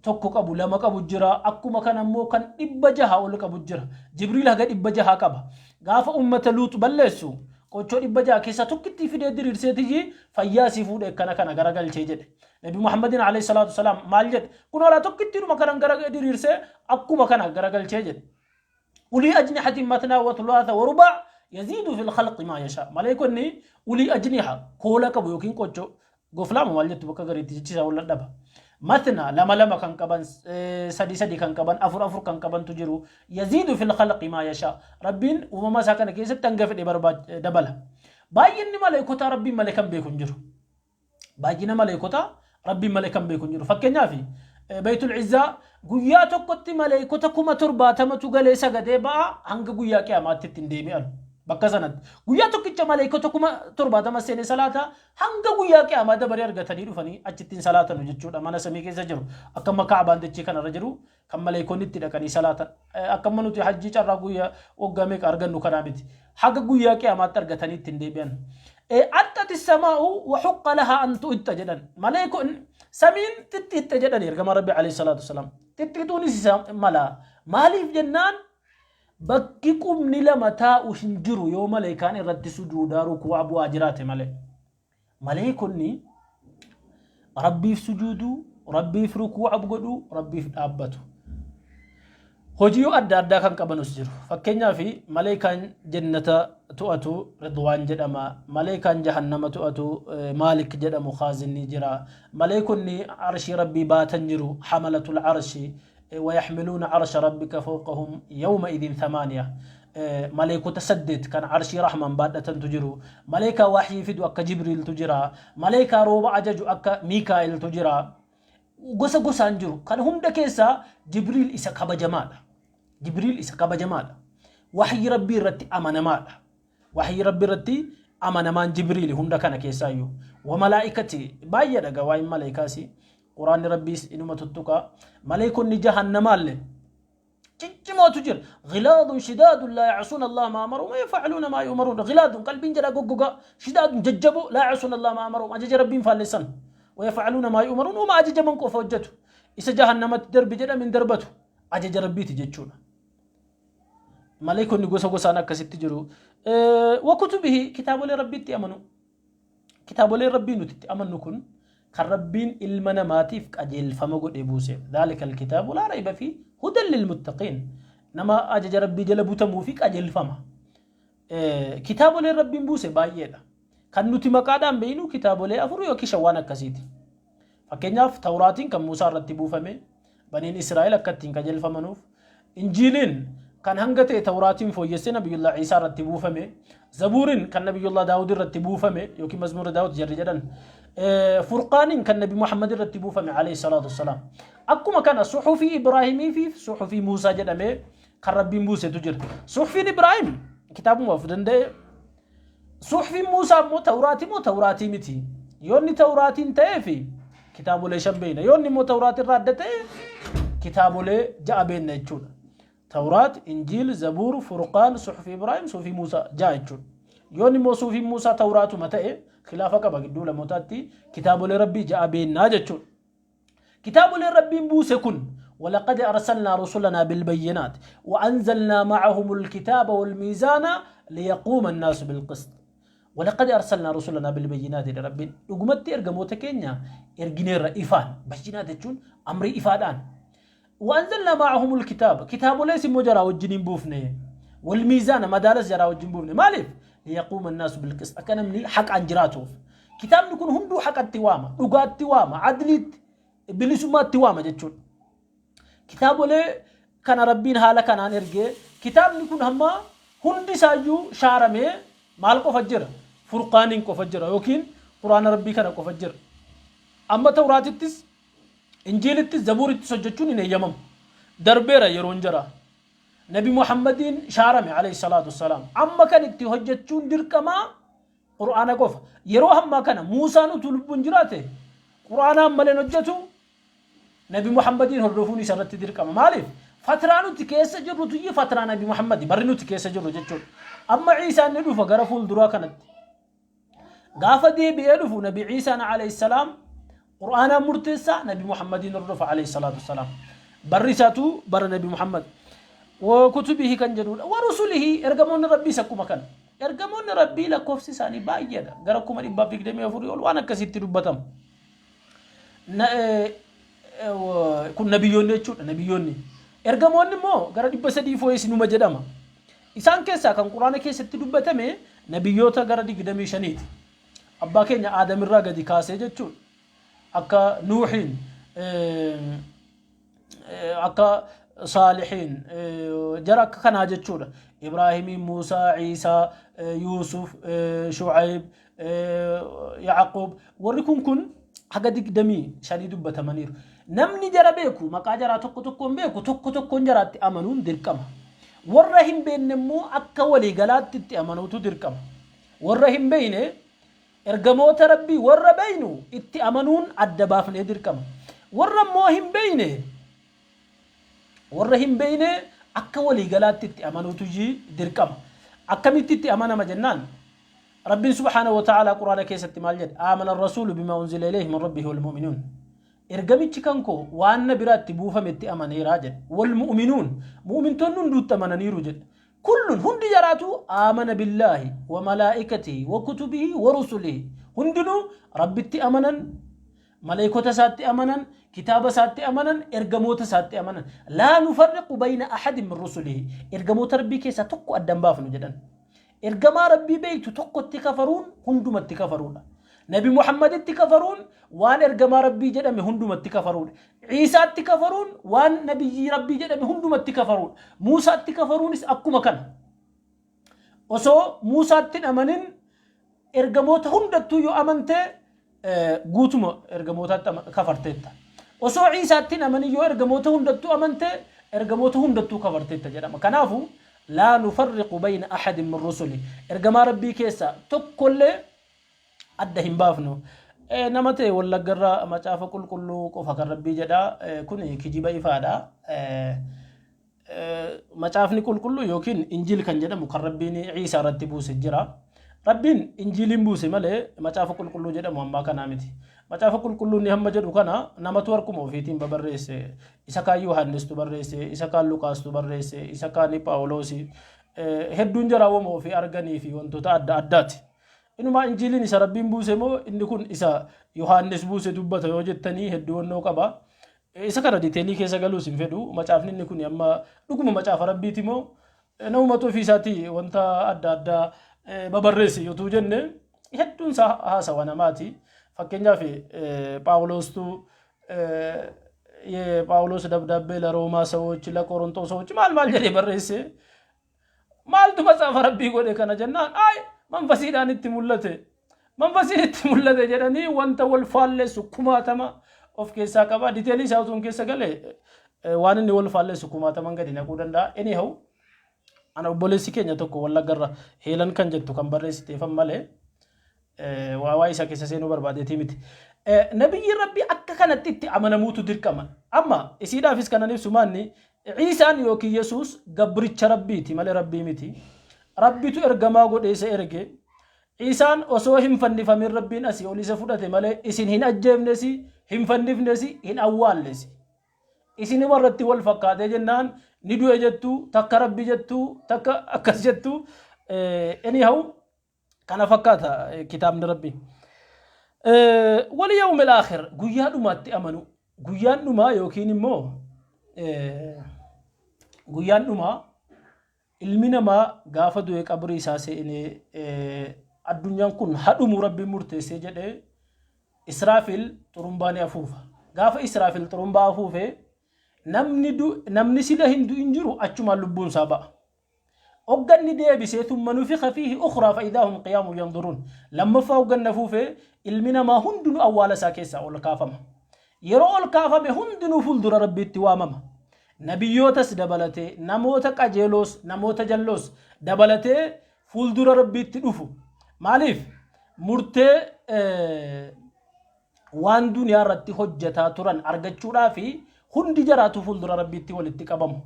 tokko qabu, lama qabu jira. Akkuma kana immoo kan 600 ol qabu jira. Jibriil haga 600 qaba. Gaafa ummata Luut balleessu qoochoo 600 keessaa tokkittii fidee diriirseetiyyi, fayyaa sii fuudhe, akkana kana garagalchee jedhe. Nabi Muhammadin alayhi salaatu wasalaam maal jedhe? Kun hoolaa tokkittiidhuma kanan gara diriirsee akkuma kana garagalchee jedhe. Ulii ajnihatin matnaa wa thulaatha wa rubaa yaziidu fil khalqi maa yashaa. Maleekonni ulii ajniha, koola qabu yookiin qochoo goflaama maal jettu, bakka gariitti jechisaa wal dhaba. Matna, lama lama kan qaban, sadi sadi kan qaban, afur afur kan qabantu jiru. Yaziidu fil khalqi maa yashaa. Rabbiin uumama isaa kana keessatti hanga fedhe dabala. Baay'inni maleekotaa Rabbiin malee kan beeku hin jiru. Baay'ina maleekotaa Rabbiin malee kan beeku hin jiru. Fakkeenyaaf, Baytul Izzaa guyyaa tokkotti maleekota 70,000tu galee sagadee ba'a, hanga guyyaa qiyaamaatti ittiin deebi'an. Bakka sanatti guyyaa tokkicha maleekota 70,000 seenee salaata, hanga guyyaa qiyaamaa dabaree argatanii dhufanii achittiin salaatanu jechuudha. Mana samii keessa jiru, akka amma Kaabaan dachee kanarra jiru kan maleekonni itti dhaqanii salaatan. Akka amma nuti hajjii carraa guyyaa waggaa meeqa argannu kanaa miti. Haga guyyaa qiyaamaatti argatanii ittiin deebi'an. Axxati samaa'u wa huqqa lahaa an tu'ixxa jedhan. Maleekon samiin xixxiixxe jedhan ergama Rabbi alayhi salaatu wasalaam. Xixxiixuunis isa mala. Maaliif jennaan, bakki qubni lama taa'u hin jiru yoo maleekaan irratti sujuudaa rukuu'a bu'aa jiraate malee. Maleekonni Rabbiif sujuuduu, Rabbiif rukuu'a godhuu, Rabbiif dhaabbatu. Hojii adda addaa kan qabanus jiru. Fakkeenyaaf maleekaan jannata to'atu Ridwaan jedhama. Maleekaan jahannama to'atu Maalik jedhamu khaazinni jira. Maleekonni arshii Rabbii baatan jiru hamalatul arshi wayaxmiluuna arsha rabbika fawqahum yawma idin thamaaniya. Maleekota 8 kan arshii Rahmaan baadhatantu jiru. Maleekaa wahyii fidu akka Jibriiltu jira. Maleekaa rooba ajaju akka Miikaa'iltu jira. Gosa gosaan jiru. Kan hunda keessaa Jibriil isa kabajamaadha. Jibriil isa kabajamaadha. Wahyi Rabbii irratti amanamaadha. Wahyi Rabbii irratti amanamaan Jibriili hunda kana keessaayyuu. Wa malaa'ikati baay'eedha gaa waa'in maleekaasi. Quraanni Rabbiis inuma tuttuqa. Maleekonni jahannamaallee ciccimootu jira. Ghilaadun shidaadun laa yacsuuna Allah maa amaruhum wa yaf'aluuna maa yu'maruun. Ghilaadun qalbiin jala goggogaa, shidaadun jajjaboo, laa yacsuuna Allah maa amaruhum ajaja Rabbiin faallessan. Wa yaf'aluuna maa yu'maruun uma ajajaman qofa hojjetu. Isa jahannamatti darbi jedhame hin darbatu. Ajaja Rabbiiti jechuudha. Maleekonni gosa gosaan akkasitti jiru. Wa kutubihi kitaabolee Rabbiitti amanu. Kitaaboleen Rabbii nuti itti amannu kun kan Rabbiin ilma namaatiif qajeelfama godhee buuse. Dhaalika alkitaabu laa rayba fi hudan lilmuttaqiin. Nama ajaja Rabbii jala butamuu fi qajeelfama. Kitaaboleen Rabbiin buuse baay'eedha. Kan nuti maqaadhaan beeknu kitaabolee 4 yookiin 5 waan akkasiiti. Fakkeenyaaf Tawraatiin kan Muusaa irratti buufame baniin Israa'el akka ittiin qajeelfamanuuf, Injiiliin kan hanga ta'e Tawraatiin fooyyessee Nabiyyullah Iisaa irratti buufame, Zabuuriin kan Nabiyyullah Daawud irratti buufame yookiin Mazmuura Daawud jarri jedhan, Furqaaniin kan Nabi Muhammad irratti buufame alayhi salaatu wassalaam. Akkuma kana suhufii Ibraahimii fi suhufii Muusaa jedhamee kan Rabbiin buusetu jira. Suhufiin Ibraahim kitaabuma of danda'e. Suhfiin Muusaa immoo Tawraatii moo Tawraatii miti? Yoo inni Tawraatiin ta'ee fi kitaabolee 5 beekna. Yoo inni immoo Tawraatii irraa adda ta'e kitaabolee 6 beekna jechuudha. Tawraat, Injiil, Zabuur, Furqaan, Suhfi Ibraahim, Suhfi Muusaa 6 jechuudha. Yoo inni immoo Suhfiin Muusaa Tawraatuma ta'e khilaafa qaba gidduu lamootaatti kitaabolee Rabbii 6 beeknaa jechuudha. Kitaaboleen Rabbiin buuse kun walaqad arsalnaa rusulanaa bilbayyinaat wa anzalnaa ma'ahumul kitaaba wal miizaana liyaquuma annaasu bilqist. Walaqad arsalnaa rusulanaa bilbayyinaat jedhe Rabbiin dhugumatti ergamoota keenya ergineerra ifaan bayyinaat jechuun amrii ifaadhaan. Wa anzalnaa ma'ahumul kitaaba kitaabolees immoo jaraa wajjiniin buufne wal miizaana madaalas jaraa wajjin buufne maaliif liyaquuma annaasu bilqist akka namni haqaan jiraatuuf. Kitaabni kun hunduu haqatti waama, dhugaatti waama, adliitti, bilisummaatti waama jechuudha. Kitaabolee kana Rabbiin haala kanaan ergee kitaabni kun hamma hundi isaayyuu shaaramee maal qofa jira? Furqaaniin qofa jira yookiin Quraana Rabbii kana qofa jira. Amma Tawraatittis, Injiilittis, Zabuurittis hojjechuun hin eeyyamamu. Darbeera yeroon jaraa. Nabi Muhammadiin shaarame alayhi salaatu wassalaam. Amma kan itti hojjechuun dirqamaa Qur'aana qofa. Yeroo hammaa kana Muusaan utuu lubbuun jiraate Qur'aanaan malee hin hojjetu Nabi Muhammadiin hordofuun isa irratti dirqama. Maaliif? Fatraa nuti keessa jirru tuyyi fatraa Nabi Muhammadi barri nuti keessa jirru jechuudha. Amma Iisaan ni dhufa gara fuulduraa kanatti. Gaafa deebi'ee dhufu Nabi Iisaan alayhi salaam Qur'aanaan murteessa Nabi Muhammadiin hordofa alayhi salaatu wassalaam. Barri isaatu bara Nabi Muhammad. Wa kutubihi kan jedhudha. Wa rusulihi ergamoonni Rabbiis akkuma kana. Ergamoonni Rabbii lakkoofsi isaanii baay'eedha. Gara 124,000 ol waan akkasiitti dubbatama. Kun nabiyyoonni jechuudha. Nabiyyoonni. Ergamoonni immoo gara 300 fooyes numa jedhama. Isaan keessaa kan Quraana keessatti dubbatame nabiyyoota gara 25ti. Abbaa keenya Aadamirraa gadi kaasee jechuudha. Akka Nuuhiin, akka Saalihiin, jara akka kanaa jechuudha. Ibraahimiin, Muusaa, Iisaa, Yuusuf, Shucayb, Yaaqoob warri kun haga 25 dubbatamaniiru. Namni jara beeku maqaa jaraa tokko tokkoon beeku tokko tokkoon jaraatti amanuun dirqama. Warra hin beekne immoo akka waliigalaatti itti amanuutu dirqama. Warra hin beekne ergamoota Rabbii warra beeknu itti amanuun adda baafnee dirqama. Warra immoo hin beekne warra hin beekne akka waliigalaatti itti amanuutu dirqama. Akkamitti itti amanama jennaan Rabbiin subhaanahu wa ta'aalaa Quraana keessatti maal jedhe? Aamana rasuulu bimaa unzila ilayhi min rabbihi wal mu'minuun. Ergamichi kan koo waan na biraatti buufametti amaneera jedhe. Wal mu'minuun mu'mintoonni hunduutti amananiiru jedhe. Kullun hundi jaraatu aamana billaahi wa malaa'ikatihi wa kutubihi wa rusulihi. Hundinuu Rabbitti amanan, Maleekota isaatti amanan, kitaaba isaatti amanan, ergamoota isaatti amanan. Laa nufarriqu bayna ahadin min rusulihi. Ergamoota Rabbii keessaa tokko adda hin baafnu jedhan. Ergamaa Rabbii beektu tokkotti kafaruun hundumatti kafaruudha. Nabi Muhammaditti kafaruun waan ergamaa Rabbii jedhame hundumatti kafaruudha. Ciisaatti kafaruun waan nabiyyii Rabbii jedhame hundumatti kafaruudha. Muusaatti kafaruunis akkuma kana. Osoo Muusaatti hin amanin ergamoota hundattuu yoo amante guutuma ergamootaatti kafarteetta. Osoo Ciisaatti hin amanin yoo ergamoota hundattuu amante ergamoota hundattuu kafarteetta jedhama. Kanaafuu laa nufarriqu bayna ahadin min rusuli. Ergamaa Rabbii keessaa tokkollee adda hin baafnu. Nama ta'e Wallaggarraa macaafa qulqulluu qofa kan Rabbii jedha. Kun kijiba ifaadha. Macaafni qulqulluu yookiin Injiil kan jedhamu kan Rabbiin Ciisaa irratti buuse jira. Rabbiin Injiiliin buuse malee macaafa qulqulluu jedhamu ammaa kanaa miti. Macaafa qulqulluu inni hamma jedhu kana namatu harkuma ofiitiin babarreesse. Isa kaan Yohaannistu barreesse, isa kaan Luqaastu barreesse, isa kaan Phaawuloosi. Hedduun jaraawwama ofii arganii fi wantoota adda addaati. Inumaa Injiiliin isa Rabbiin buuse moo inni kun isa Yohaannis buuse dubbata yoo jettanii hedduu wannoo qaba. Isa kana detailii keessa galuus hin fedhu. Macaafni inni kun amma dhuguma macaafa Rabbiiti moo namumatu ofii isaatii wanta adda addaa babarreesse yotuu jenne hedduun isaa haasawa namaati. Fakkeenyaaf Phaawuloostuu Phaawulos ደብዳቤ ለሮማ ሰዎች ለቆሮንቶስ ሰዎች maal maal jedhee barreesse. Maaltu macaafa Rabbii godhe kana jennaan ay manfasiidhaan itti mul'ate. Manfasiin itti mul'ate jedhanii wanta wal faallessu kumaatama of keessaa qaba. Detailii isaa utuu keessa gale waan inni wal faallessu kumaataman gadi naquu danda'a. Anyhow, ana obboleessi keenya tokko Wallaggarra Heelan kan jettu kan barreessiteefan malee waa isa keessa seenuu barbaadeetii miti. Nabiyyiin Rabbii akka kanatti itti amanamuutu dirqama. Amma isiidhaafis kanan ibsu maanni Ciisaan yookiin Yesuus gabricha Rabbiiti malee Rabbii miti. Rabbitu ergamaa godhee isa erge. Ciisaan osoo hin fannifamin Rabbiin asii ol isa fudhate malee isin hin ajjeefnesi, hin fannifnesi, hin awwaallesi. Isinuma irratti wal fakkaatee jennaan ni du'e jettu, takka Rabbi jettu, takka akkas jettu. Anyhow, kana fakkaata kitaabni Rabbii. واليوم الآخر guyyaa dhumaatti amanu. Guyyaan dhumaa yookiin immoo guyyaan dhumaa ilmi namaa gaafa du'e qabrii isaa seenee addunyaan kun hadhumu Rabbiin murteessee jedhee Israafil xurumbaa ni afuufa. Gaafa Israafil xurumbaa afuufe namni namni sila hin du'in jiru achumaan lubbuun isaa ba'a. Hogganni deebisee ثم نفخ فيه أخرى فإذا هم قيام ينظرون. Lammaffaa hogganni afuufee ilmi namaa hundinuu awwaala isaa keessaa ol kaafama. Yeroo ol kaafame hundinuu fuuldura Rabbiitti waamama. Nabiyyootas dabalatee namoota qajeeloos namoota jalloos dabalatee fuuldura Rabbiitti dhufu. Maaliif? Murtee waan duniyaa irratti hojjetaa turan argachuudhaa fi hundi jaraatu fuuldura Rabbiitti walitti qabamu.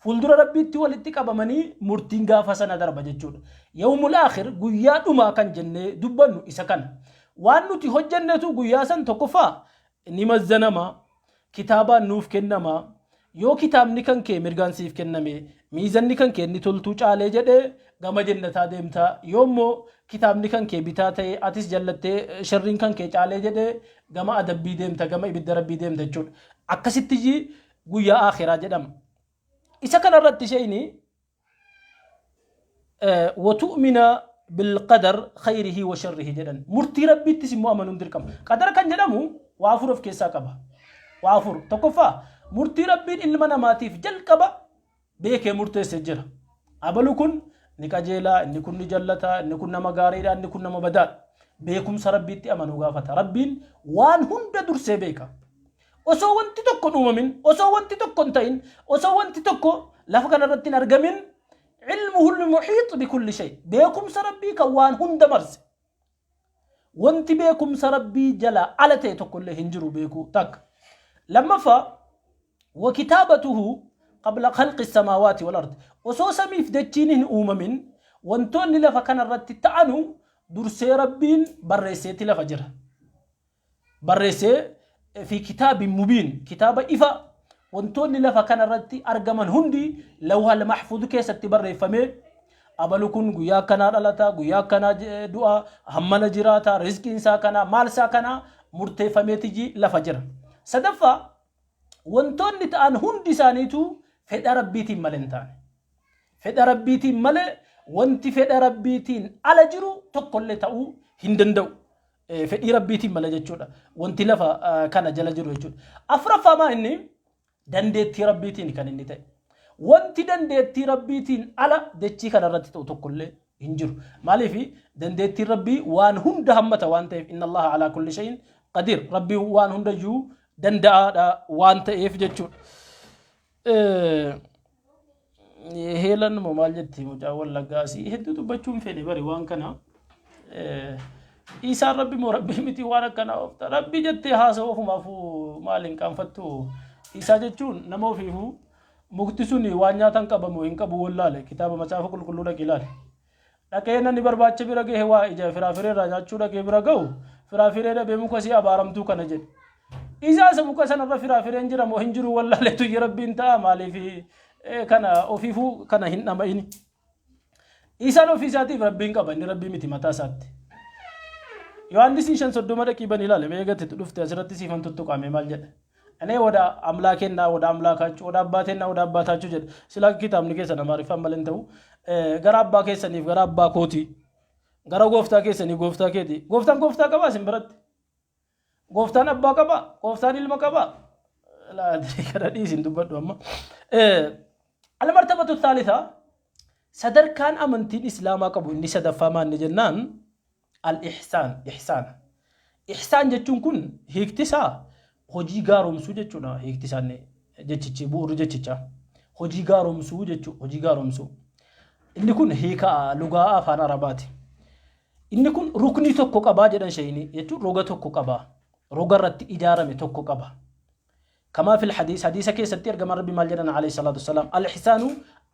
Fuuldura Rabbiitti walitti qabamanii murtiin gaafa sana darba jechuudha. يوم الآخر guyyaa dhumaa kan jennee dubbannu isa kana. Waan nuti hojjennetu guyyaa san tokkoffaa ni mazzanama, kitaabaan nuuf kennama. Yoo kitaabni kan kee mirgaan siif kenname miizanni kan kee inni toltuu caalee jedhee gama jannataa deemta. Yoo immoo kitaabni kan kee bitaa ta'e atis jallattee sharriin kan kee caalee jedhee gama adabbii deemta, gama ibidda Rabbii deemta jechuudha. Akkasitti guyyaa akhiraa jedhama. Isa kanarratti isheen وتؤمن بالقدر خيره وشره jedhan. Murtii Rabbiittis immoo amanuun dirqama. Qadara kan jedhamu waa afur of keessaa qaba. Waa afur. Tokkoffaa, murtii Rabbiin ilma namaatiif jalqaba beekee murteessee jira. Abalu kun ni qajeelaa, inni kun ni jallata, inni kun nama gaariidha, inni kun nama badaadha. Beekumsa Rabbiitti amanuu gaafata. Rabbiin waan hunda dursee beeka. Osoo wanti tokko hin uumamin, osoo wanti tokko hin ta'in, osoo wanti tokko lafa kanarratti hin argamin علمه المحيط بكل شيء. Beekumsa Rabbii kan waan hunda marse. Wanti beekumsa Rabbii jala ala ta'e tokkollee hin jiru beekuu takka. Lammaffaa, وكتابته قبل خلق السماوات والأرض. Osoo samiif dachiin hin uumamin wantoonni lafa kanarratti ta'anu dursee Rabbiin barreesseeti lafa jira. Barreessee في كتاب مبين kitaaba ifa wantoonni lafa kanarratti argaman hundi lawhal mahfuuz keessatti barreeffamee abalu kun guyyaa akkanaa dhalata, guyyaa akkanaa du'a, hammana jiraata, rizqiin isaa kanaa, maal isaa kanaa. murteeffameetiji lafa jira. Sadaffaa, wantoonni ta'an hundi isaaniitu fedha Rabbiitiin malee hin taane. Fedha Rabbiitiin malee wanti fedha Rabbiitiin ala jiru tokkollee ta'uu hin danda'u. Fedhii Rabbiitiin malee jechuudha. Wanti lafa kana jala jiru jechuudha. Afuraffaa maa inni dandeettii Rabbiitiin kan inni ta'e. Wanti dandeettii Rabbiitiin ala dachii kanarratti ta'u tokkollee hin jiru. Maaliif? Dandeettiin Rabbii waan hunda hammata waan ta'eef, inna Allaha alaa kulli shay'in qadiir. Rabbiin waan hundayyuu danda'aadha waan ta'eef jechuudha. Heelan moo maal jetti mucaa Wallaggaa asii hedduu dubbachuu hin fedhe bari waan kana. Isaan Rabbi moo Rabbi miti waan akkanaa oofta. Rabbi jettee haasa'u ofumaafuu maal hin qaanfattu. Isaa jechuun nama ofiifuu mukti sun waan nyaatan qabamu hin qabu wallaale, kitaaba Macaafa Qulqulluu dhaqi ilaali. Dhaqee namni barbaacha bira gahe, waa ija firaafiree irraa nyaachuu dhaqee bira gahu, firaafiree dhabee muka si abaaramtuu kana jedhe. Isaa isa muka sanarra firaafireen jira moo hin jiru wallaaleetu Rabbiin ta'a, maaliif kana ofiifuu kana hin dhama'ini. Isaan ofii isaatiif Rabbiin qaba, inni Rabbii miti mataa isaatti. Yohaannis 5:30 dhaqii bani ilaale, mee gatitti dhufte asirratti siifan tuttuqame maal jedha? እኔ ወደ አምላኬና ወደ አምላካችሁ፣ ወደ አባቴና ወደ አባታችሁ jedha. Sila kitaabni keessan Amaariffaan malee hin ta'u. Gara abbaa keessaniif gara abbaa kootii. Gara gooftaa keessanii gooftaa keetii. Gooftaan gooftaa qabaa isin biratti? Gooftaan abbaa qabaa? Gooftaan ilma qabaa? Kana dhiisin dubbadhu amma. المرتبة الثالثة, sadarkaan amantiin Islaamaa qabu inni sadaffaa maanni jennaan, الإحسان, ihsaana. Ihsaan jechuun kun hiikti isaa hojii gaaromsuu jechuudha. Hiikti isaan jechichi, bu'uurri jechichaa. Hojii gaaromsuu jechuudha. Hojii gaaromsuu. Inni kun hiika lugaa afaan Arabaati. Inni kun ruknii tokko qabaa jedhan shayini jechuun roga tokko qabaa. Roga irratti ijaarame tokko qaba. كما في الحديث, hadiisa keessatti ergamaan Rabbi maal jedhan عليه الصلاة والسلام؟ الإحسان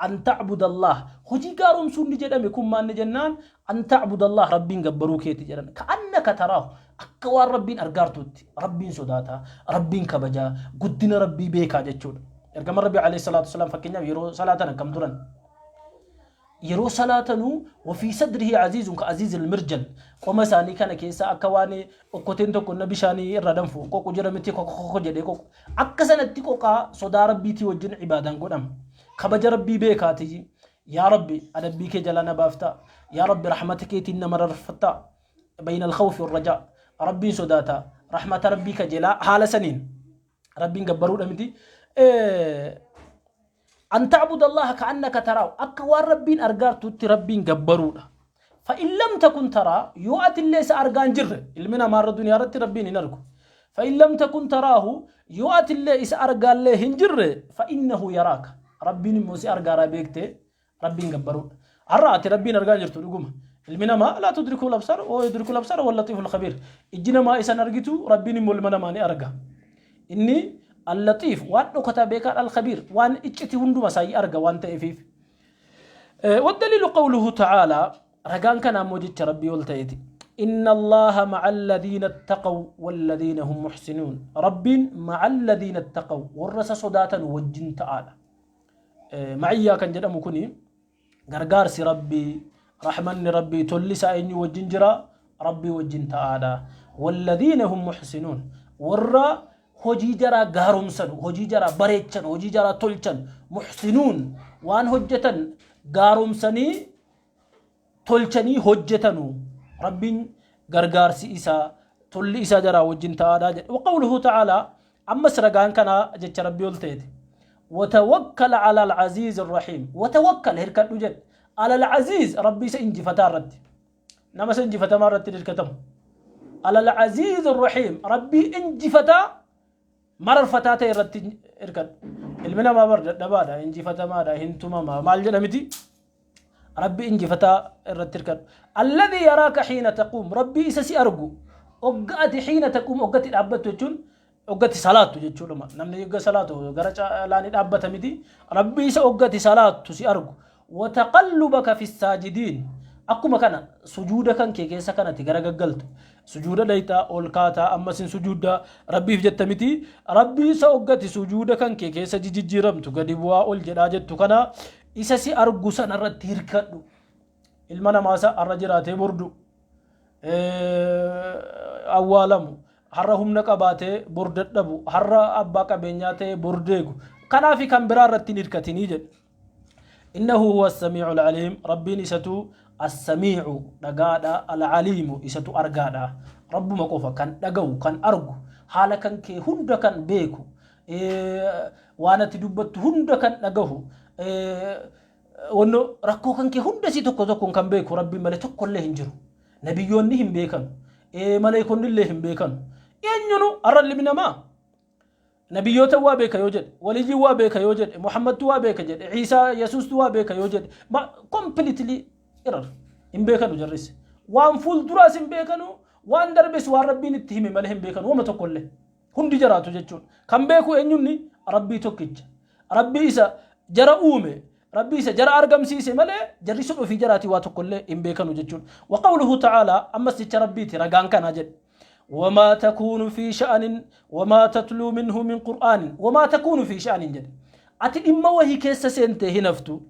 أن تعبد الله, hojii gaaromsuun ni jedhame kun maanni jennaan, أن تعبد الله, Rabbiin gabbaruu keeti jedhan, كأنك تراه, akka waan Rabbiin argaartutti. Rabbiin sodaataa, Rabbiin kabajaa, guddina Rabbii beekaa jechuudha. Ergamaan Rabbi عليه الصلاة والسلام fakkeenyaaf yeroo salaatan akkam turan? Yeroo salaatanuu وفي صدره عزيز كعزيز المرجل, qoma isaanii kana keessa akka waan okkoteen tokko na bishaanii irra danfu qoqu jira miti, kokokoko jedhee qoqu, akka sanatti qoqaa sodaa Rabbiitii wajjin ibaadaan godhama. Kabaja Rabbii beekaati, yaa Rabbi, adabbii kee jalaa na baaftaa, yaa Rabbi, rahmata keetiin nama rarfattaa, بين الخوف والرجاء, Rabbiin sodaataa, rahmata Rabbii kajeelaa, haala saniin Rabbiin gabbaruudha miti. أن تعبد الله كأنك تراه, akka waan Rabbiin argaartutti Rabbiin gabbaruudha. فإن لم تكن تراه, yoo atillee isa argaa hin jirre, ilmi namaarra duniyaa irratti Rabbiin hin argu. فإن لم تكن تراه, yoo atillee isa argaallee hin jirre, فإنه يراك, Rabbiin immoo si argaaraa beektee Rabbiin gabbaruudha. Har'a ati Rabbiin argaa jirtu dhuguma. Ilmi namaa لا تدركه الأبصار وهو يدرك الأبصار وهو اللطيف الخبير. Ijji namaa isan argitu, Rabbiin immoo ilma namaa ni arga. Inni اللطيف, waan dhokataa beekaan, الخبير, waan icciti hunduma isaa arga waan ta'eefiif. والدليل قوله تعالى, ragaan kana ammoo jecha Rabbii ol ta'eeti. إن الله مع الذين اتقوا والذين هم محسنون. Rabbiin مع الذين اتقوا, warra isa sodaatan wajjin ta'aadha. Maciyyaa kan jedhamu kuni, gargaarsi Rabbii, rahmanni Rabbii, tolli isaa eenyu wajjin jira? Rabbii wajjin ta'aadha. والذين هم محسنون, warra hojii jaraa gaaromsan, hojii jaraa bareechan, hojii jaraa tolchan, محسنون, waan hojjetan gaaromsanii tolchanii hojjetanu, Rabbiin gargaarsi isaa, tolli isaa jaraa wajjin ta'aadha jedhe. وقوله تعالى, ammas ragaan kanaa jecha Rabbii ol ta'eeti. وتوكل على العزيز الرحيم. وتوكل, hirkadhu jedhe, على العزيز, Rabbii isa injifataa irratti. Nama isa injifatamaa irratti hirkatamu. على العزيز الرحيم, Rabbii injifataa mararfataa ta'e irratti hirkadhu. Ilmi namaa bar dadhabaadha, injifatamaadha, hin tumamaa maal jedha miti? Rabbi injifataa irratti hirkadhu. الذي يراك حين تقوم, Rabbii isa si argu ogga ati, حين تقوم, oggatti dhaabbattu jechuun oggatti salaattu jechuudha. Namni ogga salaatu gara caalaanii dhaabbata miti? Rabbii isa oggatti salaattu si argu. وتقلبك في الساجدين, akkuma kana sujuuda kan kee keessa kanatti gara gaggaltu, sujuuda dhayxaa ol kaataa, ammas hin sujuuddaa Rabbiif jetta miti? Rabbii isa oggati sujuuda kan kee keessa jijjiiramtu, gadi bu'aa ol jedhaa jettu kana, isa si argu sana irratti hirkadhu. Ilma namaa isa har'a jiraatee bordu awwaalamu. Har'a humna qabaatee bor dadhabu, har'a abbaa qabeenyaa ta'ee bor deegu. Kanaafi kan biraa irratti hin hirkatinii jedhe. Innahu huwa as-samii'u al-aliim. Rabbiin isatu as-samii'u dhagaadha, al-aliimu isatu argaadha. Rabbuma qofa kan dhaga'u, kan argu, haala kan kee hunda kan beeku, waan ati dubbattu hunda kan dhagahu, wanno rakkoo kan kee hunda isii tokko tokkoon kan beeku Rabbiin malee tokkollee hin jiru. Nabiyyoonni hin beekanu. Maleekonni illee hin beekanu. Eenyunu har'a ilmi namaa nabiyyoota waa beeka yoo jedhe, waliyyiin waa beeka yoo jedhe, Muhammadtu waa beeka jedhe, Iisaa Yesuustu waa beeka yoo jedhe, completely error hin beekanu jarris. Waan fuulduraas hin beekanu, waan darbes waan Rabbiin itti hime malee hin beekanu wama tokkollee. Hundi jaraatu jechuudha. Kan beeku eenyunni Rabbii tokkicha. Rabbii isa jara uume, Rabbii isa jara argamsiise malee jarri sun ofii jaraatii waa tokkollee hin beekanu jechuudha. Wa qawluhu ta'aalaa ammas jecha Rabbiiti ragaan kanaa jedhe. Wamaa takuunu fi sha'anin wamaa tatluu minhu min qur'aanin wamaa takuunu fi sha'anin jedhe. Ati dhimma wahii keessa seentee hin haftu.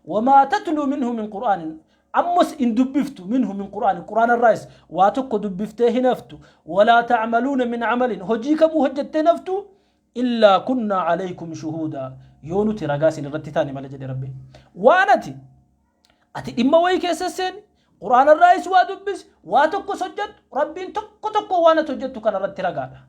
Wamaa tatluu minhu min qur'aanin Ammos in dubbiftu minhu min qur'aani qur'aana irraayis waa tokko dubbiftee hin haftu walaa ta'maluuna min camalin hojii kamuu hojjettee hin haftu illaa kunnaa calaykum shuhuuda yoo nuti ragaa isin irratti taane malee jedhe Rabbiin. Waan ati dhimma wayii keessa seeni qur'aana irraayis waa dubbisi waa tokkos hojjettu Rabbiin tokko tokko waan ati hojjettu kana irratti ragaadha.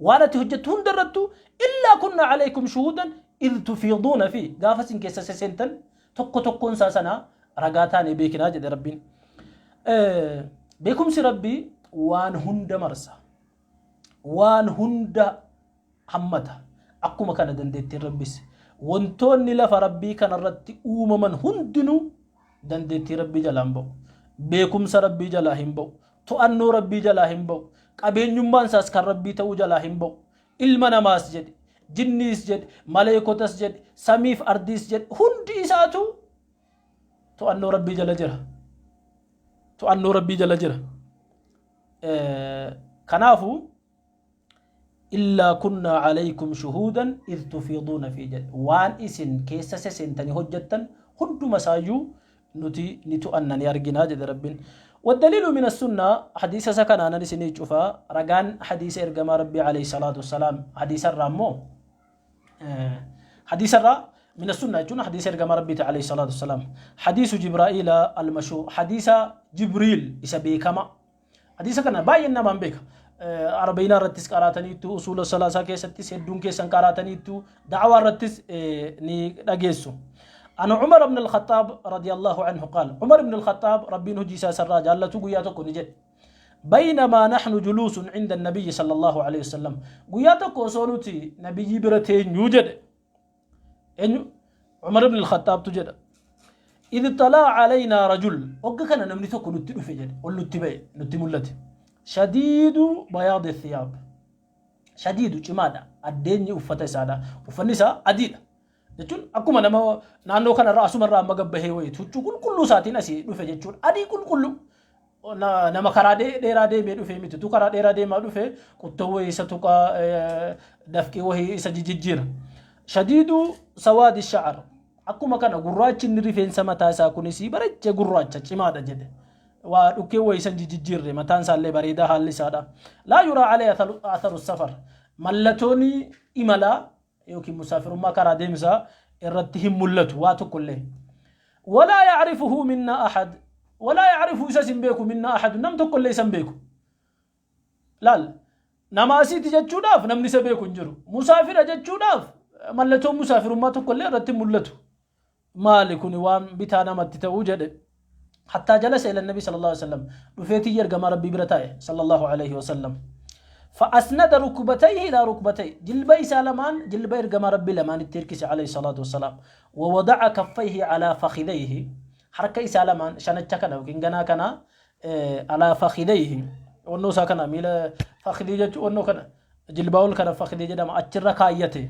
Waan ati hojjettu hunda irrattuu illaa kunnaa calaykum shuhuudan idh tufiiduuna fi gaafa isin keessa seseentan Tokko tokkoon isaa sanaa ragaa taanee beekinaa jedhe Rabbiin. Beekumsi Rabbii waan hunda marsa. Waan hunda hammata. Akkuma kana dandeettiin Rabbis. Wantoonni lafa Rabbii kanarratti uumaman hundinuu dandeettii Rabbii jalaa hin ba'u. Beekumsa Rabbii jalaa hin ba'u. To'annoo Rabbii jalaa hin ba'u. Qabeenyummaan isaas kan Rabbii ta'uu jalaa hin ba'u. Ilma namaas jedhi, jinniis jedhi, maleekotas jedhi, samiif ardiis jedhi, hundi isaatu to'annoo Rabbii jala jira. To'annoo Rabbii jala jira. Kanaafuu illaa kunnaa alaykum shuhuudan idh tufiiduuna fi jedhe waan isin keessa seseentanii hojjettan hunduma isaayyuu nuti ni to'anna ni argina jedhe Rabbiin. Waddaliilu mina sunnaa hadiisa isa kanaanan isinii cufa ragaan hadiisa ergamaa Rabbii alayhi salaatu wassalaam hadiisa irraa immoo hadiisa irraa mina sunnaa jechuun hadiisa ergamaa Rabbiiti alayhi salaatu wassalaam hadiisu Jibraa'iila almashuur hadiisa Jibriil isa beekama Hadiisa kana baay'een namaan beeka. Arba'iinaa irrattis qaraataniittu, usuula salaasaa keessattis hedduun keessan qaraataniittu, da'awaa irrattis ni dhageessu. An Umar ibn al-Khattab radiyallahu anhu qaal. Umar ibn al-Khattab Rabbiin hojii isaa isarraa jaallatu guyyaa tokko ni jedhe. Baynamaa nahnu juluusun inda nabiyyi sallallahu alayhi wasallam. Guyyaa tokko osoo nuti nabiyyii bira teenyuu jedhe. Eenyu? Umar ibn al-Khattaabtu jedha. Idh xalaa alaynaa rajul. Hogga kana namni tokko nutti dhufe jedhe. Ol nutti ba'e, nutti mul'ate. Shadiidu bayaadi thiyaab. Shadiidu cimaadha. Addeenyi uffata isaadha. Uffanni isaa adiidha. Jechuun akkuma nama naannoo kanarraa asumarraa amma gabbahee wayiiti. Huccuu qulqulluu isaatiin asii dhufe jechuudha. Adii qulqulluu. Nama karaa dheeraa deemee dhufe miti. Tu karaa dheeraa deemaa dhufe quttoo wayii isa tuqaa dafqii wayii isa jijjiira. Shadiidu sawaadi sha'ar. Akkuma kana gurraachi inni rifeensa mataa isaa kunis bareechee gurraacha cimaadha jedhe. Waa dhukkee wayii isa jijjiirre mataan isaallee bareedaa haalli isaadha. Laa yuraa alee atharu safar. Mallatoon imalaa yookiin musaafirummaa karaa deemsaa irratti hin mul'atu waa tokkollee. Walaa yacrifuhu minna ahad. Walaa yacrifu isas hin beeku minna ahad nam tokkollee isa hin beeku. Laal nama asiiti jechuudhaaf namni isa beeku hin jiru. Musaafira jechuudhaaf mallattoon musaafirummaa tokkollee irratti hin mul'atu. Maali kuni waan bitaa namatti ta'uu jedhe. Hattaa jalasa ila nabi sallallahu alaihi wasallam dhufee tiyya ergamaa rabbii bira taa'e sallallahu alaihi wasallam. فأسند ركبتيه إلى ركبتيه جلب إسا لمان جلب إرجما ربي لمان التركس عليه الصلاة والسلام ووضع كفيه على فخذيه حركة إسا لمان شنتشا كنا وكين غنا كنا على فخذيه ونو سا كنا ميلا فخذي ونو كنا جلباول كنا فخذي جدما أچرا كايته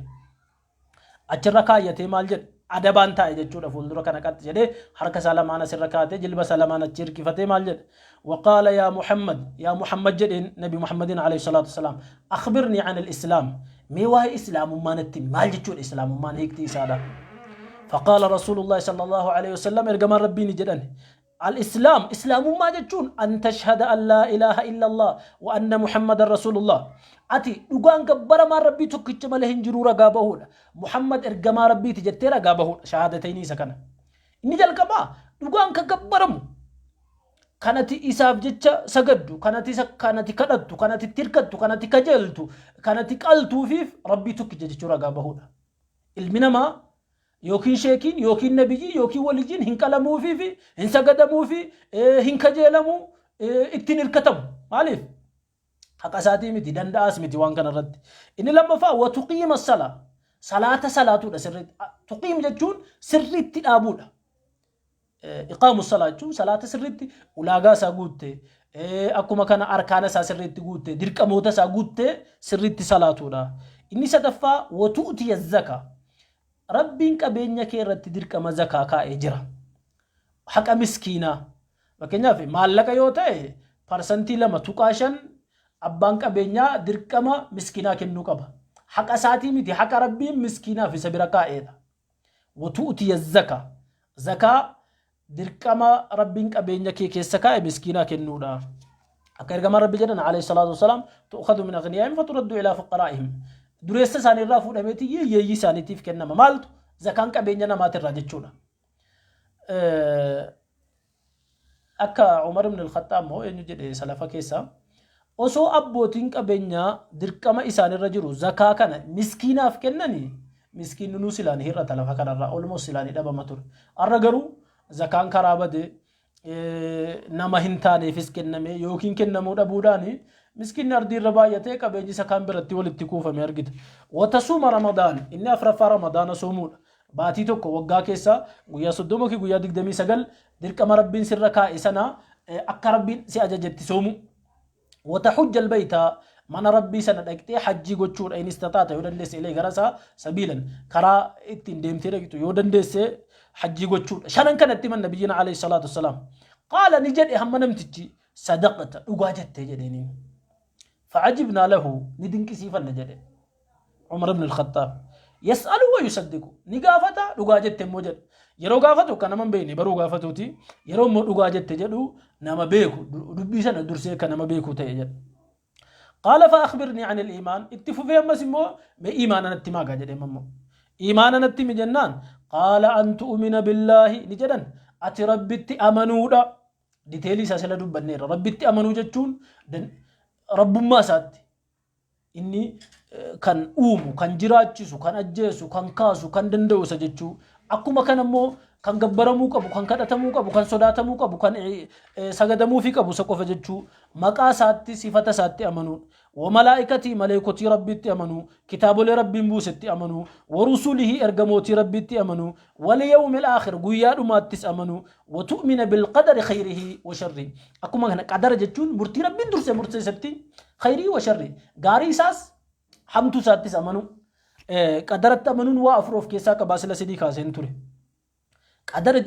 Achirra kaayyatee maal jedhe? Adabaan taa'e jechuudha fuuldura kana qaxxi jedhee harka isaa lamaan asirra kaa'atee jilba isaa lamaan achi hirkifatee maal jedhe? Waqaala yaa Muhammad yaa Muhammad jedheen Nabi Muhammadin alayhi salaatu wasalaam akhbirnii an al-islaam mee waa'ee islaamummaa natti himi maal jechuudha islaamummaan hiikti isaadha. Faqaala rasuulullahi sallallahu alayhi wasallam ergamaan rabbii ni jedhan Al-Islaam Islaamummaa jechuun an tashhada an laa ilaaha illallah wa anna Muhammadan Rasulullah. Ati dhugaan gabbaramaan Rabbii tokkicha malee hin jiruu ragaa bahuudha. Muhammad ergamaa Rabbiiti jettee ragaa bahuudha. Shahaadatayni isa kana. Inni jalqabaa dhugaan ka gabbaramu kan ati isaaf jecha sagaddu, kan ati isa kan ati kadhattu, kan ati itti hirkattu, kan ati kajeeltu, kan ati qaltuufiif Rabbii tokkicha jechuu ragaa bahuudha. Ilmi namaa yookiin sheekiin yookiin nabiyyiin yookiin waliyyiin hin qalamuufiifi hin sagadamuufi hin kajeelamu ittiin hirkatamu. Maaliif? Haqa isaatii miti danda'aas miti waan kana irratti. Inni lammaffaa watuqiima salaa salaata salaatuudha sirriitti. Tuqiim jechuun sirriitti dhaabuudha. Iqaamu salaa jechuun salaata sirriitti ulaagaa isaa guutte akkuma kana arkaana isaa sirriitti guutte dirqamoota isaa guutte sirriitti salaatuudha. Inni sadaffaa watu'tiya zakaa. Rabbiin qabeenya kee irratti dirqama zakaa kaa'ee jira. Haqa miskiinaa. Fakkeenyaaf maallaqa yoo ta'e parsantii 2.5 abbaan qabeenyaa dirqama miskiinaa kennuu qaba. Haqa isaatii miti haqa Rabbiin miskiinaaf isa bira kaa'eedha. Watu'tiya zakaa. Zakaa dirqama Rabbiin qabeenya kee keessa kaa'e miskiinaa kennuudha. Akka ergamaan Rabbi jedhan alayhi salaatu wasalaam tu'khadu min aghniyaa'ihim faturaddu ilaa fuqaraa'ihim. Dureessa isaanii irraa fuudhameeti hiyyeeyyii isaaniitiif kennama. Maaltu zakaan qabeenya namaatirraa jechuudha. Akka Umar ibn al-Khattaab moo eenyu jedhe salafa keessaa osoo abbootiin qabeenyaa dirqama isaanirra jiru zakaa kana miskiinaaf kennanii miskiinni nuu silaan hir'ata lafa kanarraa olmoos silaan dhabama ture. Har'a garuu zakaan karaa bade nama hin taaneefis kenname yookiin kennamuu dhabuudhaan miskiinni ardii irra baay'atee qabeenyi isa kaan biratti walitti kuufame argita. Watasuuma Ramadaan inni afraffaa Ramadaana soomuudha. Baatii tokko waggaa keessa guyyaa 30 yookiin guyyaa 29 dirqama Rabbiin sirra kaa'e sana akka Rabbiin si ajajetti soomuu. Wataxujja albayta mana Rabbii sana dhaqxee hajjii gochuudha in istataata yoo dandeesse ilee gara isaa sabiilan karaa ittiin deemtee dhaqxu yoo dandeesse hajjii gochuudha. Shanan kanatti himan nabiyyiin alayhi salaatu wassalaam. Qaala ni jedhe hamma namtichi sadaqta dhugaa jettee jedheeniin. Facajibnaa lahu ni dinqisiifanna jedhe. Umar ibn al-Khattaab. Yas'alu wa yusaddiqu. Ni gaafata dhugaa jette immoo jedha. Yeroo gaafatu kan nama hin beekne baruu gaafatuuti. Yeroo immoo dhugaa jette jedhu nama beeku dubbii sana dursee kan nama beeku ta'e jedha. Qaala fa akhbirnii anil iimaan. Itti fufee ammas immoo mee iimaana natti himaa gaa jedhee immoo. Iimaana natti himi jennaan qaala an tu'mina billaahi ni jedhan ati rabbitti amanuudha. Diteelii isaa sila dubbanneerra. Rabbitti amanuu jechuun rabbummaa isaatti. Inni kan uumu, kan jiraachisu, kan ajjeesu, kan kaasu, kan danda'u isa jechuu. Akkuma kana immoo kan gabbaramuu qabu, kan kadhatamuu qabu, kan sodaatamuu qabu, kan sagadamuufii qabu isa qofa jechuu. Maqaa isaatti, sifata isaatti amanuu. Wa malaa'ikatii maleekotii Rabbiitti amanuu, kitaabolee Rabbiin buusetti amanuu, wa rusulihii ergamootii Rabbiitti amanuu, wal yawmil aakhir guyyaa dhumaattis amanuu, wa tu'mina bil qadari khayrihi wa sharrihi. Akkuma kana qadara jechuun murtii Rabbiin dursee murteessetti khayrii wa sharrii gaarii isaas hamtuu isaattis amanuu. Qadaratti amanuun waa afur of keessaa qabaa sila sidii kaaseen ture. Qadara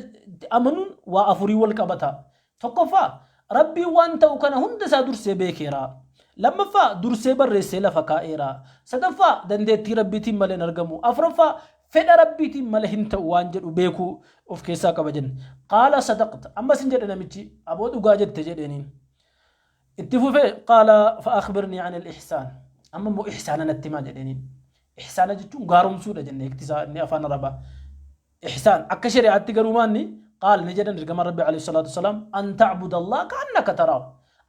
amanuun waa afurii wal qabata. Tokkoffaa Rabbiin waan ta'u kana hunda isaa dursee beekeera. Lammaffaa dursee barreessee lafa kaa'eera. Sadaffaa dandeettii Rabbiitiin malee hin argamu. Afuraffaa fedha Rabbiitiin malee hin ta'u waan jedhu beekuu of keessaa qaba jenne. Qaala sadaqta. Ammas hin jedhe namichi aboo dhugaa jette jedheeniin. Itti fufee qaala fa akhbirnii anil ihsaan. Amma immoo ihsaana natti himaa jedheeniin. Ihsaana jechuun gaaromsuudha jenne hiikti isaa inni afaan Arabaa. Ihsaan akka shari'aatti garuu maanni qaal ni jedhan ergamaan Rabbi alayhi salaatu wasalaam an ta'buda Allah ka'annaka taraahu.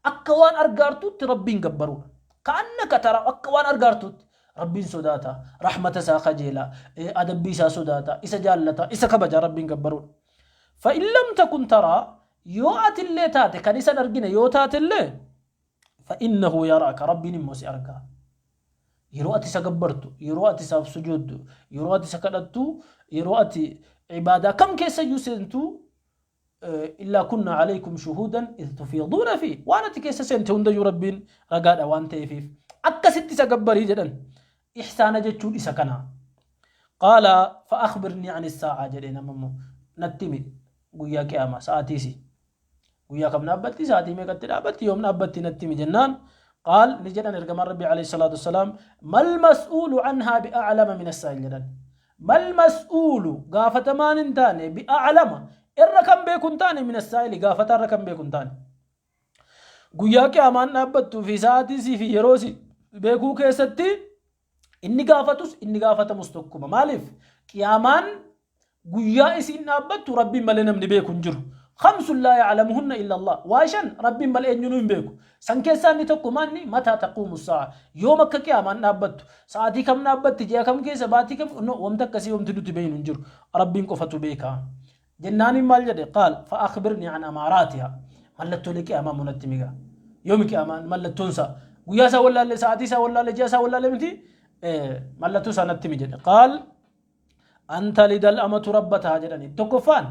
Akka waan argaartuutti Rabbiin gabbaruudha. Ka'annaka taraahu akka waan argaartuutti Rabbiin sodaata, rahmata isaa kajeela, adabbii isaa sodaata, isa jaallata, isa kabaja Rabbiin gabbaruudha. Fa'in lam takun taraa yoo atillee taate kan isan argine yoo taatellee fa'innahu yaraaka Rabbiin immoo si argaa. Yeroo ati isa gabbartu, yeroo ati isaaf sujuuddu, yeroo ati isa kadhattu, yeroo ati ibaadaa kam keessayyuu seentu illaa kunna alaykum shuhuudan idh tufiiduuna fi waan ati keessa seente hundayyuu Rabbiin ragaadha waan ta'eefiif akkasitti isa gabbarii jedhan. Ihsaana jechuun isa kana. Qaala fa akhbirnii ani saa'aa jedhee nama immoo natti himi guyyaa qiyaamaa sa'aatiisi. Guyyaa kam dhaabbatti sa'aatii meeqatti dhaabbatti yoom dhaabbatti natti himi jennaan qaal ni jedhan ergamaan Rabbii alayhi salaatu wassalaam mal mas'uulu anhaa bi'a'lama min as-saa'il jedhan. Mal mas'uulu gaafatamaan hin taane bi'a'lama Irra kan beeku hin taane min assaa'ili, gaafataa irra kan beeku hin taane. Guyyaa qiyaamaan dhaabbattuu fi sa'aatii sii fi yeroo si beekuu keessatti inni gaafatus inni gaafatamus tokkuma. Maaliif? Qiyaamaan guyyaa isiin dhaabbattu Rabbiin malee namni beeku hin jiru. Khamsun laa ya'lamuhunna illa Allah. Waa shan Rabbiin malee eenyunuu hin beeku. San keessaa inni tokko maanni mataa taquumu sa'a. Yoom akka qiyaamaan dhaabbattu? Sa'aatii kam dhaabbatti? Ji'a kam keessa? Baatii kam? No, wamti akkasii wamti nuti beeknu hin jiru. Rabbiin qofatu beeka. Jennaaniin maal jedhe? Qaal fa akhbirnii an amaaraatiha. Mallattoolee qiyaamaa immoo natti himi gaa. Yoomi qiyaamaan mallattoon isaa? Guyyaa isaa wallaalle, sa'aatii isaa wallaalle, ji'a isaa wallaalle miti mallattoo isaa natti himi jedhe. Qaal an talidal amatu rabbataha jedhani. Tokkoffaan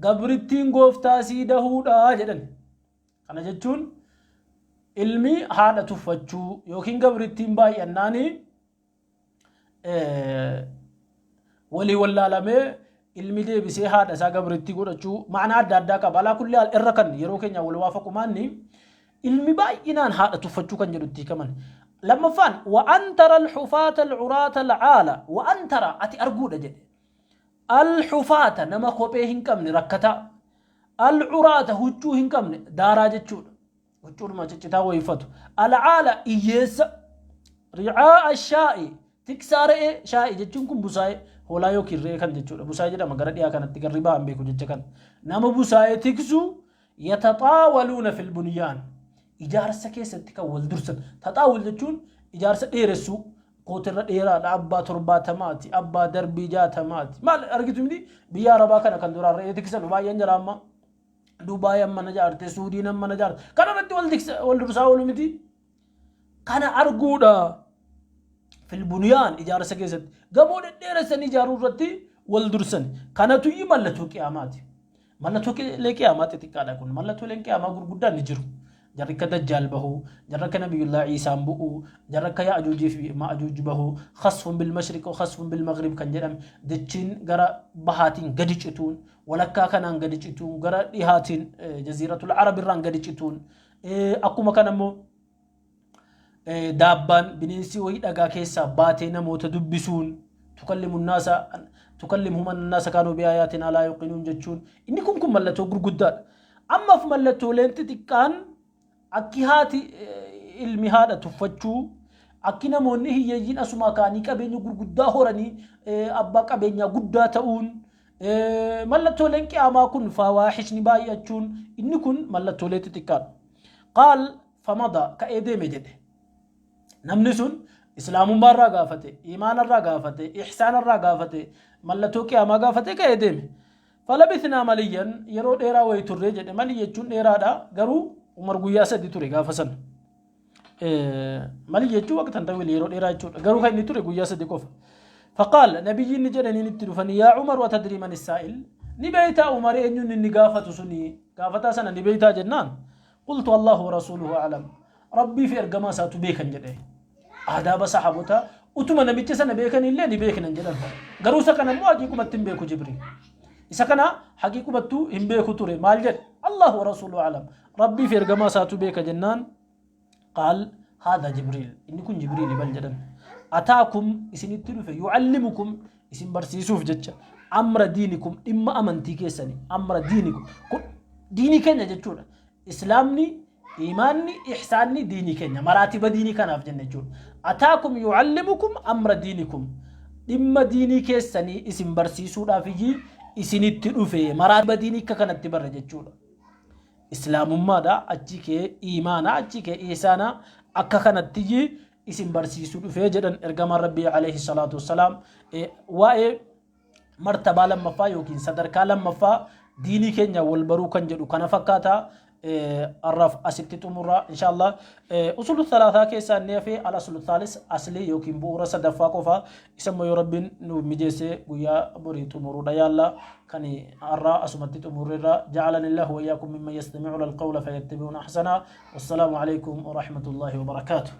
gabrittiin gooftaa sii dahuudha jedhani. Kana jechuun ilmi haadha tuffachuu yookiin gabrittiin baay'annaanii walii wallaalamee ilmi deebisee haadha isaa gabrittii godhachuu ma'anaa adda addaa qaba. Alaa kulli haal irra kan yeroo keenya wal waafaqu maanni ilmi baay'inaan haadha tuffachuu kan jedhu itti hiikaman. Lammaffaan wa antara alxufaata alcuraata alcaala wa antara ati arguudha jedhe. Alxufaata nama kophee hin qabne rakkataa. Alcuraata huccuu hin qabne daaraa jechuudha. Huccuudhuma ciccitaa wayii uffatu. Alcaala hiyyeessa. Ricaa'a shaa'i tiksaa re'ee shaa'i jechuun kun busaa'ee hoolaa yookiin re'ee kan jechuudha. Busaa'ee jedhama gara dhiyaa kanatti garri ba'an beeku jecha kana. Nama busaa'ee tiksu yataxaawaluuna fil bunyaan ijaarsa keessatti kan wal dursan. Taxaawul jechuun ijaarsa dheeressuu kootirra dheeraadha abbaa 70ti abbaa darbii 60ti maal argitu miti biyya arabaa kana kan duraan re'ee tiksan baay'een jira amma. Dubaay amma na jaarte, Suudiin amma na jaarte. Kana irratti wal tiksa wal dursaa oolu miti. Kana arguudha. Filbuniyaan ijaarsa keessatti gamoo dhedheeressanii ijaaruu irratti wal dursan. Kanatu iyyuu mallattoo qiyaamaati. Mallattoo qiyaamaa xixiqqaadha kun. Mallattooleen qiyaamaa gurguddaan ni jiru. Jarri akka Dajjaal bahuu, jarri akka Nabiyyullaah Iisaan bu'uu, jarri akka Ya'ajuujii fi Ma'ajuuj bahuu, khasfun bil mashriq wa khasfun bil maghrib kan jedhame dachiin gara bahaatiin gadi cituun, walakkaa kanaan gadi cituun, gara dhihaatiin jaziiratul Arab irraan gadi cituun, akkuma kana immoo daabbaan bineensi wayii dhagaa keessaa baatee namoota dubbisuun tukallimu naasa tukallimuhum anna naasa kaanuu biaayaatinaa laa yuqinuun jechuun inni kun mallattoo gurguddaadha. Ammaaf mallattooleen xixiqqaan akki haati ilmi haadha tuffachuu, akki namoonni hiyyeeyyiin asumaa ka'anii qabeenya gurguddaa horanii abbaa qabeenyaa guddaa ta'uun, mallattooleen qiyaamaa kun fawaaxishni baay'achuun inni kun mallattoolee xixiqqaadha. Qaal famada ka'ee deeme jedhe. Namni sun islaamummaa irraa gaafate, imaana irraa gaafate, ihsaana irraa gaafate, mallattoo qiyaamaa gaafate ka'ee deeme. Falabithnaa maliyyan yeroo dheeraa wayii turre jedhe. Malii jechuun dheeraadha garuu Umar guyyaa 3 ture gaafa sana. Malii jechuun waqtan tawil yeroo dheeraa jechuudha. Garuu kan inni ture guyyaa 3 qofa. Faqaal nabiyyiin ni jedhaniin itti dhufanii yaa Umar watadrii man saa'il ni beeytaa Umar eenyuun inni gaafatu suni gaafataa sana ni beeytaa jennaan qultu Allahu wa rasuuluhu a'lam Rabbii fi ergamaa isaatu beekan jedhe. Aadaaba sahabotaa utuma namicha sana beekan illee ni beeknan jedhan. Garuu isa kana immoo haqiiqumatti hin beeku Jibriil. Isa kana haqiiqumattuu hin beeku ture. Maal jedhe? Allahu wa rasuuluhu a'lam. Rabbii fi ergamaa isaatu beeka jennaan qaal haadha Jibriil. Inni kun Jibriili bal jedhan. Ataakum isinitti dhufe yu'allimukum isin barsiisuuf jecha amra diinikum dhimma amantii keessanii amra diinikum kun diinii keenya jechuudha. Islaamni, iimaanni, ihsaanni diinii keenya. Maraatiba diinii kanaaf jenna jechuudha. Ataakum yu'allimukum amra diinikum. Dhimma diinii keessanii isin barsiisuudhaaf iyyii isinitti dhufe. Maraatiba diinii akka kanatti barra jechuudha. Islaamummaadha, achi kee iimaana, achi kee ihsaana akka kanatti iyyii isin barsiisuu dhufe jedhan ergamaan Rabbii alayhi salaatu wassalaam. Waa'ee martabaa lammaffaa yookiin sadarkaa lammaffaa diinii keenya wal baruu kan jedhu kana fakkaata. Arraaf asitti xumurra inshallah. Usulu thalaataa keessaa inni hafe al aslu thaalis aslii yookiin bu'uura sadaffaa qofa. Isa immoo yoo Rabbiin nu mijeesse guyyaa borii xumuruudha yaalla. Kan har'aa asumatti xumurreerra. Ja'alanillahu wayyaakum mimman yastami'uuna alqawla fayattabi'uuna ahsana. Wassalaamu alaikum warahmatullahi wabarakaatuh.